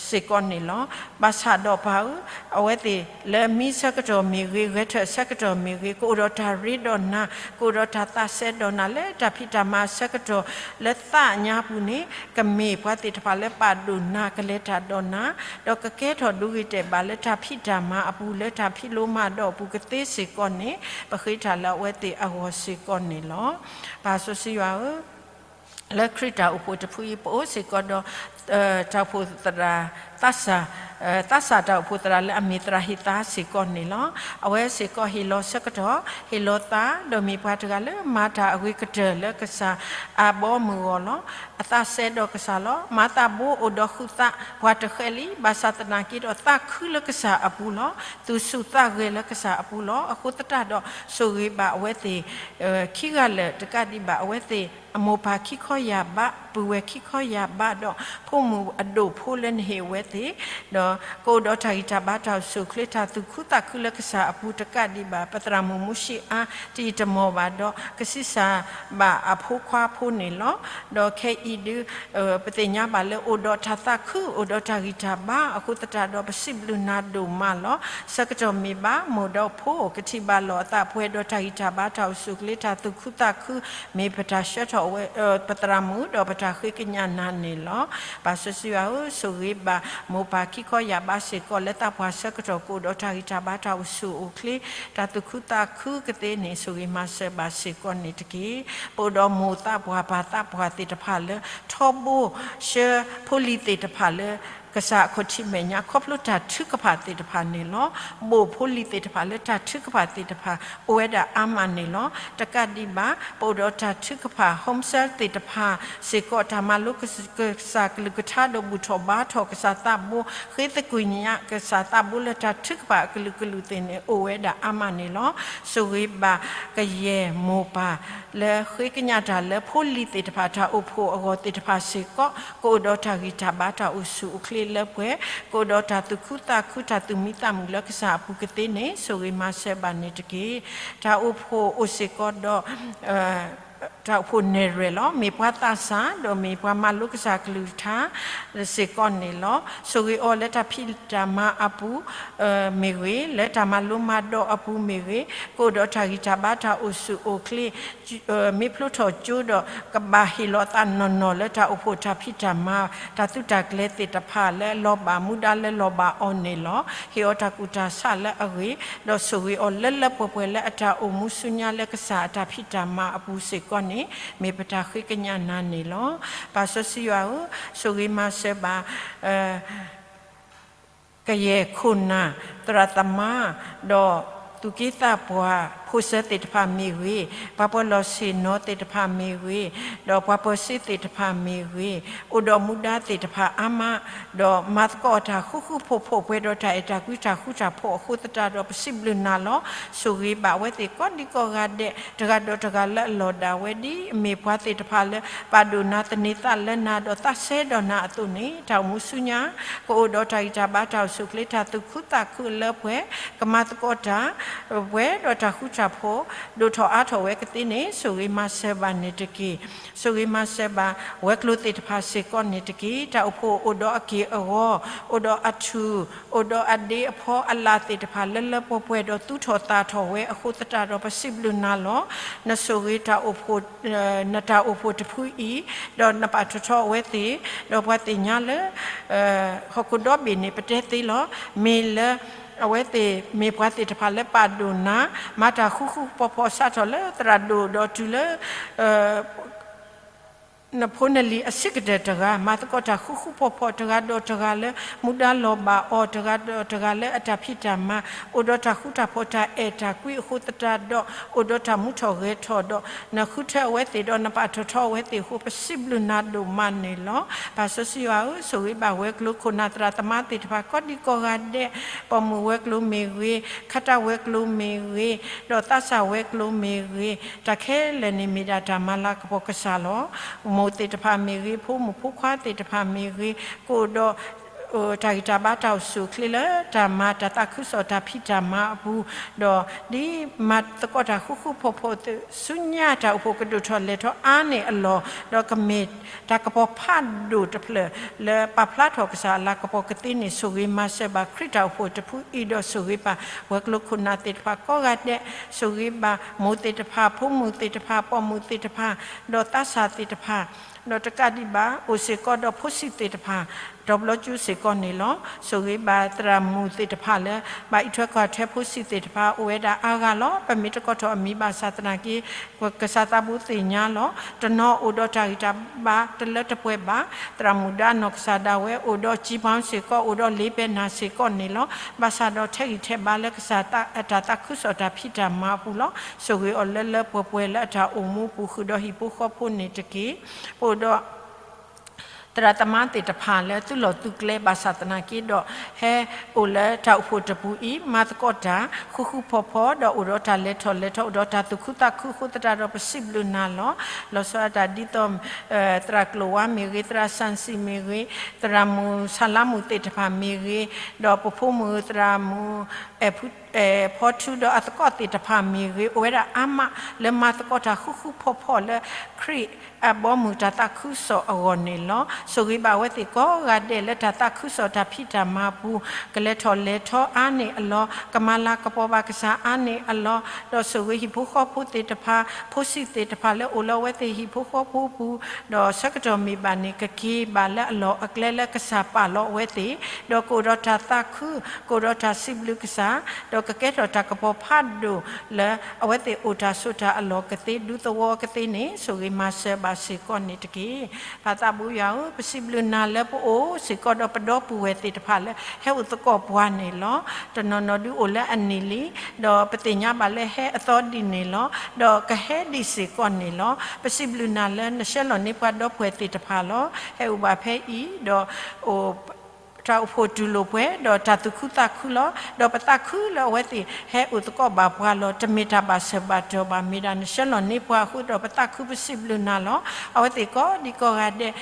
စ့ၢ်ကီးန့ၣ်လီၤ. ဘၣ်ဆၣ်ဒီးပၢ်ဧၢ, အဝဲသ့ၣ်လၢမံဆၢကတီၢ်မ့ၢ်ဂ့ၤ, ဂဲၤထၢၣ်ဆၢကတီၢ်မ့ၢ်ဂ့ၤ, ကအိၣ်ဒီးတၢ်ရ့ဒီးနၤ, ကအိၣ်ဒီးတၢ်သးစဲဒီးနၤလၢတၢ်ဖံးတၢ်မၤဆၢကတီၢ်လၢသးညါပူၤန့ၣ် ကမ့ၢ်ပှၤသ့ၣ်တဖၣ်လၢပာ်ဒိၣ်နၤ ကလဲၤတၢ်ဒီးနၤ, ဒီးကကဲထီၣ်ဒိဂ့ၤတဲာ်ဘၣ်လၢတၢ်ဖံးတၢ်မၤအပူၤ လၢတၢ်ဖံးလိမၤဒိးအပူၤကသ့စ့ၢ်ကီးန့ၣ် ပဃ့တၢ်လၢအဝဲသ့ၣ်အဂီၢ်စ့ၢ်ကီးန့ၣ်လီၤ. ပၢ်စီဆှံယွၤဧၢ, လၢခရံာ်တၢ်အိၣ်ဖှိၣ်တဖုအံၤ ပအိၣ်စ့ၢ်ကီးဒီး တၢ်အိၣ်ဖှိၣ်သရၣ် သးစၢ်, သးစၢ်တၢ်အိၣ်ဖှိၣ်သရၣ်လၢအမ့ၢ်သရၣ်ဟ့ၣ်သါစ့ၢ်ကီးန့ၣ်လီၤ. အဝဲစ့ၢ်ကီးဟ့ၣ်လီၤဆၢကတီၢ် ဟ့ၣ်လီၤသး ဒီးမ့ၢ်ပှၤတဂၤလၢမၤတၢ်အဂ့ၤကတၢၢ်လၢကစၢ်အဘီအမုၢ်အဂီၢ်လီၤ. အသးစဲဒီးကစၢ်လီၤ. မၤသးဘိအိၣ်ဒီးဃုာ်သးပှၤတဃဲလံ, ဘၣ်ဆၣ်သနာ်က့ဒီး သးခုလၢကစၢ်အပူၤလီၤ. သူၣ်ဆူၣ်သးဂဲၤလၢကစၢ်အပူၤလီၤ. အဃိသတးဒီး ဆိၣ်ဂ့ၤဘၣ်အဝဲသ့ၣ် ခံဂၤလၢာ် တကးဒံးဘၣ် အဝဲသ့ၣ်အမိၢ်ပၢ်ခံခီယၢ်ဘး ပုၢ်ဝဲၢ်ခံခီယၢ်ဘးဒီး ဖိမုၣ်အဒိၣ်ဖိလၢနဟ့ၣ်အဝဲသ့ၣ်, ဒီးကအိၣ်ဒီးတၢ်ဂံၢ်တၢ်ဘါတၢ်အိၣ်ဆူၣ်အိၣ်ချ့ တၢ်သူၣ်ခုသးခုလၢကစၢ်အပူၤတကးဒံးဘၣ် ပသရၣ်မုၣ်မူၡ့အါ တယံာ်တမီၢ်ဘၣ်ဒီး ကဆံးစၢ်ဘၣ်အဖိခွါဖိန့ၣ်လီၤ. ဒီးခဲအံၤဒု ပသ့ၣ်ညါဘၣ်လၢအိၣ်ဒီးတၢ်သးခု အိၣ်ဒီးတၢ်ဂံၢ်တၢ်ဘါအဃိသတးဒီး ပစံးဘျုးနၤဒိၣ်မးလီၤ. ဆၢကတီၢ်မ့ၢ်ဘၣ် မိၢ်ဒီးဖိ ကထံၣ်ဘၣ်လီၤအသးပှဲၤဒီးတၢ်ဂံၢ်တၢ်ဘါတၢ်အိၣ်ဆူၣ်အိၣ်ချ့ တၢ်သူၣ်ခုသးခု မ့ၢ်ပတၢ်ဆှၢထီၣ်ဝဲ ပသရၣ်မုၣ် ဒီးပတၢ်ဃ့ကညးနၤန့ၣ်လီၤ. ပၢ်စီဆှံယွၤဧၢ, ဆိၣ်ဂ့ၤဘၣ်မိၢ်ပၢ်ခံခီယၢ်ဘးစ့ၢ်ကီး လၢသးပှၢ်ဆၢကတီၢ်ကအိၣ်ဒီးတၢ်ဂံၢ်တၢ်ဘါတၢ်အိၣ်ဆူၣ်အိၣ်ချ့ တၢ်သူၣ်ခုသးခုကသ့န့ၣ် ဆိၣ်ဂ့ၤမၤစၢၤဘၣ်စ့ၢ်ကီးန့ၣ်တက့ၢ်. ပအိၣ်ဒီးမိၢ်သးပှၢ်ပၢ်သးပှၢ်သ့ၣ်တဖၣ်လၢ ထီဘိဆှၢဖိလံၤသ့ၣ်တဖၣ်လၢ ကစၢ်အခီၣ်ထံးမဲာ်ညါ ခီဖျိတၢ်ထုကဖၣ်သ့ၣ်တဖၣ်န့ၣ်လီၤ. ဘိၣ်ဖိလံၤသ့ၣ်တဖၣ်လၢတၢ်ထုကဖၣ်သ့ၣ်တဖၣ် အိၣ်ဝဲဒၣ်အါမးန့ၣ်လီၤ. တကးဒံးဘၣ် ပအိၣ်ဒီးတၢ်ထုကဖၣ် home cell သ့ၣ်တဖၣ်စ့ၢ်ကီး တၢ်မၤလိကစၢ်ကလုၢ်ကထါဒီးဘူၣ်ထီၣ်ဘါထီၣ်ကစၢ်သးဘိ ဃ့သကွံာ်ညါကစၢ်သးဘိလၢတၢ်ထုကဖၣ်အကလုာ်ကလုာ်သ့ၣ်န့ၣ် အိၣ်ဝဲဒၣ်အါမးန့ၣ်လီၤ. ဆိၣ်ဂ့ၤဘၣ်ကယဲၢ်မိၢ်ပၢ် လၢဃ့ကညးတၢ်လၢဖိလံၤသ့ၣ်တဖၣ် တၢ်အိၣ်ဖှိၣ်အဂီၢ်သ့ၣ်တဖၣ်စ့ၢ်ကီး ကအိၣ်ဒီးတၢ်ဂံၢ်တၢ်ဘါတၢ်အိၣ်ဆူၣ်အိၣ်ချ့လၢပှဲၤ, ကအိၣ်ဒီးတၢ်သူၣ်ခုသးခု တၢ်သူၣ်မံသးမုာ်လၢကစၢ်အပူၤကသ့န့ၣ် ဆိၣ်ဂ့ၤမၤစၢၤဘၣ်န့ၣ်တက့ၢ်. တၢ်အိၣ်ဖှိၣ်အိၣ်စ့ၢ်ကီးဒီး တၢ်အိၣ်ဖှိၣ်နဲၣ်ရွဲၣ်လီၤ. မ့ၢ်ပှၤသးစၢ် ဒီးမ့ၢ်ပှၤမၤလိကစၢ်ကလုၢ်ကထါစ့ၢ်ကီးန့ၣ်လီၤ. ဆိၣ်ဂ့ၤအီၤလၢတၢ်ဖံးတၢ်မၤအပူၤ မ့ၢ်ဂ့ၤ, လၢတၢ်မၤလိမၤဒိးအပူၤမ့ၢ်ဂ့ၤ, ကအိၣ်ဒီးတၢ်ဂံၢ်တၢ်ဘါတၢ်အိၣ်ဆူၣ်အိၣ်ချ့ မ့ၢ်ဖျိထီၣ်ကၠိဒီး ကဘၣ်ဟ့ၣ်လီၤသးနီၢ်နီၢ်လၢတၢ်အိၣ်ဖှိၣ်တၢ်ဖံးတၢ်မၤ တၢ်သုးတၢ်ကျဲၤသ့ၣ်တဖၣ်လၢလီၤဘၣ် မူဒါလၢလီၤဘၣ်အီၤန့ၣ်လီၤ. ဟ့ၣ်အီၤတၢ်ကူၣ်တၢ်ဆးလၢအဂ့ၤ, ဒီးဆိၣ်ဂ့ၤအီၤလၢလၢပှဲၤပှဲၤလၢအတၢ်အိၣ်မူဆူညါလၢကစၢ်အတၢ်ဖံးတၢ်မၤအပူၤစ့ၢ်ကီးန့ၣ် မ့ၢ်ပတၢ်ဃ့ကညးနၤန့ၣ်လီၤ. ပၢ်စီဆှံယွၤဧၢ, ဆိၣ်ဂ့ၤမၤစၢၤဘၣ် ကယဲၢ်ခိၣ်နၢ် သရၣ်သမါ ဒီးသူၣ်က့သးပှၢ် ဖိဆၢသ့ၣ်တဖၣ်မ့ၢ်ဂ့ၤ, ပှၤပၢၤလီၢ်ဆ့ၣ်နီၤသ့ၣ်တဖၣ်မ့ၢ်ဂ့ၤ, ဒီးပှၤပၢၤစ့သ့ၣ်တဖၣ်မ့ၢ်ဂ့ၤ, အိၣ်ဒီးမူဒါသ့ၣ်တဖၣ်အါမး, ဒီးမၤသကိးတၢ်ဃူဃူဖိးဖိး ပှဲၤဒီးတၢ်အဲၣ်တၢ်ကွံတၢ်ဃူတၢ်ဖိးအဃိသတးဒီး ပစံးဘျုးနၤလီၤ. ဆိၣ်ဂ့ၤဘၣ်အဝဲသ့ၣ်ကိးဒံကိးဂၤဒဲး တဂၤဒီးတဂၤလၢအလီၢ်ဒၣ်ဝဲ ဒ်အမ့ၢ်ပှၤသ့ၣ်တဖၣ်လၢ ပာ်ဒိၣ်နၤ သန့ၤသးလၢနၤ ဒီးသးစဲဒီးနၤအသိးန့ၣ် တၢ်အိၣ်မူဆူညါ ကအိၣ်ဒီးတၢ်ဂံၢ်တၢ်ဘါတၢ်အိၣ်ဆူၣ်အိၣ်ချ့ တၢ်သူၣ်ခုသးခုအလၢပှဲၤ, ကမၤသကိးတၢ် ပှဲၤဒီးတၢ်ဃူတၢ်ဖိး ဒိၣ်ထီၣ်အါထီၣ်ဝဲကသ့န့ၣ် ဆိၣ်ဂ့ၤမၤစၢၤဘၣ်န့ၣ်တက့ၢ်. ဆိၣ်ဂ့ၤမၤစၢၤဘၣ် ဝဲၤကျိၤသ့ၣ်တဖၣ်စ့ၢ်ကီးန့ၣ်တက့ၢ်. တၢ်အိၣ်ဖှိၣ်အိၣ်ဒီးအက့ၢ်အဂီၤ, အိၣ်ဒီးအထူၣ်, အိၣ်ဒီးအဒ့အဖီအလၣ်သ့ၣ်တဖၣ် လၢလၢပှဲၤပှဲၤဒီးသူၣ်ထီၣ်သၣ်ထီၣ်ဝဲအဃိသတးဒီး ပစံးဘျုးနၤလီၤ. နဆိၣ်ဂ့ၤတၢ်အိၣ်ဖှိၣ် နတၢ်အိၣ်ဖှိၣ်တဖုအံၤ, ဒီးနပာ်ထီၣ်ထီအဝဲသ့ၣ်, ဒီးပှၤသ့ၣ်ညါလၢ ဟီၣ်ခိၣ်ဒီဘ့ၣ်န့ၣ် ပတဲသ့လီၤ. မ့ၢ်လၢ အဝဲသ့ၣ်မ့ၢ်ပှၤသ့ၣ်တဖၣ်လၢပာ်ဒိၣ်နၤ, မၤတၢ်ဃူဃူဖိးဖိး စးထီၣ်လၢသရၣ်ဒိၣ်ဒီးတုၤလၢ နဖိနလံၤအဆံးကတၢၢ်တဂၤ, မၤသကိးတၢ်ဃူဃူဖိးဖိး တဂၤဒီးတဂၤလၢ မူဒါလီၤဘၣ်အီၤ, တဂၤဒီးတဂၤလၢအတၢ်ဖံးတၢ်မၤ အိၣ်ဒီးတၢ်ဃူတၢ်ဖိး တၢ်အဲၣ်တၢ်ကွံအဃိသတးဒီး အိၣ်ဒီးတၢ်မူထီၣ်ဂဲၤထီၣ်ဒီး နဃုထၢအဝဲသ့ၣ်ဒီး နပာ်ထီၣ်ထီအဝဲသ့ၣ်အဃိ ပစံးဘျုးနၤဒိၣ်မးန့ၣ်လီၤ. ပၢ်စီဆှံယွၤဧၢ, ဆိၣ်ဂ့ၤဘၣ်ဝဲၤကျိၤခိၣ်နၢ်သရၣ်သမါသ့ၣ်တဖၣ် ကိးဒံကိးဂၤဒဲး, ပိာ်မုၣ်ဝဲၤကျိၤမ့ၢ်ဂ့ၤ, ခါတၢ်ဝဲၤကျိၤမ့ၢ်ဂ့ၤ, ဒီးသးစၢ်ဝဲၤကျိၤမ့ၢ်ဂ့ၤ, တၢ်ခဲလၢာ်န့ၣ်မ့ၢ်ဒၣ်တၢ်မၤလၤကပီၤကစၢ်လီၤ. မိၢ်သ့ၣ်တဖၣ်မ့ၢ်ဂ့ၤ, ဖိမုၣ်ဖိခွါသ့ၣ်တဖၣ်မ့ၢ်ဂ့ၤ, ကအိၣ်ဒီး တၢ်ဂံၢ်တၢ်ဘါတၢ်အိၣ်ဆူၣ်အိၣ်ချ့လၢတၢ်မၤတၢ်သးခုကစီၣ်တၢ်ဖံးတၢ်မၤအပူၤ, ဒီးဒ်မၤသကိးတၢ်ဃူဃူဖိးဖိး ဆူညါတၢ်အိၣ်ဖှိၣ်ကဒိၣ်ထီၣ်လဲၤထီၣ်အါန့ၢ်အလီၢ်, ဒီးကမ့ၢ်တၢ်ကပီၤဖးဒိၣ်တဖျၢၣ် လၢပာ်ဖျါထီၣ်ကစၢ်အလၤကပီၤကသ့န့ၣ် ဆိၣ်ဂ့ၤမၤစၢၤဘၣ်ခရံာ်တၢ်အိၣ်ဖှိၣ်တဖုအံၤဒီး ဆိၣ်ဂ့ၤဘၣ်ဝဲၤကျိၤခိၣ်နၢ်သ့ၣ်တဖၣ်ကိးဂၤဒဲး, ဆိၣ်ဂ့ၤဘၣ်မိၢ်သ့ၣ်တဖၣ်, ဖိမုၣ်သ့ၣ်တဖၣ်, ပိာ်မုၣ်သ့ၣ်တဖၣ်, ဒီးသးစၢ်သ့ၣ်တဖၣ်, ဒီးတကးဒံးဘၣ် အိၣ်စ့ၢ်ကီးဒီးဖိဆံးသ့ၣ်တဖၣ် တီၤဘျီကၠူစ့ၢ်ကီးန့ၣ်လီၤ. ဆိၣ်ဂ့ၤဘၣ်သရၣ်မုၣ်သ့ၣ်တဖၣ်လၢ ဘၣ်အံးထွဲကွၢ်ထွဲဖိဆံးသ့ၣ်တဖၣ် အိၣ်ဝဲဒၣ်အါဂၤလီၤ. ပမ့ၢ်တကိးထီၣ်အမံၤဘၣ်ဆၣ်သနာ်က့ ကစၢ်သးဘိသ့ၣ်ညါလီၤ. တနီၤအိၣ်ဒီးတၢ်ဂံၢ်တၢ်ဘါတလၢတပှဲၤဘၣ်. သရၣ်မုၣ်ဒါနီၢ်ကစၢ်ဒၣ်ဝဲ အိၣ်ဒီးကၠံဘါစ့ၢ်ကီး အိၣ်ဒီးလ့ပဲနၢ်စ့ၢ်ကီးန့ၣ်လီၤ. ဘၣ်ဆၣ်ဒီးထဲးဂံၢ်ထဲးဘါလၢကစၢ်အတၢ်သးခုကစီၣ်တၢ်ဖံးတၢ်မၤအပူၤလီၤ. ဆိၣ်ဂ့ၤအီၤလၢလၢပှဲၤပှဲၤလၢအတၢ်အိၣ်မူအပူၤ ဃုာ်ဒီးဟံၣ်ဖိဃီဖိန့ၣ်တက့ၢ်. ပအိၣ်ဒီး သရၣ်သမါသ့ၣ်တဖၣ်လၢသုလီၢ်သုကျဲဘၣ်ဆၣ်သနာ်က့ဒီး ဟဲအိၣ်လၢတၢ်အိၣ်ဖှိၣ်တပူၤအံၤ မၤသကိးတၢ်ဃူဃူဖိးဖိး ဒီးအိၣ်ဒီးတၢ်လဲၤထီၣ်လဲၤထီ အိၣ်ဒီးတၢ်သူၣ်ခုသးခုအဃိသတးဒီး ပစံးဘျုးနၤလီၤ. လီၤဆီဒၣ်တၢ်ဒ်သိး သရၣ်ကျိၣ်ဝါမ့ၢ်ဂ့ၤ, သရၣ်စၣ်စံၣ်မ့ၢ်ဂ့ၤ, သရၣ်မုၣ်ဆၣ်လါမုၣ်သ့ၣ်တဖၣ်မ့ၢ်ဂ့ၤ, ဒီးပဖိမုၣ်သရၣ်မုၣ် ဖီထူဒီးအသကိးသ့ၣ်တဖၣ်မ့ၢ်ဂ့ၤ, အိၣ်ဝဲဒၣ်အါမးလၢမၤသကိးတၢ်ဃူဃူဖိးဖိးလၢ ခရံာ်အဘီအမုၢ်တၢ်သးခုကစီၣ်အဂီၢ်န့ၣ်လီၤ. ဆိၣ်ဂ့ၤဘၣ်အဝဲသ့ၣ်ကိးဂၤဒဲးလၢတၢ်သးခုကစီၣ်တၢ်ဖံးတၢ်မၤပူၤ ကလဲၤထီၣ်လဲၤထီအါန့ၢ်အလီၢ်, ကမၤလၤကပီၤဘၣ်ကစၢ်အါန့ၢ်အလီၢ်, ဒီးဆိၣ်ဂ့ၤဟံၣ်ဖိဃီဖိသ့ၣ်တဖၣ်, ဖိဆံးသ့ၣ်တဖၣ်လၢအိၣ်လၢအဝဲသ့ၣ်ဟံၣ်ဖိဃီဖိပူၤ, ဒီးဆၢကတီၢ်မ့ၢ်ဘၣ်န့ၣ် ကက့ၤဘၣ်လၢအလီၢ်အကျဲလၢကစၢ်ပာ်လီၤအဝဲသ့ၣ်, ဒီးကအိၣ်ဒီးတၢ်သးခု, ကအိၣ်ဒီးတၢ်စံးဘျုးကစၢ်, ဒီးကကဲထီၣ်တၢ်ကပီၤဖးဒိၣ်လၢအဝဲသ့ၣ်အိၣ်တၢ်ဆိးတၢ်အလီၢ်ကသ့ ဒူသဝီကသ့န့ၣ် ဆိၣ်ဂ့ၤမၤစၢၤဘၣ်စ့ၢ်ကီးန့ၣ်တက့ၢ်. ပၢ်သးဘိယွၤဧၢ, ပစံးဘျုးနၤလၢပအိၣ်စ့ၢ်ကီးဒီးပဒီပုၢ်ဝဲၢ်သ့ၣ်တဖၣ်လၢဟဲအိၣ်သကိးပှၤန့ၣ်လီၤ. တနီၤနီၤဒုးအိၣ်လၢအနံၣ်လံ, ဒီးပသ့ၣ်ညါဘၣ်လၢဟဲအသီဒ်န့ၣ်လီၤ. ဒီးကဟဲဒံးစ့ၢ်ကီးန့ၣ်လီၤ. ပစံးဘျုးနၤလၢနဆှၢလီၤန့ၢ်ပှၤဒီပုၢ်ဝဲၢ်သ့ၣ်တဖၣ်လီၤ. ဟဲအိၣ်ဘၣ်ဖဲအံၤ, ဒီးအိၣ် တၢ်အိၣ်ဖှိၣ်တူၢ်လိာ်ပှဲၤ, ဒီးတၢ်သူၣ်ခုသးခုလီၤ. ဒီးပသးခုလၢအဝဲသ့ၣ်ဟဲအိၣ်သကိးဘၣ်ပှၤလီၤ. တမ့ၢ်တၢ်ဘၣ်ဆၢဘၣ်တီၢ်ဘၣ်, မ့ၢ်ဒၣ်နဆှၢလီၤန့ၢ်ပှၤအဃိဒီး ပသးခုပစံးဘျုးနၤလီၤ. အဝဲသ့ၣ်ကိးဒံးကိးဂၤဒဲး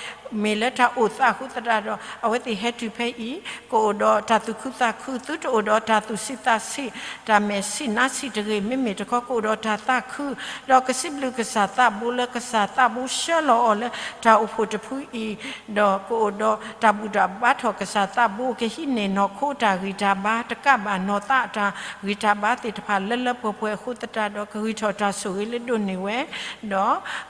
မ့ၢ်လၢတၢ်အိၣ်သးအဃိသတးဒီး အဝဲသ့ၣ်ဟဲတုၤဖဲအံၤ ကအိၣ်ဒီးတၢ်သူၣ်ခုသးခု, သုတအိၣ်ဒီးတၢ်သူၣ်ဆံးသးဆံး, တၢ်မဲာ်ဆံးနါဆံးတဂ့ၤ, မ့မ့ၢ်တခီ ကအိၣ်ဒီးတၢ်သးခု, ဒီးကစံးဘျုးကစၢ်သးဘိလၢကစၢ်သးဘိဆှၢလီၤအီၤလၢတၢ်အိၣ်ဖှိၣ်တဖုအံၤ, ဒီးကအိၣ်ဒီးတၢ်ဘူၣ်တၢ်ဘါထီၣ်ကစၢ်သးဘိ, ကဟံးန့ၢ်နီၢ်ခိတၢ်ဂံၢ်တၢ်ဘါ, တကးဘၣ်နီၢ်သးအတၢ်ဂံၢ်တၢ်ဘါသ့ၣ်တဖၣ်လၢလၢပှဲၤပှဲၤအဃိသတးဒီး ကဂံၢ်ထီၣ်တၢ်ဆိၣ်ဂ့ၤလၢဒိၣ်န့ၢ်ဝဲ, ဒီး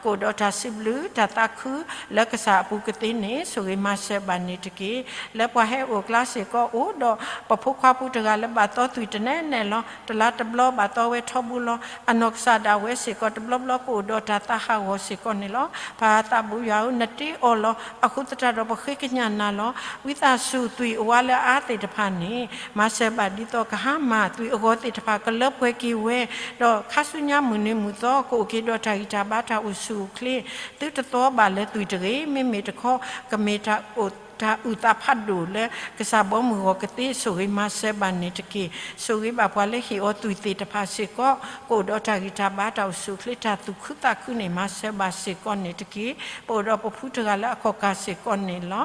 ကအိၣ်ဒီးတၢ်စံးဘျုးတၢ်သးခုလၢကစၢ်အပူၤကသ့န့ၣ် ဆိၣ်ဂ့ၤမၤစၢၤဘၣ်န့ၣ်တက့ၢ်. လၢပှၤဟဲအိၣ်ကျါစ့ၢ်ကီးအိၣ်ဒီး ပဖိခွါဖိတဂၤလၢဘၣ်သီသွံၣ်တနဲၣ်နဲၣ်လီၤ. တလါတဘျီဘၣ်သီဝဲထီဘိလီၤ. အနီၢ်ကစၢ်ဒၣ်ဝဲစ့ၢ်ကီးတဘျီဘျီကအိၣ်ဒီးတၢ်သးဟးဂီၤစ့ၢ်ကီးန့ၣ်လီၤ. ပၢ်သးဘိယွၤဧၢ, နတ့အီၤလီၤ. အဃိသတးဒီးပဃ့ကညးနၤလီၤ. ဝံသးစူၤသွံၣ်အဝါလၢအအါသ့ၣ်တဖၣ်န့ၣ် မၤစၢၤဘၣ်ဒ်သိးကဟါမၢ်သွံၣ်အဂီၤသ့ၣ်တဖၣ်ကလၢပှဲၤက့ၤဝဲ, ဒီးခါဆူညါမုၢ်နံၤမုၢ်သီကအိၣ်က့ၤဒီးတၢ်ဂံၢ်တၢ်ဘါတၢ်အိၣ်ဆူၣ်အိၣ်ချ့, သုတသီဘၣ်လၢသွံၣ်တဂ့ၤ, မ့မ့ၢ်တခီ ကမ့ၢ်တၢ်အိၣ် တၢ်အုၣ်သးဖးဒိၣ်လၢကစၢ်ဘီမုၢ်ဂီၤကသ့ ဆိၣ်ဂ့ၤမၤစၢၤဘၣ်န့ၣ်တက့ၢ်. ဆိၣ်ဂ့ၤဘၣ်ပှၤလၢဟ့ၣ်အီၤသွံၣ်သ့ၣ်တဖၣ်စ့ၢ်ကီး ကအိၣ်ဒီးတၢ်ဂံၢ်တၢ်ဘါတၢ်အိၣ်ဆူၣ်အိၣ်ချ့တၢ်သူၣ်ခုသးခုန့ၣ် မၤစၢၤဘၣ်စ့ၢ်ကီးန့ၣ်တက့ၢ်. ပအိၣ်ဒီးပဖုတဂၤလၢအခီၣ်ကၢ်စ့ၢ်ကီးန့ၣ်လီ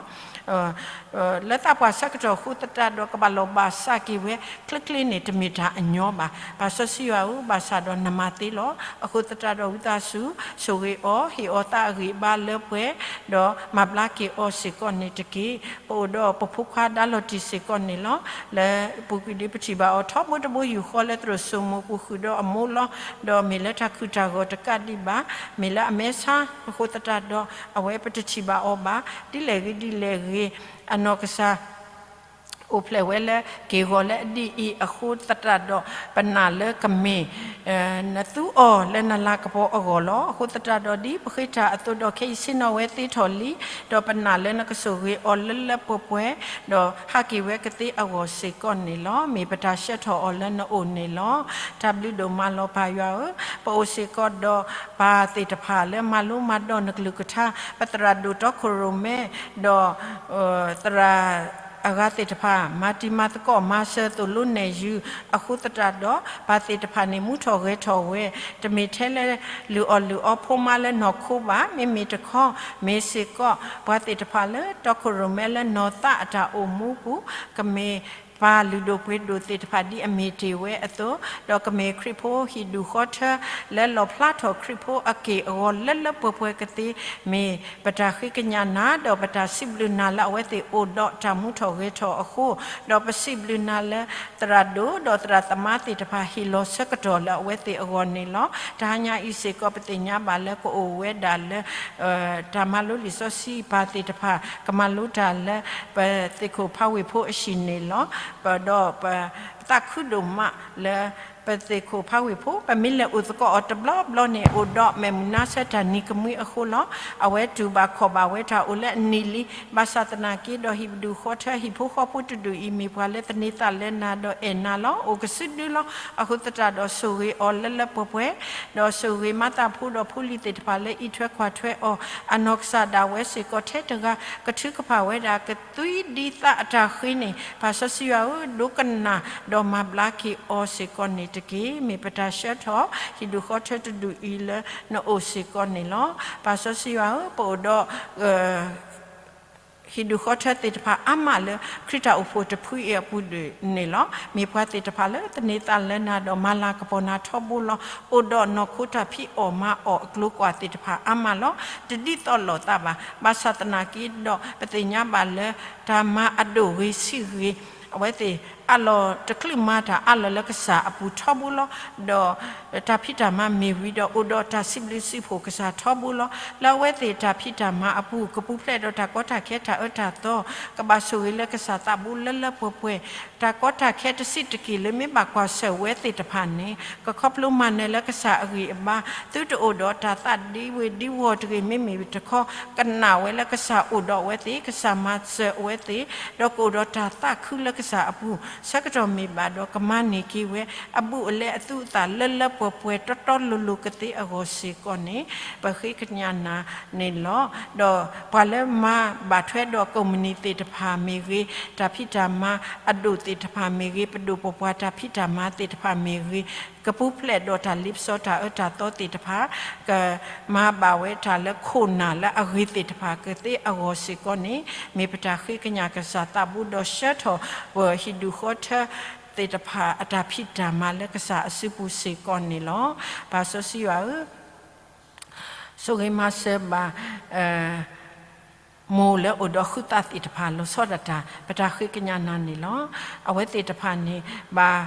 ၤ. လၢသးပှၢ်ဆၢကတီၢ်အဃိသတးဒီးကဘၣ်လီၤဘၣ်စးက့ၤဝဲ ချ့ချ့န့ၣ် တမ့ၢ်တၢ်အညီဘၣ်. ပၢ်စီဆှံယွၤဧၢ, ဘၣ်ဆၣ်ဒီးနမၤသ့လီၤ. အဃိသတးဒီးဝံသးစူၤ ဆိၣ်ဂ့ၤအီၤ, ဟ့ၣ်အီၤသးအဂံၢ်အဘါလၢပှဲၤ, ဒီးမၤဘျါက့ၤအီၤစ့ၢ်ကီးန့ၣ်တက့ၢ်. ပအိၣ်ဒီးပဖိခွါဒါလီၤတံၢ်စ့ၢ်ကီးန့ၣ်လီၤ. လၢပူၤကွံာ်ဒ်ပထံၣ်ဘၣ်အီၤထီဘိတဘိယူၢ်ဃီလၢသရိာ်စိမိၤပူၤဃုာ်ဒီးအမိၢ်လီၤ. ဒီးမ့ၢ်လၢတၢ်ခုၣ်တၢ်ဂီၤတကးဒံးဘၣ်, မ့ၢ်လၢအမဲာ်ဆါအဃိသတးဒီး အဝဲပတထံၣ်ဘၣ်အီၤဘၣ်. ဒ်လဲၣ်ဂ့ၤဒ်လဲၣ်ဂ့ၤ, အနီၢ်ကစၢ် အိၣ်ဖျဲၣ်ဝဲလၢက့ၢ်ဂီၤလၢအဒ်အံၤအဃိသတးဒီး ပနာ်လၢကမ့ၢ် နသူအီၤလၢနလၤကပီၤအဂီၢ်လီၤ. အဃိသတးဒီးဒ်ပဃ့တၢ်အသိးဒီးခဲအံၤဆ့ၣ်နီၤဝဲသ့ထီၣ်လံ, ဒီးပနာ်လၢနကဆိၣ်ဂ့ၤအီၤလၢလၢပှဲၤပှဲၤ, ဒီးဟးက့ၤဝဲကသ့အဂီၢ်စ့ၢ်ကီးန့ၣ်လီၤ. မ့ၢ်ပတၢ်ဆှၢထီၣ်အီၤလၢနအိၣ်န့ၣ်လီၤ. တၢ်ဘျုးဒိၣ်မးလီၤပၢ်ယွၤဧၢ, ပအိၣ်စ့ၢ်ကီးဒီးပၢ်သ့ၣ်တဖၣ်လၢမၤလိမၤဒိးနကလုၢ်ကထါ, ပသရၣ်ဒိၣ်တီခိၣ်ရိၣ်မဲ, ဒီး သရၣ်အဂၤသ့ၣ်တဖၣ် မၤတံၤမၤသကိးမၤစၢၤသိၣ်လိနဲၣ်ယုၤအဃိသတးဒီး ပၢ်သ့ၣ်တဖၣ်န့ၣ် မူထီၣ်ဂဲၤထီၣ်ဝဲ, တမ့ၢ်ထဲလၢလုၢ်အီၣ်လုၢ်အီဖိမါလၢနီၢ်ခိဘၣ်, မ့မ့ၢ်တခီ မ့ၢ်စ့ၢ်ကီး ပှၤသ့ၣ်တဖၣ်လၢတီခိၣ်ရိၣ်မဲလၢနီၢ်သးအတၢ်အိၣ်မူပူၤ, ကမ့ၢ်ပၢ်လုၢ်ဒိၣ်ပှ့ၤဒိၣ်သ့ၣ်တဖၣ်ဒ်အမ့ၢ်တ့ၢ်ဝဲအသိး, ဒီးကမ့ၢ်ခရံာ်ဖိဟံၣ်ဒူၣ်ဃီထၢလၢလီၣ်ဖျါထီၣ်ခရံာ်ဖိအက့ၢ်အဂီၤလၢလၢပှဲၤပှဲၤကသ့, မ့ၢ်ပတၢ်ဃ့ကညးနၤ ဒီးပတၢ်စံးဘျုးနၤလၢအဝဲသ့ၣ်အိၣ်ဒီးတၢ်မူထီၣ်ဂဲၤထီၣ်အဃိ, ဒီးပစံးဘျုးနၤလၢ သရၣ်ဒိၣ်ဒီးသရၣ်သမါသ့ၣ်တဖၣ်ဟ့ၣ်လီၤဆၢကတီၢ်လၢအဝဲသ့ၣ်အဂီၢ်န့ၣ်လီၤ. တဟါညါအံၤစ့ၢ်ကီး ပသ့ၣ်ညါဘၣ်လၢကအိၣ်ဝဲဒၣ်လၢ တၢ်မၤလိလံာ်စီဆှံပၢ်သ့ၣ်တဖၣ် ကမၤလိတၢ်လၢ ပသ့ၣ်ခိၣ်ဖးဝ့ၢ်ဖိအဟံၣ်န့ၣ်လီၤ. ပဒီးပသးခုဒိၣ်မးလၢ ပသ့ၣ်ခိၣ်ဖးဝ့ၢ်ဖိ ပမ့ၢ်လဲၤအိၣ်သကိးအီၤတဘျီဘျီန့ၣ် အိၣ်ဒီးမဲာ်မုာ်နါဆၢတၢ်နံၤကမှံအဃိလီၤ. အဝဲတူၢ်ဘၣ်ခီၣ်ဘၣ်ဝဲတၢ်အိၣ်လၢအနံၣ်လံ, ဘၣ်ဆၣ်သနာ်က့ဒီးဟံၣ်ဒူၣ်ဃီထၢဟံၣ်ဖိဃီဖိတဒူၣ်အံၤ မ့ၢ်ပှၤလၢသန့ၤသးလၢနၤဒီးအဲၣ်နၤလီၤ. အိၣ်ကစုဒုလီၤ. အဃိသတးဒီးဆိၣ်ဂ့ၤအီၤလၢလၢပှဲၤပှဲၤ, ဒီးဆိၣ်ဂ့ၤမၤသးဖိဒီးဖိလံၤသ့ၣ်တဖၣ်လၢအံးထွဲကွၢ်ထွဲအီၤ, အနီၢ်ကစၢ်ဒၣ်ဝဲစ့ၢ်ကီးထဲတဂၤ ကထုကဖၣ်ဝဲဒၣ်ကသွံဒ်သးအတၢ်ဃ့န့ၣ် ပၢ်စီဆှံယွၤဧၢ, ဒိကနၣ်ဒီးမၤဘျါက့ၤအီၤစ့ၢ်ကီးန့ၣ်တက့ၢ်. မ့ၢ်ပတၢ်ဆှၢထီၣ်ဟံၣ်ဒူၣ်ဃီထၢတဒူၣ်အံၤလၢနအိၣ်စ့ၢ်ကီးန့ၣ်လီၤ. ပၢ်စီဆှံယွၤဧၢ, ပအိၣ်ဒီး ဟံၣ်ဒူၣ်ဃီထၢသ့ၣ်တဖၣ်အါမးလၢ ခရံာ်တၢ်အိၣ်ဖှိၣ်တဖုအံၤအပူၤန့ၣ်လီၤ. မ့ၢ်ပှၤသ့ၣ်တဖၣ်လၢသန့ၤသးလၢနၤဒီးမၤလၤကပီၤနၤထီဘိလီၤ. အိၣ်ဒီးနီၢ်ခိတၢ်ဖံးအီၣ်မၤအီၣ်အကျိၤကွၢ်သ့ၣ်တဖၣ်အါမးလီၤ. တဒ်သိးလိာ်သးဘၣ်. ဘၣ်ဆၣ်သနာ်က့ဒီး ပသ့ၣ်ညါဘၣ်လၢ တၢ်မၤအဒိၣ်ဂ့ၤဆံးဂ့ၤ အဝဲသ့ၣ် အလီၢ်တချုးမၤတၢ်အါလီၢ်လၢကစၢ်အပူၤထီဘိလီၤ. ဒီးတၢ်ဖံးတၢ်မၤမ့ၢ်ဝံၤဒီး အိၣ်ဒီးတၢ်စံးဘျုးစံးဖှိၣ်ကစၢ်ထီဘိလီၤ. လၢအဝဲသ့ၣ်တၢ်ဖံးတၢ်မၤအပူၤ ကပူၤဖျဲးဒီးတၢ်ကီတၢ်ခဲတၢ်အၢတၢ်သီ ကဘၣ်ဆိၣ်ဂ့ၤလၢကစၢ်သးဘိလၢလၢပှဲၤပှဲၤ, တၢ်ကီတၢ်ခဲတဆံးတက့ၢ်လၢမ့ၢ်ဘၣ်ကွၢ်ဆၢၣ်ဝဲသ့ၣ်တဖၣ်န့ၣ် ကခီဖျိမၤနၢၤလၢကစၢ်အဂံၢ်အဘါ, သုတအိၣ်ဒီးတၢ်သးဒ့ဝ့ၤဒ့ဝီၢ်တဂ့ၤ, မ့မ့ၢ်တခီ ကနၣ်ဝဲလၢကစၢ်အိၣ်ဒီးအဝဲသ့ၣ်, ကစၢ်မၤစၢၤအဝဲသ့ၣ်, ဒီးကအိၣ်ဒီးတၢ်သးခုလၢကစၢ်အပူၤ, ဆၢကတီၢ်မ့ၢ်ဘၣ်ဒီးကမၤန့ၢ်က့ၤဝဲ အဘူးအလဲအသူအသၣ်လၢလၢပှဲၤပှဲၤတီတီလိၤလိၤကသ့အဂီၢ်စ့ၢ်ကီးန့ၣ် ပဃ့ကညးနၤန့ၣ်လီၤ. ဒီးပှၤလၢမၤဘၣ်ထွဲဒီးကိးမုၢ်နံၤသ့ၣ်တဖၣ်မ့ၢ်ဂ့ၤ, တၢ်ဖံးတၢ်မၤအဒိၣ်သ့ၣ်တဖၣ်မ့ၢ်ဂ့ၤ, ပဒိၣ်ပပှၢ်တၢ်ဖံးတၢ်မၤသ့ၣ်တဖၣ်မ့ၢ်ဂ့ၤ, ကပူၤဖျဲးဒီးတၢ်လ့ပစီတၢ်အၢတၢ်သီသ့ၣ်တဖၣ်, ကမၤဘၣ်ဝဲတၢ်လၢခိၣ်နၢ်လၢအဂ့ၤသ့ၣ်တဖၣ်ကသ့အဂီၢ်စ့ၢ်ကီးန့ၣ် မ့ၢ်ပတၢ်ဃ့ကညးကစၢ်သးဘိဒီးဆှၢထီၣ်ပဟံၣ်ဒူၣ်ဃီထၢ သ့ၣ်တဖၣ်အတၢ်ဖံးတၢ်မၤလၢကစၢ်အစုပူၤစ့ၢ်ကီးန့ၣ်လီၤ. ပၢ်စီဆှံယွၤဧၢ, ဆိၣ်ဂ့ၤမၤစၢၤဘၣ် မိၢ်လၢအိၣ်ဒီးဃုသးသ့ၣ်တဖၣ်လီၤဆီဒၣ်တၢ် ပတၢ်ဃ့ကညးနၤန့ၣ်လီၤ. အဝဲသ့ၣ်တဖၣ်န့ၣ် ဘၣ်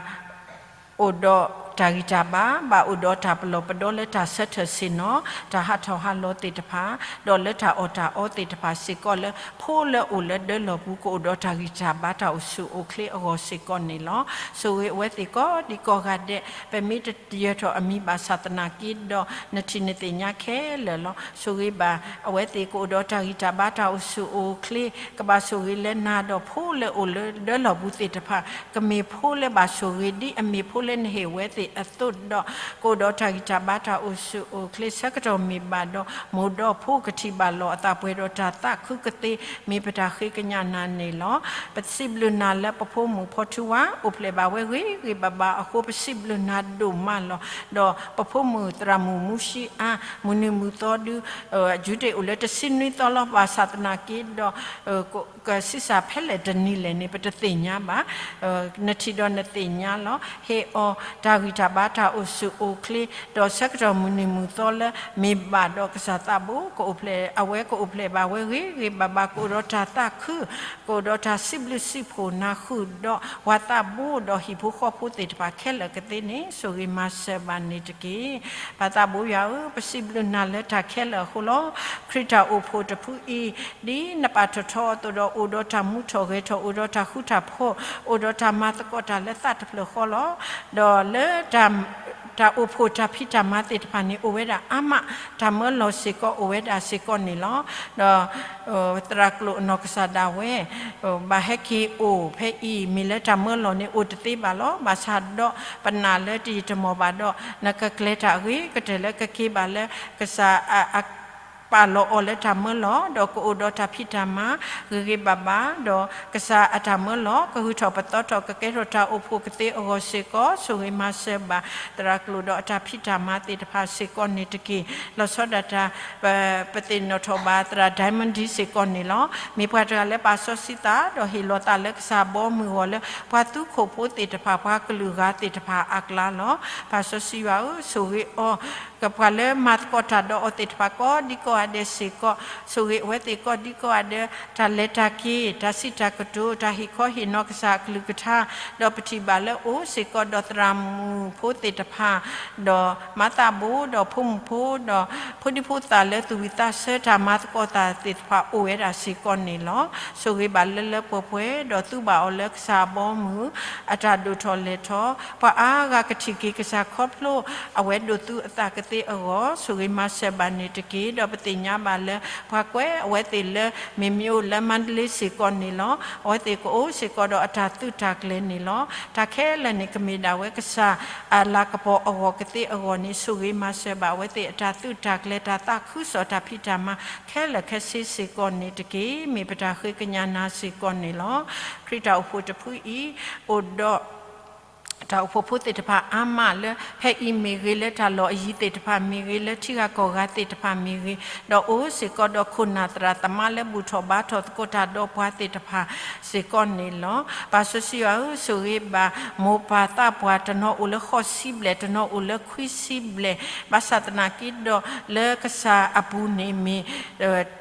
အိၣ်ဒီးတၢ်ဂံၢ်တၢ်ဘါ, ဘၣ်အိၣ်ဒီးတၢ်ပလီၢ်ပဒီလၢတၢ်ဆၢထၢၣ်ဆ့ၣ်နီၤ, တၢ်ဟးထီၣ်ဟးလီၤသ့ၣ်တဖၣ်, ဒီးလၢတၢ်အီၣ်တၢ်အီသ့ၣ်တဖၣ်စ့ၢ်ကီးလၢ ဖိလၢအိၣ်လၢဒၢလီၢ်ပူၤ ကအိၣ်ဒီးတၢ်ဂံၢ်တၢ်ဘါတၢ်အိၣ်ဆူၣ်အိၣ်ချ့အဂီၢ်စ့ၢ်ကီးန့ၣ်လီၤ. ဆိၣ်ဂ့ၤအဝဲသ့ၣ်ကိးဒံကိးဂၤဒဲး, ပမ့ၢ်တယၢၤထီၣ်အမံၤဘၣ်ဆၣ်သနာ်က့ဒီး နထံၣ်နသ့ၣ်ညါခဲလၢာ်လီၤ. ဆိၣ်ဂ့ၤဘၣ်အဝဲသ့ၣ်ကအိၣ်ဒီးတၢ်ဂံၢ်တၢ်ဘါတၢ်အိၣ်ဆူၣ်အိၣ်ချ့, ကဘၣ်ဆိၣ်ဂ့ၤလၢနၤဒီးဖိလၢအိၣ်လၢဒၢလီၢ်ပူၤသ့ၣ်တဖၣ်, ကမ့ၢ်ဖိလၢဘၣ်ဆိၣ်ဂ့ၤဒ်အမ့ၢ်ဖိလၢနဟ့ၣ်ဝဲသ့ၣ်အသိးဒီး ကအိၣ်ဒီးတၢ်ဂံၢ်တၢ်ဘါတၢ်အိၣ်ဆူၣ်အိၣ်ချ့ဆၢကတီၢ်မ့ၢ်ဘၣ်ဒီး မိၢ်ဒီးဖိကထံၣ်ဘၣ်လီၤအသးပှဲၤဒီးတၢ်သးခုကသ့ မ့ၢ်ပတၢ်ဃ့ကညးနၤန့ၣ်လီၤ. ပစံးဘျုးနၤလၢပဖိမုၣ်ဖီထူဝါ အိၣ်ဖျဲၣ်ဘၣ်ဝဲဂ့ၤဂ့ၤဘၣ်ဘၣ်အဃိ ပစံးဘျုးနၤဒိၣ်မးလီၤ. ဒီးပဖိမုၣ်သရၣ်မုၣ်မူၡံအါ မုၢ်နံၤမုၢ်သီဒု ယူဒ့ၣ်အိၣ်လၢတဆံနွံသီလီၤ. ဘၣ်ဆၣ်သနာ်က့ဒီး ကဆံးစၢ်ဖဲလဲၣ်တနံၤလဲၣ်န့ၣ် ပတသ့ၣ်ညါဘၣ်. နထံၣ်ဒီးနသ့ၣ်ညါလီၤ. ဟ့ၣ်အီၤတၢ်ဂံၢ်တၢ်ဘါတၢ်အိၣ်ဆူၣ်အိၣ်ချ့, ဒီးဆၢကတီၢ်မုၢ်နံၤမုၢ်သီလၢ မ့ၢ်ဘၣ်ဒီးကစၢ်သးဘိ ကအိၣ်ဖျဲၣ် အဝဲကအိၣ်ဖျဲၣ်ဘၣ်ဝဲဂ့ၤဂ့ၤဘၣ်ဘၣ် ကအိၣ်ဒီးတၢ်သးခု ကအိၣ်ဒီးတၢ်စံးဘျုးစံးဖှိၣ်နၤဃုာ်ဒီး ပှၤသးဘိဒီးဟံၣ်ဖိဃီဖိသ့ၣ်တဖၣ်ခဲလၢာ်ကသ့န့ၣ် ဆိၣ်ဂ့ၤမၤစၢၤဘၣ်န့ၣ်တက့ၢ်. ပၢ်သးဘိယွၤဧၢ, ပစံးဘျုးနၤလၢတၢ်ခဲလၢာ်အဃိလီၤ. ခရံာ်တၢ်အိၣ်ဖှိၣ်တဖုအံၤ ဒ်နပာ်ထီၣ်ထီအသိးဒီး အိၣ်ဒီးတၢ်မူထီၣ်ဂဲၤထီၣ်, အိၣ်ဒီးတၢ်ဃူတၢ်ဖိး, အိၣ်ဒီးတၢ်မၤသကိးတၢ်လၢသးတဖျၢၣ်ဃီလီၤ. ဒီးလၢ တၢ်အိၣ်ဖှိၣ်တၢ်ဖံးတၢ်မၤသ့ၣ်တဖၣ်န့ၣ် အိၣ်ဝဲဒၣ်အါမး, တၢ်မၢလီၤစ့ၢ်ကီးအိၣ်ဝဲဒၣ်စ့ၢ်ကီးန့ၣ်လီၤ. ဒီး သရၣ်ကျိာ်အနီၢ်ကစၢ်ဒၣ်ဝဲ ဘၣ်ဟဲက့ၤအိၣ်ဖဲအံၤ မ့ၢ်လၢတၢ်မၢလီၤန့ၣ် အိၣ်တသ့ဘၣ်လီၤ. ဘၣ်ဆၣ်ဒီးပနာ်လၢတယံာ်တမီၢ်ဘၣ်ဒီး နကကျဲၤတၢ်အဂ့ၤကတၢၢ်လၢကက့ၤဘၣ်လၢ ကစၢ်အ ပာ်လီၤအီၤလၢတၢ်မၢလီၤ, ဒီးကအိၣ်ဒီးတၢ်ဖံးတၢ်မၤဂ့ၤဂ့ၤဘၣ်ဘၣ်, ဒီးကစၢ်အတၢ်မၢလီၤ ကဂုာ်ထီၣ်ပသီထီၣ် ကကဲထီၣ်တၢ်အိၣ်ဖှိၣ်ကသ့အဂီၢ်စ့ၢ်ကီး ဆိၣ်ဂ့ၤမၤစၢၤဘၣ် သရၣ်ကျိာ်ဒီးအတၢ်ဖံးတၢ်မၤသ့ၣ်တဖၣ်စ့ၢ်ကီးန့ၣ်တက့ၢ်. လီၤဆီဒၣ်တၢ် ပသ့ၣ်နီၣ်ထီၣ်ဘၣ်သရၣ် Diamond စ့ၢ်ကီးန့ၣ်လီၤ. မ့ၢ်ပှၤတဂၤလၢပာ်စီဆှံသး ဒီးဟ့ၣ်လီၤသးလၢကစၢ်ဘီမုၢ်ဂီၢ်လၢ ပှၤသူခိၣ်ဖိသ့ၣ်တဖၣ် ပှၤကလုာ်ဂၤသ့ၣ်တဖၣ်အကျါလီၤ. ပၢ်စီဆှံယွၤဧၢ, ဆိၣ်ဂ့ၤအီၤ, ကပှၤလၢမၤသကိးတၢ်ဒီးအီၤသ့ၣ်တဖၣ်ကိးဒံကိး ဒဲးစ့ၢ်ကီး, ဆိၣ်ဂ့ၤအဝဲသ့ၣ်ကိးဒံကိးဂၤဒဲး, တၢ်လဲၤတၢ်က့ၤ, တၢ်စံးတၢ်ကတိၤ, တၢ်ဟ့ၣ်ခီဟ့ၣ်နီၤကစၢ်အကလုၢ်ကထါ, ဒီးပထံၣ်ဘၣ်လၢအိၣ်စ့ၢ်ကီးဒီးသရၣ်မုၣ်ဖိသ့ၣ်တဖၣ်, ဒီးမၤသးဘိ, ဒီးဖိမုၣ်ဖိ, ဒီးဖိဒံဖိသၣ်လၢသူၣ်ဝံၣ်သးဆၢတၢ်မၤသကိးတၢ်သ့ၣ်တဖၣ်အိၣ်ဝဲဒၣ်စ့ၢ်ကီးန့ၣ်လီၤ. ဆိၣ်ဂ့ၤဘၣ်လၢလၢပှဲၤပှဲၤ, ဒီးသူဘၣ်အီၤလၢကစၢ်အဘီအမုၢ်, အတၢ်ဒိၣ်ထီၣ်လဲၢ်ထီၣ်, ပှၤအါဂၤကထံၣ်က့ၤကစၢ်ခီဖျိ အဝဲဒိးသူအသးကသ့အဂီၢ်, ဆိၣ်ဂ့ၤမၤစၢၤဘၣ်န့ၣ်တက့ၢ်. ဒီးပသ့ၣ်ညါဘၣ်လၢ ပှၤကွဲးအဝဲသ့ၣ်လၢ မ့ၢ်မ့ၢ်အိၣ်လၢမါဒလ့စ့ၢ်ကီးန့ၣ်လီၤ. အဝဲသ့ၣ်ကအိၣ်စ့ၢ်ကီးဒီးအတၢ်သုးတၢ်ကျဲၤန့ၣ်လီၤ. တၢ်ခဲလၢာ်န့ၣ် ကမ့ၢ်ဒၣ်ဝဲကစၢ်အလၤကပီၤအဂီၢ်ကသ့အဂီၢ်န့ၣ်, ဆိၣ်ဂ့ၤမၤစၢၤဘၣ်အဝဲသ့ၣ်အတၢ်သုးတၢ်ကျဲၤ တၢ်သးခုကစီၣ်တၢ်ဖံးတၢ်မၤခဲလၢာ်ခဲဆ့စ့ၢ်ကီးန့ၣ်တက့ၢ်. မ့ၢ်ပတၢ်ဃ့ကညးနၤစ့ၢ်ကီးန့ၣ်လီၤ. ခရံာ်တၢ်အိၣ်ဖှိၣ်တဖုအံၤ အိၣ်ဒီး တၢ်အိၣ်ဖှိၣ်ဖိသ့ၣ်တဖၣ်အါမးလၢ ဖဲအံၤမ့ၢ်ဂ့ၤ, လၢတၢ်လီၢ်အယံၤသ့ၣ်တဖၣ်မ့ၢ်ဂ့ၤ, လၢထံဂၤကီၢ်ဂၤသ့ၣ်တဖၣ်မ့ၢ်ဂ့ၤ, ဒီးအိၣ်စ့ၢ်ကီးဒီးခိၣ်နၢ်သရၣ်သမါလၢဘူၣ်ထီၣ်ဘါထီၣ်သကိးတၢ်ဒီးပှၤသ့ၣ်တဖၣ်စ့ၢ်ကီးန့ၣ်လီၤ. ပၢ်စီဆှံယွၤဧၢ, ဆိၣ်ဂ့ၤဘၣ်မိၢ်ပၢ်သးပှၢ်, တနီၤအိၣ်လၢဃိးဆံဘျဲၣ်, တနီၤအိၣ်လၢခွံဆံဘျဲၣ်, ဘၣ်ဆၣ်သနာ်က့ဒီး လၢကစၢ်အပူၤန့ၣ်မ့ၢ်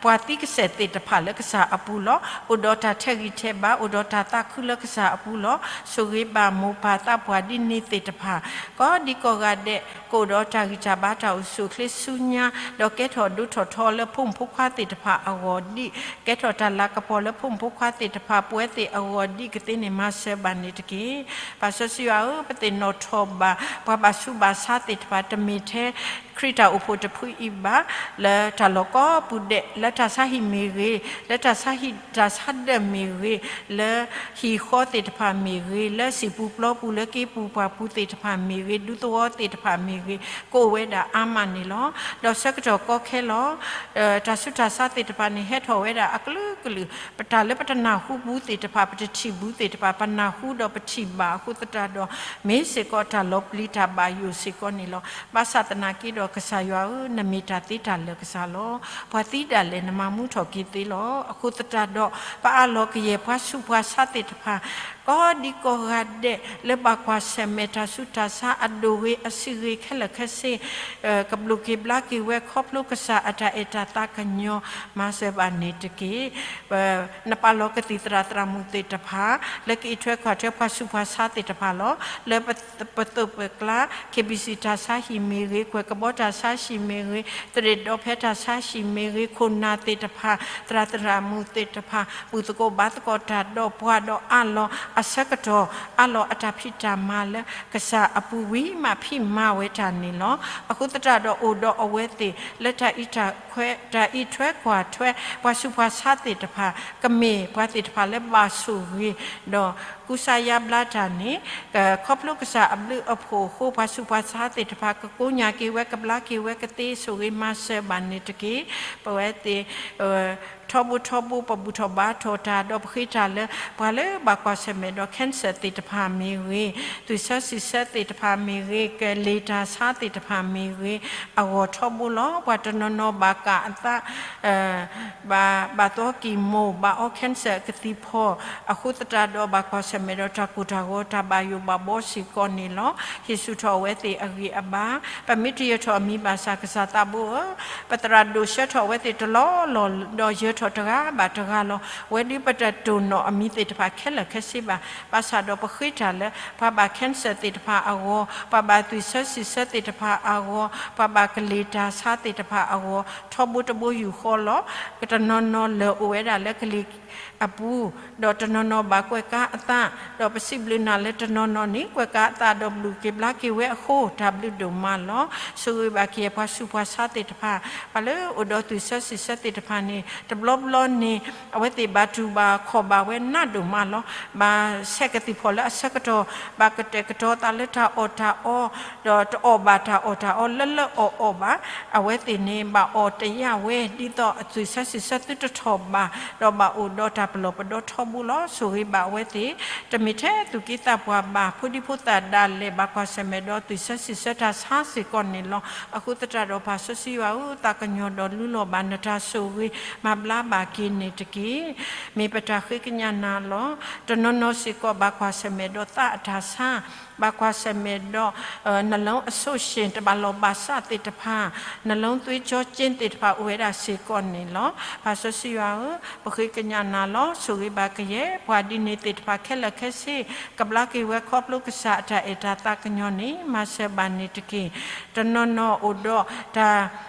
ပှၤသံကစဲးသ့ၣ်တဖၣ်လၢကစၢ်အပူၤလီၤ. အိၣ်ဒီးတၢ်ထဲးဂံၢ်ထဲးဘါ, အိၣ်ဒီးတၢ်သးခုလၢကစၢ်အပူၤလီၤ. ဆိၣ်ဂ့ၤဘၣ်မိၢ်ပၢ်သးပှၢ်ဒ်န့ၣ်သ့ၣ်တဖၣ် ကိးဒံကိးဂၤဒဲး, ကအိၣ်ဒီးတၢ်ဂံၢ်တၢ်ဘါ, တၢ်အိၣ်ဆူၣ်အိၣ်ချ့ဆူညါ, ဒီးကဲထီၣ်ဒိၣ်ထီၣ်ထီလၢဖိမုၣ်ဖိခွါသ့ၣ်တဖၣ်အဂီၢ်ဒံး, ကဲထီၣ်တၢ်လၤကပီၤလၢဖိမုၣ်ဖိခွါသ့ၣ်တဖၣ်ပဝဲသ့ၣ်အဂီၢ်ဒံးကသ့န့ၣ် မၤစၢၤဘၣ်န့ၣ်တက့ၢ်. ပၢ်စီဆှံယွၤဧၢ, ပသ့ၣ်နီၣ်ထီၣ်ဘၣ် ပှၤဘၣ်ဆူးဘၣ်ဆါသ့ၣ်တဖၣ် တမ့ၢ်ထဲ ခရံာ်တၢ်အိၣ်ဖှိၣ်တဖုအံၤဘၣ်, လၢတၢ်လီၢ်ကိးပူၤဒဲး, လၢတၢ်ဆါဟံၣ်မ့ၢ်ဂ့ၤ, လၢတၢ်ဆါဟံၣ်တၢ်ဆါဒၢးမ့ၢ်ဂ့ၤ, လၢဟံၣ်ဃီသ့ၣ်တဖၣ်မ့ၢ်ဂ့ၤ, လၢစံာ်ပူၤပျီပူၤ, လၢက့ပူၤပှၢ်ပူၤသ့ၣ်တဖၣ်မ့ၢ်ဂ့ၤ, ဒူသဝီသ့ၣ်တဖၣ်မ့ၢ်ဂ့ၤ, ကအိၣ်ဝဲဒၣ်အါမးန့ၣ်လီၤ. ဒီးဆၢကတီၢ်ကီခဲလီၤ တၢ်ဆူးတၢ်ဆါသ့ၣ်တဖၣ်န့ၣ် ဟဲထီၣ်ဝဲဒၣ်အကလုာ်ကလုာ်, ပတၢ်လၢပတနၢ်ဟူဘူးသ့ၣ်တဖၣ်, ပတထံၣ်ဘူးသ့ၣ်တဖၣ်, ပနၢ်ဟူဒီးပထံၣ်ဘၣ်အဃိသတးဒီး, မ့ၢ်စ့ၢ်ကီးတၢ်လီၤပျံၤတၢ်ဘၣ်ယိၣ်စ့ၢ်ကီးန့ၣ်လီၤ. ဘၣ်ဆၣ်သနာ်က့ဒီး ကစၢ်ယွၤဧၢ, နမ့ၢ်တၢ်သ့တၢ်လၢာ်ကစၢ်လီၤ. ပှၤသံဒၣ်လဲာ် နမၤမူထီၣ်က့ၤသ့လီၤ. အဃိသတးဒီး ပအးလီၤကယဲၢ်ပှၤဆူးပှၤဆါသ့ၣ်တဖၣ် ကိးဒံကိးဂၤဒဲး လၢဘၣ်ကွၢ်ဆၢၣ်မဲာ်တၢ်ဆူးတၢ်ဆါအဒိၣ်ဂ့ၤအဆံးဂ့ၤခဲလၢာ်ခဲဆ့ ကဘျုးက့ၤဘျါက့ၤဝဲခီဖျိကစၢ်အတၢ်အဲၣ်တၢ်သးကညီၤ မၤစၢၤဘၣ်န့ၣ်တက့ၢ်. နပာ်လီၤကသံၣ်သရၣ်သရၣ်မုၣ်သ့ၣ်တဖၣ် လၢကအံးထွဲကွၢ်ထွဲပှၤဆူးပှၤဆါသ့ၣ်တဖၣ်လီၤ. လၢပသိးပကျါ KBC တၢ်ဆါဟံၣ်မ့ၢ်ဂ့ၤ, ကွဲၢ်ကဘီတၢ်ဆါဟံၣ်မ့ၢ်ဂ့ၤ, သရ့ၣ်ဒီဖဲတၢ်ဆါဟံၣ်မ့ၢ်ဂ့ၤ, ခိၣ်နၢ်သ့ၣ်တဖၣ်, သရၣ်သရၣ်မုၣ်သ့ၣ်တဖၣ် ဘူၣ်သကိးဘါသကိးတၢ်ဒီးပှၤဒီးအးလီၤအဆၢကတီၢ် အးလီၤအတၢ်ဖံးတၢ်မၤလၢကစၢ်အပူၤဝံၤမး ဖံးမၤဝဲတၢ်န့ၣ်လီၤ. အဃိသတးဒီးအိၣ်ဒီးအဝဲသ့ၣ် လၢတၢ်အံးထွဲ တၢ်အံးထွဲကွၢ်ထွဲ ပှၤဆူးပှၤဆါသ့ၣ်တဖၣ် ကမ့ၢ်ပှၤသ့ၣ်တဖၣ်လၢဘၣ်ဆိၣ်ဂ့ၤ ဒီးကူစါယါဘျါတၢ်န့ၣ် ခီဖျိကစၢ်အဘျုးအဖှိၣ်အဃိ ပှၤဆူးပှၤဆါသ့ၣ်တဖၣ် ကကိညၢ်က့ၤဝဲ ကဘျါက့ၤဝဲ ကသ့ဆိၣ်ဂ့ၤမၤစၢၤဘၣ်န့ၣ်တက့ၢ်. ပဝဲသ့ၣ် ထီဘိထီဘိ ပဘူၣ်ထီၣ်ဘါထီၣ်တၢ်ဒီးပဃ့တၢ်လၢ ပှၤလၢဘၣ်ကွၢ်ဆၢၣ်မဲာ်ဒီး cancer သ့ၣ်တဖၣ်မ့ၢ်ဂ့ၤ, သွံၣ်ဆၢစံးဆၢသ့ၣ်တဖၣ်မ့ၢ်ဂ့ၤ, ကလံၤတၢ်ဆါသ့ၣ်တဖၣ်မ့ၢ်ဂ့ၤ, အဂီၢ်ထီဘိလီၤ. ပှၤတနီၤနီၤဘၣ်ကၣ်အသး ဘၣ် ဘၣ်သီကံၢ်မိၢ် ဘၣ်အီ cancer အကသံၣ်ဖီၣ် အဃိသတးဒီး ဘၣ်ကွၢ်ဆၢၣ်မဲာ်ဒီးတၢ်ကိၢ်တၢ်ဂီၤ တၢ်ဘၣ်ယိၣ်ဘၣ်ဘီစ့ၢ်ကီးန့ၣ်လီၤ. ဟ့ၣ်ဆူၣ်ထီၣ်အဝဲသ့ၣ်အဂံၢ်အဘါ ပမ့ၢ်တယၢၤထီၣ်အမံၤဘၣ်ဆၣ် ကစၢ်သးဘိဧၢ, ပသရၣ်ဒိၣ်ဆှၢထီၣ်အဝဲသ့ၣ်တလီၢ်လီၢ် ဒီးယၢၤထီၣ်တဂၤဘၣ်တဂၤလီၤ. ဝဲဒၣ်ပတတိၢ်နီၣ်အမံၤသ့ၣ်တဖၣ်ခဲလၢာ်ခဲဆ့ဘၣ်. ဘၣ်ဆၣ်ဒီးပဃ့တၢ်လၢ ပှၤဘၣ် cancer သ့ၣ်တဖၣ်အဂီၢ်, ပှၤဘၣ်သွံၣ်ဆၢစံးဆၢသ့ၣ်တဖၣ်အဂီၢ်, ပှၤဘၣ်ကလံၤတၢ်ဆါသ့ၣ်တဖၣ်အဂီၢ် ထီဘိတဘိယူၢ်ဃီလီၤ. တနီၤနီၤလၢာ်အိၣ်ဝဲဒၣ်လၢကလံၤ အပူၤ, ဒီးတနီၤနီၤဘၣ်ကွဲးကါအသး, ဒီးပစံးဘျုးနၤလၢတနီၤနီၤန့ၣ် ကွဲးကါအသးဒီးဘျုးက့ၤဘျါက့ၤဝဲအဃိ တၢ်ဘျုးဒိၣ်မးလီၤ. ဆိၣ်ဂ့ၤဘၣ်က့ၤပှၤဆူးပှၤဆါသ့ၣ်တဖၣ်, ပှၤလၢအိၣ်ဒီးသွံၣ်ဆၢစံးဆၢသ့ၣ်တဖၣ်န့ၣ် တဘျီဘျီန့ၣ် အဝဲသ့ၣ်ဘၣ်တူၢ်ဘၣ်ခီၣ်ဘၣ်ဝဲနးဒိၣ်မးလီၤ. ဘၣ်ဆဲးကသံၣ်ဖီၣ်လၢအဆၢကတီၢ်, ဘၣ်ကတဲာ်ကတီၤသးလၢတၢ်အီၣ်တၢ်အီ, ဒီးတအီၣ်ဘၣ်တၢ်အီၣ်တၢ်အီလၢလၢအီၣ်အီၣ်ဘၣ်. အဝဲသ့ၣ်န့ၣ် ဘၣ်အီၣ်တယာ်ဝဲ ဒ်သိးအသွံၣ်ဆၢစံးဆၢသုတထီၣ်ဘၣ်, ဒီးဘၣ်အိၣ်ဒီးတၢ်ပလီၢ်ပဒီထီဘိလီၤ. ဆိၣ်ဂ့ၤဘၣ်အဝဲသ့ၣ်, တမ့ၢ်ထဲသူၣ်က့သးပှၢ်ဘၣ်, ဖိဒံဖိသၣ်ဒၣ်လဲာ် ဘၣ်ကွၢ်ဆၢၣ်မဲာ်ဒီးသွံၣ်ဆၢစံးဆၢတၢ်ဆါစ့ၢ်ကီးန့ၣ်လီၤ. အဃိသတးဒီး ပၢ်စီဆှံယွၤဧၢ, သးကညီၤဒီးလူလီၤဘၣ်နတၢ်ဆိၣ်ဂ့ၤ, မၤဘျါ ဘျါဘၣ်က့ၤန့ၣ်တက့ၢ်. မ့ၢ်ပတၢ်ဃ့ကညးနၤလီၤ. တနီၤနီၤစ့ၢ်ကီး ဘၣ်ကွၢ်ဆၢၣ်မဲာ်ဒီးသးအတၢ်ဆါ, ဘၣ်ကွၢ်ဆၢၣ်မဲာ်ဒီး နှလုံးအဆိၣ်ဂ့ၤ တဘၣ်လီၢ်ဘၣ်စးသ့ၣ်တဖၣ်, နှလုံးသွေးကြောကျဉ်သ့ၣ်တဖၣ် အိၣ်ဝဲဒၣ်စ့ၢ်ကီးန့ၣ်လီၤ. ပၢ်စီဆှံယွၤဧၢ, ပဃ့ကညးနၤလီၤ. ဆိၣ်ဂ့ၤဘၣ်ကယဲၢ် ပှၤဒ်န့ၣ်သ့ၣ်တဖၣ်ခဲလၢာ်ခဲဆ့, ကဘျါက့ၤဝဲခီဖျိကစၢ်အတၢ်အဲၣ်တၢ်သးကညီၤန့ၣ် မၤစၢၤဘၣ်န့ၣ်တက့ၢ်. တနီၤနီၤအိၣ်ဒီးတၢ်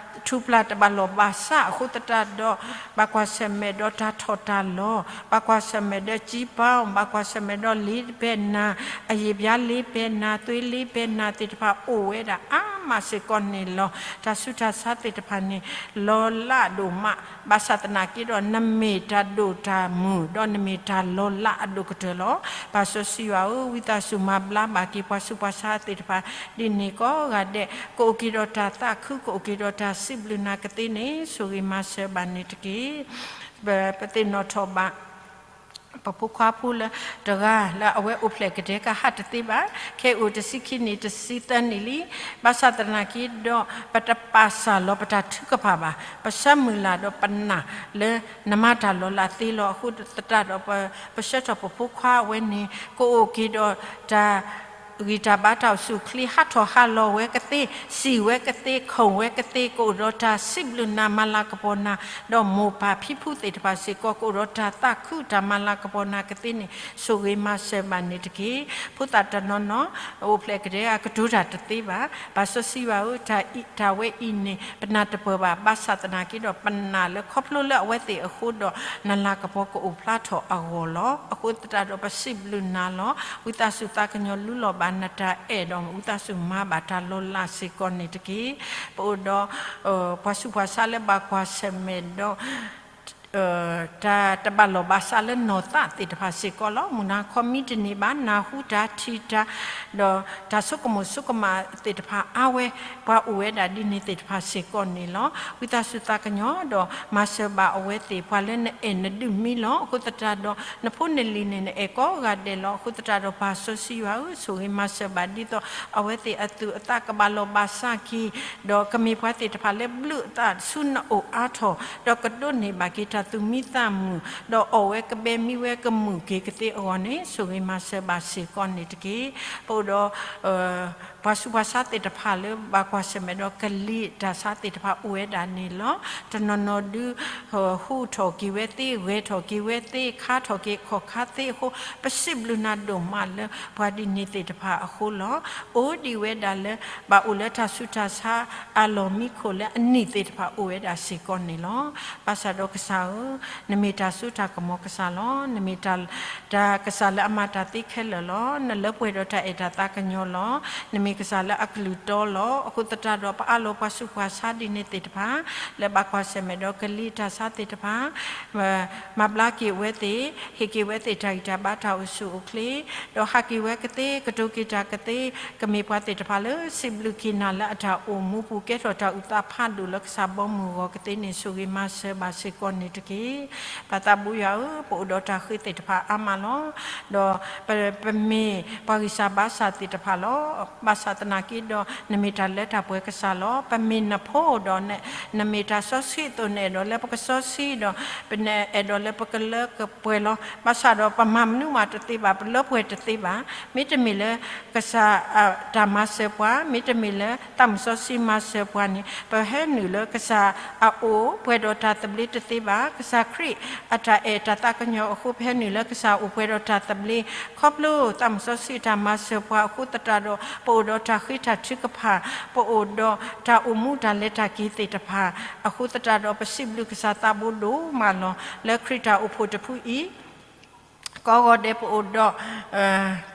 ထူၣ်ဖျါတဘၣ်လီၢ်ဘၣ်စးအဃိသတးဒီး, ဘၣ်ကွၢ်ဆၢၣ်မဲာ်ဒီးတၢ်ထီၣ်တၢ်လီၤ, ဘၣ်ကွၢ်ဆၢၣ်မဲာ်ဒီး ကၠံပၢ, ဘၣ်ကွၢ်ဆၢၣ်မဲာ်ဒီးလ့ပဲနၤ, အယံာ်ဘျါလ့ပဲနၤ, သွေးလ့ပဲနၤသ့ၣ်တဖၣ် အိၣ်ဝဲဒၣ်အါမးစ့ၢ်ကီးန့ၣ်လီၤ. တၢ်ဆူးတၢ်ဆါသ့ၣ်တဖၣ်န့ၣ် လီၤလးဒိၣ်မး, ဘၣ်ဆၣ်သနာ်က့ဒီး နမ့ၢ်တၢ်ဒိၣ်တၢ်မုၢ် ဒီးနမ့ၢ်တၢ်လီၤလးအဒိၣ်ကတၢၢ်လီၤ. ပၢ်စီဆှံယွၤဧၢ, ဝံသးစူၤမၤဘျါဘၣ်က့ၤပှၤဆူးပှၤဆါသ့ၣ်တဖၣ် ဒ်န့ၣ်ကိးဂၤဒဲး, ကအိၣ်က့ၤဒီးတၢ်သးခု, ကအိၣ်က့ၤဒီးတၢ်စံးဘျုးနၤကသ့န့ၣ် ဆိၣ်ဂ့ၤမၤစၢၤဘၣ်န့ၣ်တက့ၢ်. ပ, ပသ့ၣ်နီၣ်ထီၣ်ဘၣ် ပဖိခွါဖိလၢတဂၤလၢအဝဲအိၣ်ဖျဲၣ်ကဒဲကဟးတသ့ဘၣ်, ခဲအံၤအိၣ်တဆံခံနံၣ် တဆံသၢနံၣ်လံ. ဘၣ်ဆၣ်သနာ်က့ဒီး ပတပာ်စၢ်လီၤပတၢ်ထုကဖၣ်ဘၣ်. ပဆၢမုၢ်လၢ်ဒီးပနာ်လၢနမၤတၢ်လီၤလးသ့လီၤ. အဃိသတးဒီး ပဆၢထီၣ်ပဖိခွါအဝဲန့ၣ် ကအိၣ်က့ၤဒီးတၢ် ဂံၢ်တၢ်ဘါတၢ်အိၣ်ဆူၣ်အိၣ်ချ့ ဟးထီၣ်ဟးလီၤဝဲကသ့, စံၣ်ဝဲကသ့, ခုၣ်ဝဲကသ့, ကအိၣ်ဒီးတၢ်စံးဘျုးနၤ မၤလၤကပီၤနၤ, ဒီးမိၢ်ပၢ်ဖံဖုသ့ၣ်တဖၣ်စ့ၢ်ကီး ကအိၣ်ဒီးတၢ်သးခု တၢ်မၤလၤကပီၤနၤကသ့န့ၣ် ဆိၣ်ဂ့ၤမၤစၢၤဘၣ်န့ၣ်တက့ၢ်. ဖိသၣ်တနီၤနီၤ အိၣ်ဖျဲၣ်ကဒဲအကတိၤတၢ်တသ့ဘၣ်. ပၢ်စီဆှံယွၤဧၢ, တၢ်အံၤတၢ်ဝဲအံၤန့ၣ် ပနာ်တပၢၢ်ဘၣ်. ဘၣ်ဆၣ်သနာ်က့ဒီး ပနာ်လၢခီဖျိလၢအဝဲသ့ၣ်အဃိဒီး နလၤကပီၤကအိၣ်ဖျါထီၣ်အဂီၢ်လီၤ. အဃိသတးဒီး ပစံးဘျုးနၤလီၤ. ဝံသးစူၤသးကညီၤလူလီၤဘၣ်နတၢ်အဲၣ်ဒီး ဝံသးစူၤမၤဘၣ်တၢ်လီၤလးစ့ၢ်ကီးန့ၣ်တက့ၢ်. ပအိၣ်ဒီး ပှၤဆူးပှၤဆါလၢဘၣ်ကွၢ်ဆၢၣ်မဲာ်ဒီး တၢ်တဘၣ်လီၢ်ဘၣ်စးလၢနီၢ်သးသ့ၣ်တဖၣ်စ့ၢ်ကီးလီၤ. မုၢ်နၤခီမံတန့ၢ်ဘၣ် နၢ်ဟူတၢ်ထံၣ်တၢ် ဒီးတၢ်ဆိကမိၣ်ဆိကမးသ့ၣ်တဖၣ်အါဝဲ ပှၤအိၣ်ဝဲဒၣ်ဒ်န့ၣ်သ့ၣ်တဖၣ်စ့ၢ်ကီးန့ၣ်လီၤ. ဝံသးစူၤသးကညီၤဒီးမၤစၢၤဘၣ်အဝဲသ့ၣ် ပှၤလၢနအဲၣ်နဒုးမံလီၤ. အဃိသတးဒီး နဖိနလံၤန့ၣ် နအဲၣ်ကိးဂၤဒဲးလီၤ. အဃိသတးဒီး ပၢ်စီဆှံယွၤဧၢ, ဆိၣ်ဂ့ၤမၤစၢၤဘၣ်ဒ်သိး အဝဲသ့ၣ်အသူၣ်အသးကဘၣ်လီၢ်ဘၣ်စးက့ၤ ဒီးကမ့ၢ်ပှၤသ့ၣ်တဖၣ်လၢဘျုးအသးဆူနအိၣ်အါထီၣ်, ဒီးကဒိးန့ၢ်ဘၣ်က့ၤတၢ်သူၣ်မံသးမုာ်, ဒီးအီၣ်ဝဲကဘဲမံဝဲကမုာ်က့ၤကသ့အဂီၢ်န့ၣ် ဆိၣ်ဂ့ၤမၤစၢၤဘၣ်စ့ၢ်ကီးန့ၣ်တက့ၢ်. ပအိၣ်ဒီး ပှၤဆူးပှၤဆါသ့ၣ်တဖၣ်လၢဘၣ်ကွၢ်ဆၢၣ်မဲာ်ဒီးကလံၤတၢ်ဆါသ့ၣ်တဖၣ်အိၣ်ဝဲဒၣ်န့ၣ်လီၤ. တနီၤနီၤဒုး ဟူးထီၣ်က့ၤဝဲသ့, ဂဲၤထီၣ်က့ၤဝဲသ့, ခါထီၣ်က့ၤအခီၣ်ခါသ့အဃိ ပစံးဘျုးနၤဒိၣ်မးလၢပှၤဒ်န့ၣ်သ့ၣ်တဖၣ်အဃိလီၤ. အိၣ်ဒံးဝဲဒၣ်လၢ ဘၣ်အိၣ်လၢတၢ်ဆူးတၢ်ဆါအလီၢ်မံခိၣ်လၢအနံၣ်သ့ၣ်တဖၣ်အိၣ်ဝဲဒၣ်စ့ၢ်ကီးန့ၣ်လီၤ. ဘၣ်ဆၣ်ဒီးကစၢ်ဧၢ, နမ့ၢ်တၢ်စိတၢ်ကမီၤကစၢ်လီၤ. နမ့ၢ်တၢ် တၢ်ကစၢ်လၢအမၤတၢ်သ့ခဲလၢာ်လီၤ. နလၢပှဲၤဒီးတၢ်အဲၣ်တၢ်သးကညီၤလီၤ. နမ့ၢ်ကစၢ်လၢအကလုၢ်တီလီၤ. အဃိသတးဒီး ပအးလီၤပှၤဆူးပှၤဆါဒ်န့ၣ်သ့ၣ်တဖၣ် လၢဘၣ်ကွၢ်ဆၢၣ်မဲာ်ဒီးကလံၤတၢ်ဆါသ့ၣ်တဖၣ် မၤဘျါက့ၤအဝဲသ့ၣ်, ဟ့ၣ်က့ၤဝဲသ့ၣ်တၢ်ဂံၢ်တၢ်ဘါတၢ်အိၣ်ဆူၣ်အိၣ်ချ့, ဒီးဟးက့ၤဝဲကသ့, ကတိၤက့ၤတၢ်ကသ့, ကမ့ၢ်ပှၤသ့ၣ်တဖၣ်လၢ စံးဘျုးက့ၤနၤလၢအတၢ်အိၣ်မူပူၤ ကဲထီၣ်တၢ်အုၣ်သးဖးဒိၣ်လၢကစၢ်ဘီမုၢ်အဂီၢ်ကသ့န့ၣ် ဆိၣ်ဂ့ၤမၤစၢၤဘၣ်စ့ၢ်ကီးန့ၣ်တက့ၢ်. ပၢ်သးဘိယွၤဧၢ, ပအိၣ်ဒီးတၢ်ဃ့သ့ၣ်တဖၣ်အါမးလီၤ. ဒီးပ, ပမ့ၢ်ပှၤဂံၢ်စၢ်ဘါစၢ်သ့ၣ်တဖၣ်လီၤ. ဘၣ်ဆၣ်သနာ်က့ဒီး နမ့ၢ်တၢ်လၢတၢ်ပှဲၤကစၢ်လီၤ. ပမ့ၢ်နဖိဒီး နမ့ၢ်တၢ်စီဆှံအသိး နအဲၣ်ဒိးလၢပကစီဆှံဒီး ပအဲၣ်ဒိးလၢပကလၢကပှဲၤလီၤ. ဘၣ်ဆၣ်ဒီးပမၤမနုၤမးတသ့ဘၣ်, ပလၢပှဲၤတသ့ဘၣ်. မ့တမ့ၢ်လၢကစၢ်တၢ်မၤစၢၤပှၤ, မ့တမ့ၢ်လၢသးမုၢ်စီဆှံမၤစၢၤပှၤန့ၣ် ပဟဲနုာ်လၢကစၢ်အအိၣ်ပှဲၤဒီးတၢ်သဘျ့တသ့ဘၣ်. ကစၢ်ခရံာ်အတၢ်အဲၣ်တၢ်သးကညီၤအဃိ ပဟဲနုာ်လၢကစၢ်အိၣ်ပှဲၤဒီးတၢ်သဘျ့, ခီဖျိသးမုၢ်စီဆှံတၢ်မၤစၢၤပှၤအဃိသတးဒီး ပအိၣ်ဒီးတၢ်ဃ့တၢ်ထုကဖၣ်, ပအိၣ်ဒီးတၢ်အိၣ်မူတၢ်လဲၤတၢ်က့ၤသ့ၣ်တဖၣ်အဃိသတးဒီး ပစံးဘျုးကစၢ်သးဘိဒိၣ်မးလီၤ. လၢခရံာ်တၢ်အိၣ်ဖှိၣ်တဖုအံၤ ကိးဂီၤဒဲးပအိၣ်ဒီး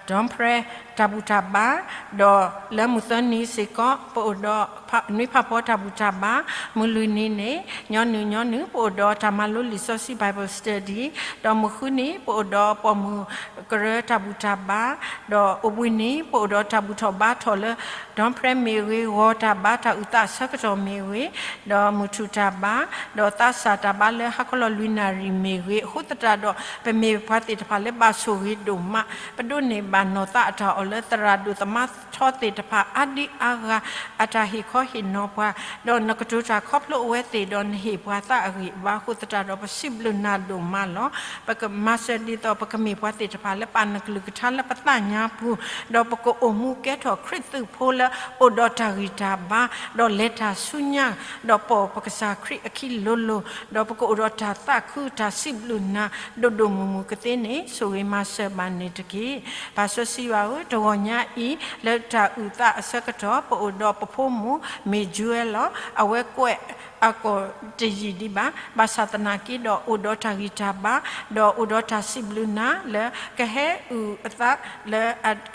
ဒီပြဲတၢ်ဘူၣ်တၢ်ဘါ, ဒီးလၢမုၢ်သၢနံၤစ့ၢ်ကီး ပအိၣ်ဒီးနွံဖးဖီတၢ်ဘူၣ်တၢ်ဘါ, မုၢ်လွံၢ်နံၤန့ၣ် ညီနုၢ်ညီနုၢ် ပအိၣ်ဒီးတၢ်မၤလိလံာ်စီဆှံ Bible Study, ဒီးမုၢ်ဃုနံၤ ပအိၣ်ဒီးပိာ်မုၣ်ကရၢတၢ်ဘူၣ်တၢ်ဘါ, ဒီးအိၣ်ဘှံးနံၤ ပအိၣ်ဒီးတၢ်ဘူၣ်ထီၣ်ဘါထီၣ်လၢ ဒီပြဲမ့ၢ်ဂ့ၤ, ဂီၤတၢ်ဘါတၢ်အုၣ်သးအဆၢကတီၢ်မ့ၢ်ဂ့ၤ, ဒီးမုၢ်ထူၣ်တၢ်ဘါ, ဒီးသးစၢ်တၢ်ဘါလၢဟါခီလီၤလွံၢ်နၣ်ရံၣ်မ့ၢ်ဂ့ၤ, အဃိသတးဒီး ပမ့ၢ်ပှၤသ့ၣ်တဖၣ်လၢဘၣ်ဆိၣ်ဂ့ၤဒိၣ်မး, ပဒိးန့ၢ်ဘၣ်နီၢ်သးအတၢ်အီၣ် လၢသရၣ်ဒိၣ်သမါထီသ့ၣ်တဖၣ် အါဒံအါဂၤ အတၢ်ဟ့ၣ်ခီဟ့ၣ်နီၤပှၤ, ဒီးနကတိၤတၢ်ခီဖျိအဝဲသ့ၣ် ဒီးနဟ့ၣ်ပှၤသးအဂံၢ်အဘါအဃိသတးဒီး ပစံးဘျုးနၤဒိၣ်မးလီၤ. ပကမၤစၢၤဒ်သိး ပကမ့ၢ်ပှၤသ့ၣ်တဖၣ်လၢပာ်နကလုၢ်ကထါလၢပသးညါပူၤ, ဒီးပကအိၣ်မူကဲထီၣ်ခရံာ်သူးဖိလၢအိၣ်ဒီးတၢ်ဂံၢ်တၢ်ဘါ, ဒီးလဲၤတၢ်ဆူညါ, ဒီးပိာ်ပကစၢ်ခရံာ်အခံလိၤလိၤ, ဒီးပကအိၣ်ဒီးတၢ်သးခုတၢ်စံးဘျုးနၤ ဒိၣ်ဒိၣ်မုၢ်မုၢ်ကသ့န့ၣ် ဆိၣ်ဂ့ၤမၤစၢၤဘၣ်န့ၣ်တက့ၢ်. ပၢ်စီဆှံယွၤဧၢ, တဂီၤညါအံၤ လၢတၢ်အုၣ်သးအဆၢကတီၢ် ပအိၣ်ဒီးပဖိမုၣ် မ့ၢ် Jewel လီၤ. အဝဲကွဲးအကိာ်တယံာ်ဒံးဘၣ်, ဘၣ်ဆၣ်သနာ်က့ဒီး အိၣ်ဒီးတၢ်ဂံၢ်တၢ်ဘါ, ဒီးအိၣ်ဒီးတၢ်စံးဘျုးနၤလၢကဟဲအုၣ်အသးလၢ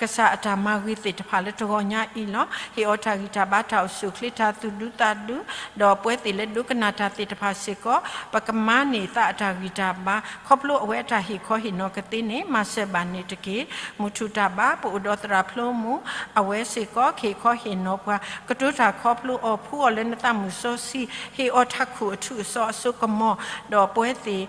ကစၢ်အတၢ်မၤဂ့ၤသ့ၣ်တဖၣ်လၢတဂီၤညါအံၤလီၤ. ဟ့ၣ်အီၤတၢ်ဂံၢ်တၢ်ဘါ တၢ်အိၣ်ဆူၣ်အိၣ်ချ့ တၢ်သူၣ်ဒူသးဒူ, ဒီးပဝဲသ့ၣ်လၢဒိကနၣ်တၢ်သ့ၣ်တဖၣ်စ့ၢ်ကီး ပကမၤန့ၢ်သးအတၢ်ဂံၢ်တၢ်ဘါ ခီဖျိအဝဲအတၢ်ဟ့ၣ်ခီဟ့ၣ်နီၤကသ့န့ၣ် မၤစၢၤဘၣ်န့ၣ်တက့ၢ်. မုၢ်ထူၣ်တၢ်ဘါ ပအိၣ်ဒီးသရၣ်ဖျိမုၣ် အဝဲစ့ၢ်ကီး ကဟ့ၣ်ခီဟ့ၣ်နီၤပှၤ, ကတိၤတၢ်ခီဖျိအီၤ ဖှူအီၤလၢနသးမုၢ်စီဆှံ, ဟ့ၣ်အီၤထးခိၣ်အထူအစီအစိကမီၤ, ဒီးပဝဲသ့ၣ်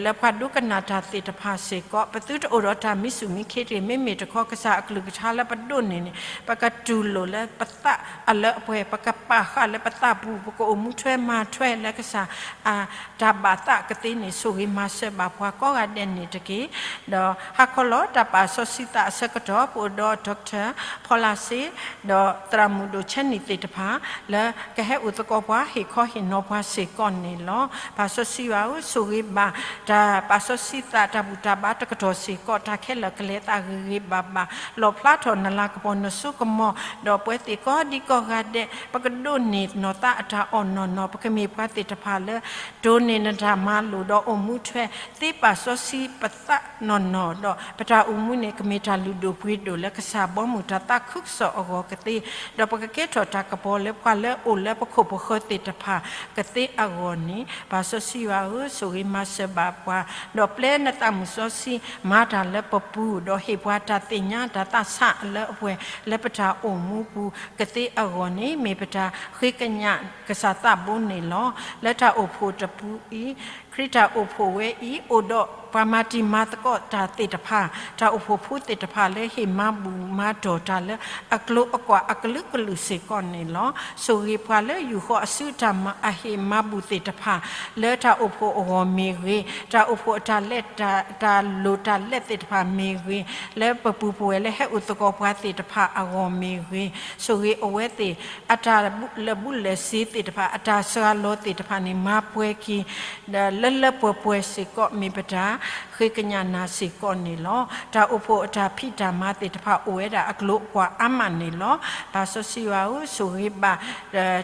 လၢပှၤဒိကနၣ်တၢ်သ့ၣ်တဖၣ်စ့ၢ်ကီး ပသုတအိၣ်ဒီးတၢ်မံဆူၣ်မံခ့တဂ့ၤ. မ့မ့ၢ်တခီ ကစၢ်အကလုၢ်ကထါလၢပဒိးန့ၢ်န့ၣ် ပကတူၢ်လိာ်လၢပသးအလၢအပှဲၤ, ပကပာ်ဃာ်လၢပသးပူၤ, ပကအိၣ်မူထွဲမၤထွဲလၢကစၢ်အတၢ်ဘၣ်သးကသ့န့ၣ် ဆိၣ်ဂ့ၤမၤစၢၤဘၣ်ပှၤကိးဂၤဒဲးန့ၣ်တက့ၢ်. ဒီးဟါခီလီၤ တၢ်ပာ်စီဆှံသးအဆၢကတီၢ် ပအိၣ်ဒီး Doctor ဖီလာ်စ့, ဒီးသရၣ်မုၣ်ဒိၣ် Chenny သ့ၣ်တဖၣ် လၢကဟဲအိၣ်သကိးပှၤ ဟ့ၣ်ခီဟ့ၣ်နီၤပှၤစ့ၢ်ကီးန့ၣ်လီၤ. ပၢ်စီဆှံယွၤဧၢ, ဆိၣ်ဂ့ၤဘၣ် တၢ်ပာ်စီဆှံသး တၢ်ဘူၣ်တၢ်ဘါတကတီၢ်စ့ၢ်ကီး တၢ်ခဲလၢာ်ကလဲၤသးဂ့ၤဂ့ၤဘၣ်ဘၣ်, လီၣ်ဖျါထီၣ်နလၤကပီၤနစိကမီၤ, ဒီးပဝဲသ့ၣ်ကိးဒံကိးဂၤဒဲး ပကဒိးန့ၢ်နီၢ်သးအတၢ်အီၣ်နီၢ်နီၢ်, ပကမ့ၢ်ပှၤသ့ၣ်တဖၣ်လၢ တိၢ်န့ၢ်နတၢ်မၤလိာ်ဒီးအိၣ်မူထွဲ သ့ပာ်စီဆှံပသးနီၢ်နီၢ်ဒီး ပတၢ်အိၣ်မူန့ၣ် ကမ့ၢ်တၢ်လုၢ်ဒိၣ်ပှ့ၤဒိၣ်လၢကစၢ်ဘီမုၢ်တၢ်သးခုကစီၣ်အဂီၢ်ကသ့, ဒီးပကကဲထီၣ်တၢ်ကပီၤလၢပှၤလၢအိၣ်လၢပခိၣ်ပဃၢၤသ့ၣ်တဖၣ်ကသ့အဂီၢ်န့ၣ်, ပၢ်စီဆှံယွၤဧၢ, ဆိၣ်ဂ့ၤမၤစၢၤဘၣ်ပှၤ, ဒီးပျဲနသးမုၢ်စီဆှံ မၤတၢ်လၢပပူၤ, ဒီးဟ့ၣ်ပှၤတၢ်သ့ၣ်ညါတၢ်သးဆးလၢအပှဲၤ လၢပတၢ်အိၣ်မူပူၤကသ့အဂီၢ်န့ၣ်, မ့ၢ်ပတၢ်ဃ့ကညးကစၢ်သးဘိန့ၣ်လီၤ. လၢတၢ်အိၣ်ဖှိၣ်တပူၤအံၤ ခရံာ်တၢ်အိၣ်ဖှိၣ်ဝဲအံၤ အိၣ်ဒီးပှၤမၤတံၤမၤသကိးတၢ်သ့ၣ်တဖၣ်, တၢ်အိၣ်ဖှိၣ်ဖိသ့ၣ်တဖၣ်လၢဟ့ၣ်မၤဘူၣ်မၤတီၢ်တၢ်လၢအကျိၤအကွာ်အကလုာ်ကလုာ်စ့ၢ်ကီးန့ၣ်လီၤ. ဆိၣ်ဂ့ၤပှၤလၢယူၢ်ဃီအစုအတၢ်မၤအဟ့ၣ်မၤဘူၣ်သ့ၣ်တဖၣ် လၢတၢ်အိၣ်ဖှိၣ်အဂီၢ်မ့ၢ်ဂ့ၤ, တၢ်အိၣ်ဖှိၣ်အတၢ်လဲၤ တၢ်လိၣ်တၢ်လဲသ့ၣ်တဖၣ်မ့ၢ်ဂ့ၤ, လၢပပုၢ်ပဝဲၢ်လၢဟဲအိၣ်သကိးပှၤသ့ၣ်တဖၣ်အဂီၢ်မ့ၢ်ဂ့ၤ, ဆိၣ်ဂ့ၤအဝဲသ့ၣ် အတၢ်လၢာ်ဘူၣ်လၢာ်စ့သ့ၣ်တဖၣ်, အတၢ်စှၤလီၤသ့ၣ်တဖၣ်န့ၣ် မၤပှဲၤက့ၤ ဒီးလၢလၢပှဲၤပှဲၤစ့ၢ်ကီး မ့ၢ်ပတၢ်ဃ့ကညးနၤစ့ၢ်ကီးန့ၣ်လီၤ. တၢ်အိၣ်ဖှိၣ်အတၢ်ဖံးတၢ်မၤသ့ၣ်တဖၣ်အိၣ်ဝဲဒၣ်အကျိၤအကွာ်အါမးန့ၣ်လီၤ. ပၢ်စီဆှံယွၤဧၢ, ဆိၣ်ဂ့ၤဘၣ်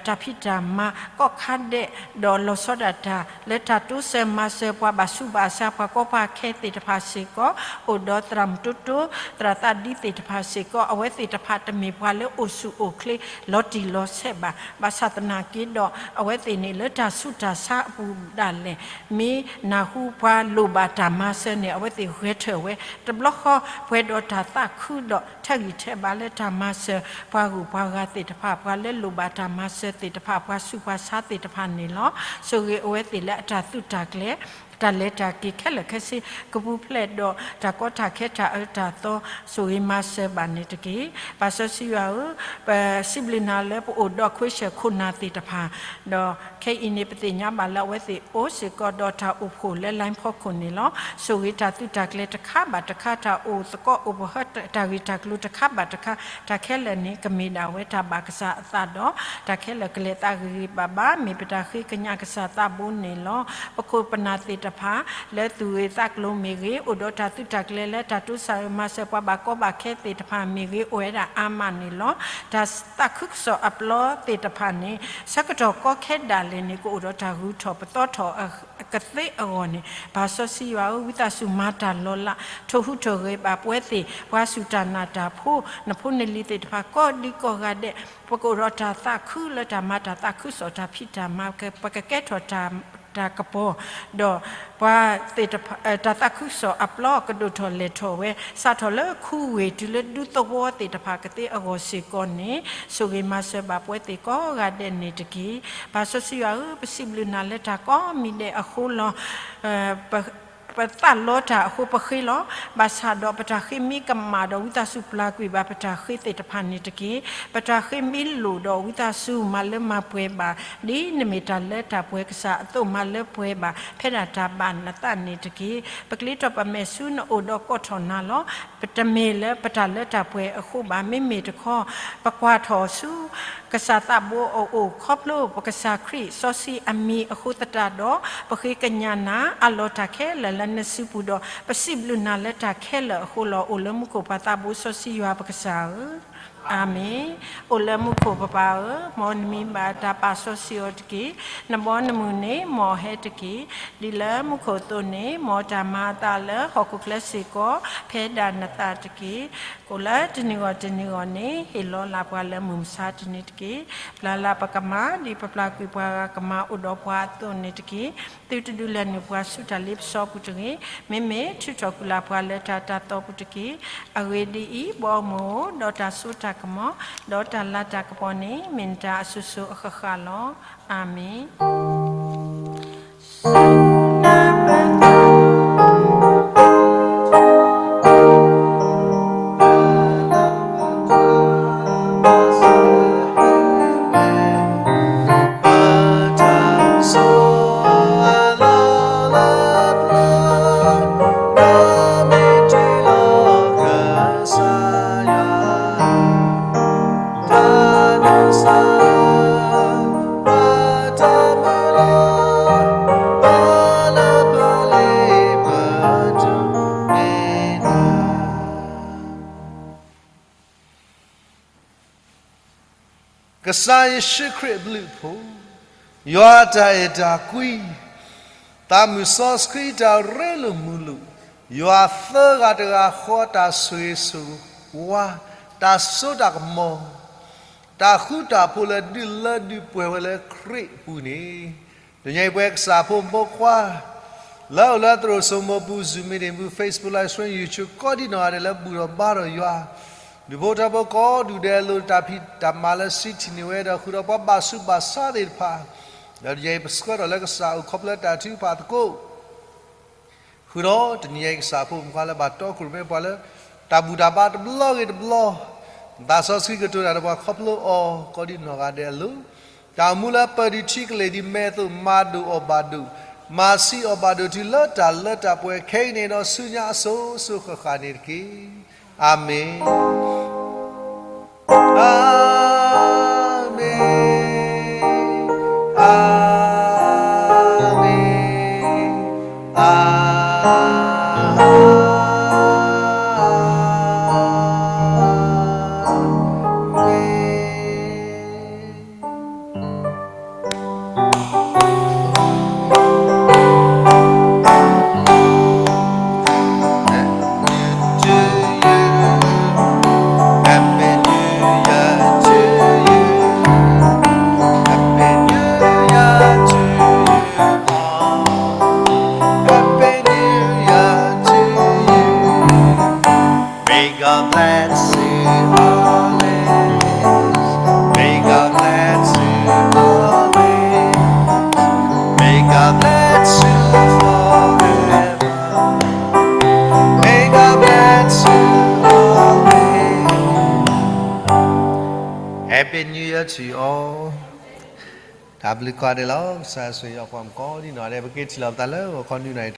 တၢ်ဖံးတၢ်မၤကိးခါဒဲး, ဒီးလီၤဆီဒၣ်တၢ်လၢတၢ်တိစၢၤမၤစၢၤပှၤ ဘၣ်ဆူးဘၣ်ဆါပှၤကီပှၤခဲသ့ၣ်တဖၣ်စ့ၢ်ကီး, အိၣ်ဒီးသရၣ်မုၣ်တိတိ သရၣ်သးဒံသ့ၣ်တဖၣ်စ့ၢ်ကီး, အဝဲသ့ၣ်တဖၣ်တမ့ၢ်ပှၤလၢအိၣ်ဆူၣ်အိၣ်ချ့လီၤတံၢ်လီၤဆဲးဘၣ်. ဘၣ်ဆၣ်သနာ်က့ဒီး အဝဲသ့ၣ်န့ၣ်လၢတၢ်ဆူးတၢ်ဆါအပူၤဒၣ်လဲာ် မ့ၢ်နၢ်ဟူပှၤလိၣ်ဘၣ်တၢ်မၤစၢၤန့ၣ် အဝဲသ့ၣ်ဂဲၤထၢၣ်ဝဲ, တဘျီဃီ ပှဲၤဒီးတၢ်သးခုဒီး ထဲးဂံၢ်ထဲးဘါလၢတၢ်မၤစၢၤ ပှၤဂုၤပှၤဂၤသ့ၣ်တဖၣ်, ပှၤလၢလိၣ်ဘၣ်တၢ်မၤစၢၤသ့ၣ်တဖၣ်, ပှၤဆူးပှၤဆါသ့ၣ်တဖၣ်န့ၣ်လီၤ. ဆိၣ်ဂ့ၤအဝဲသ့ၣ်လၢအတၢ်သုးတၢ်ကျဲၤ, တၢ်လဲၤတၢ်က့ၤခဲလၢာ်ခဲဆ့ ကပူၤဖျဲးဒီးတၢ်ကီတၢ်ခဲ တၢ်အၢတၢ်သီ, ဆိၣ်ဂ့ၤမၤစၢၤဘၣ်န့ၣ်တက့ၢ်. ပၢ်စီဆှံယွၤဧၢ, ပစံးဘျုးနၤလၢပအိၣ်ဒီးခွ့ဆၢၣ်ခိၣ်နၢ်သ့ၣ်တဖၣ်, ဒီးခဲအံၤန့ၣ် ပသ့ၣ်ညါဘၣ်လၢအဝဲသ့ၣ်အိၣ်စ့ၢ်ကီးဒီးတၢ်အိၣ်ဖှိၣ်လၢ လိုင်းဖီခိၣ်န့ၣ်လီၤ. ဆိၣ်ဂ့ၤတၢ်သုးတၢ်ကျဲၤတခါဘၣ်တခါ, တၢ်အိၣ်သကိးအိၣ်ပဟၢ တၢ်ဂ့ၢ်တၢ်ကျိၤတခါဘၣ်တခါ, တၢ်ခဲလၢာ်န့ၣ် ကမ့ၢ်ဒၣ်ဝဲတၢ်ဘၣ်ကစၢ်အသးဒီး တၢ်ခဲလၢာ်ကလဲၤသးဂ့ၤဂ့ၤဘၣ်ဘၣ်, မ့ၢ်ပတၢ်ဃ့ကညးကစၢ်သးဘိန့ၣ်လီၤ. ပခိၣ်ပနၢ်သ့ၣ်တဖၣ် လၢသူၣ်ဂ့ၤသးကျိၤမ့ၢ်ဂ့ၤ, အိၣ်ဒီးတၢ်သုးတၢ်ကျဲၤလၢတၢ်တိစၢၤမၤစၢၤပှၤဘၣ်ကီဘၣ်ခဲသ့ၣ်တဖၣ်မ့ၢ်ဂ့ၤ, အိၣ်ဝဲဒၣ်အါမးန့ၣ်လီၤ. တၢ်သးခုကစီၣ်အပျီသ့ၣ်တဖၣ်န့ၣ် ဆၢကတီၢ်ကီခဲဒၣ်လဲာ်န့ၣ် ကအိၣ်ဒီးတၢ်ဂုၤထီၣ်ပသီထီၣ်ကသ့အဂီၢ်န့ၣ်, ပၢ်စီဆှံယွၤဧၢ, ဝံသးစူၤမၤတၢ်လီၤလး, ထိၣ်ဟူးထိၣ်ဂဲၤဘၣ်ပဝဲသ့ၣ် ပှၤစူၢ်တၢ်နာ်တၢ်ဖိ, နဖိနလံၤသ့ၣ်တဖၣ် ကိးဒံကိးဂၤဒဲး, ပကအိၣ်ဒီးတၢ်သးခုလၢတၢ်မၤတၢ်သးခုကစီၣ် တၢ်ဖံးတၢ်မၤ, ပကကဲထီၣ်တၢ် တၢ်ကပီၤ, ဒီးပှၤသ့ၣ်တဖၣ် တၢ်သးခုကစီၣ်အပျီကဒိၣ်ထီၣ်လဲၢ်ထီၣ်ဝဲ, စးထီၣ်လၢခူဝ့ၢ်တုၤလၢဒူသဝီသ့ၣ်တဖၣ်ကသ့အဂီၢ်စ့ၢ်ကီးန့ၣ်, ဆိၣ်ဂ့ၤမၤစၢၤဘၣ်ပဝဲသ့ၣ်ကိးဂၤဒဲးန့ၣ်တက့ၢ်. ပၢ်စီဆှံယွၤဧၢ, ပစံးဘျုးနၤလၢတၢ်ကိးမံၤဒဲးအဃိလီၤ. ပ ပသးလီတၢ်အဃိပဃ့လီၤ. ဘၣ်ဆၣ်ဒီးပတၢ်ဃ့မ့ၢ်ကမၣ်ဒီး ဝံသးစူၤပျၢ်ကွံာ်ဘၣ်ပတၢ်ဃ့သ့ၣ်တဖၣ်န့ၣ်တက့ၢ်. ပတၢ်ဃ့မ့ၢ်လိၣ်ဒီး ဝံသးစူၤမၤလၢမၤပှဲၤဘၣ် ဒ်နမ့ၢ်တၢ်လၢတၢ်ပှဲၤကစၢ်အသိး မၤလၢပှဲၤဘၣ် ဖဲဒၣ်တၢ်ဘၣ်နသးန့ၣ်တက့ၢ်. ပကျ့ထီၣ်ပမဲာ်ဆူနအိၣ်ဒီးကိးထီၣ်နၤလီၤ. ပတမ့ၢ်လၢပတၢ်လၢတၢ်ပှဲၤအဃိဘၣ်. မ့မ့ၢ်တခီ ပကွၢ်ထီၣ်ဆူ ကစၢ်သးဘိအအိၣ် ခီဖျိပကစၢ်ခရံာ်စီဆှံအမံၤအဃိသတးဒီး ပဃ့ကညးနၤ အးလီၤတၢ်ခဲလၢာ်လၢနစုပူၤဒီး ပစံးဘျုးနၤလၢတၢ်ခဲလၢာ်အဃိလီၤ. အိၣ်လၢမူခိၣ်ပၢ်သးဘိစီဆှံယွၤပကစၢ်ဧၢ, အၤမ့ၣ်. အိၣ်လၢမူခိၣ်ပပၢ်ဧၢ, မ်နမံၤဘၣ်တၢ်ပာ်စီဆှံအီၤတက့ၢ်. နဘီနမုၢ်န့ၣ် မ်အဟဲတက့ၢ်. ဒ်လၢမူခိၣ်အသိးန့ၣ် မ်တၢ်မၤအသးလၢဟီၣ်ခိၣ်ချၢစ့ၢ်ကီး ဖဲဒၣ်နသးတက့ၢ်. ကိးလၢတနံၤဂီၢ်တနံၤဂီၢ်န့ၣ် ဟ့ၣ်လီၤလၢ်ပှၤလၢမုၢ်မဆါတနံၤတက့ၢ်. ပျၢ်လၢ်ပကမၢ် ဒ်ပပျၢ်ကွံာ်ပှၤဂၤကမၢ်အိၣ်ဒီးပှၤအသိးန့ၣ်တက့ၢ်. သုတဒုးလဲၤနုာ်ပှၤဆူတၢ်လ့ပစီပူၤတဂ့ၤ. မ့မ့ၢ်ထုးထီၣ်ကွံာ်လၢ်ပှၤလၢတၢ်တၢ်သီပူၤတက့ၢ်. အဂ့ၢ်ဒ်အံၤ, ဘီမုၢ်ဧၢ, ဒီးတၢ်စိတၢ်ကမီၤ, ဒီးတၢ်လၤတၢ်ကပီၤန့ၣ် မ့ၢ်နတၢ်အစိၤစိၤအဃၣ်ဃၣ်လီၤ. အၤမ့ၣ်. ကစၢ်ယ့ၣ်ၡူးခရံာ်အဘျုးအဖှိၣ်, ယွၤအတၢ်အဲၣ်တၢ်ကွံ, သးမုၢ်စီဆှံတၢ်ရ့လိာ်မုာ်လိာ်, ယွၤသၢဂၤတဂၤဃီတၢ်ဆိၣ်ဂ့ၤဆိၣ်ဝါ, တၢ်စိတၢ်ကမီၤ, တၢ်ဃူတၢ်ဖိးလၢဒုးလၢဒုးပှဲၤဝဲလၢခရံာ်အပူၤန့ၣ်, တနံၤအံၤပဝဲကစၢ်ဖိမုၣ်ဖိခွါ လၢအအိၣ်လၢသရိာ်စိမိၤပူၤ Zoom meeting ပူၤ Facebook Live Stream YouTube ကိးဒံနီၢ်ဂၤဒဲးလၢဘူၣ်ထီၣ်ဘါထီၣ်ယွၤ, ဒူၣ်ဖိထၢဖိကိးဒူၣ်ဒဲးအလိၤ တၢ်ဖံးတၢ်မၤလၢစံးထံၣ်န့ၢ်ဝဲဒီး ဃုာ်ဒီးပှၤဘၣ်ဆူးဘၣ်ဆါသ့ၣ်တဖၣ်, ဒီးတနံၤအံၤပဆှၢထီၣ်လၢကစၢ်အိၣ်ခီဖျိတၢ်ထုကဖၣ်သကိး ဃုာ်ဒီးတနံၤအံၤကစၢ်ဖိမုၣ်ဖိခွါလၢဘၣ်တီခိၣ်ရိၣ်မဲပှၤလၢ တၢ်ဘူၣ်တၢ်ဘါတဘျီဂ့ၤတဘျီ, သးစီဆှံကတိၤတၢ်ဒီးပှၤခီဖျိအီၤ ကိးဒံနီၢ်ဂၤဒဲးအလိၤ, တၢ်အိၣ်မူလၢပၢၢ်ဒံးထံကလ့ၢ်ဒံးမဲအသိး မၤဒိၣ်အီၣ်ဘၣ်ဒိၣ်, မၤဆံးအီၣ်ဘၣ်ဒိၣ်တုၤလၢတၢ်လၢတၢ်ပှဲၤခဲအံၤန့ၣ်ဒီးဆူညါအစိၤစိၤဃၣ်ဃၣ်န့ၣ်တက့ၢ်. အၤမ့ၣ်. အၤမ့ၣ်, အၤမ့ၣ်, အၤမ့ၣ်. Happy New Year to you all. တၢ်ဘျုးကိးဂၤဒဲးလီၤ. ကစၢ်ဆိၣ်ဂ့ၤအီၤ ပှၤမုၣ်ကိးဒံနီၢ်ဂၤဒဲး ပက့ၤထံၣ်လိာ်ပသးလၢဂီၤခီနွံနၣ်ရံၣ်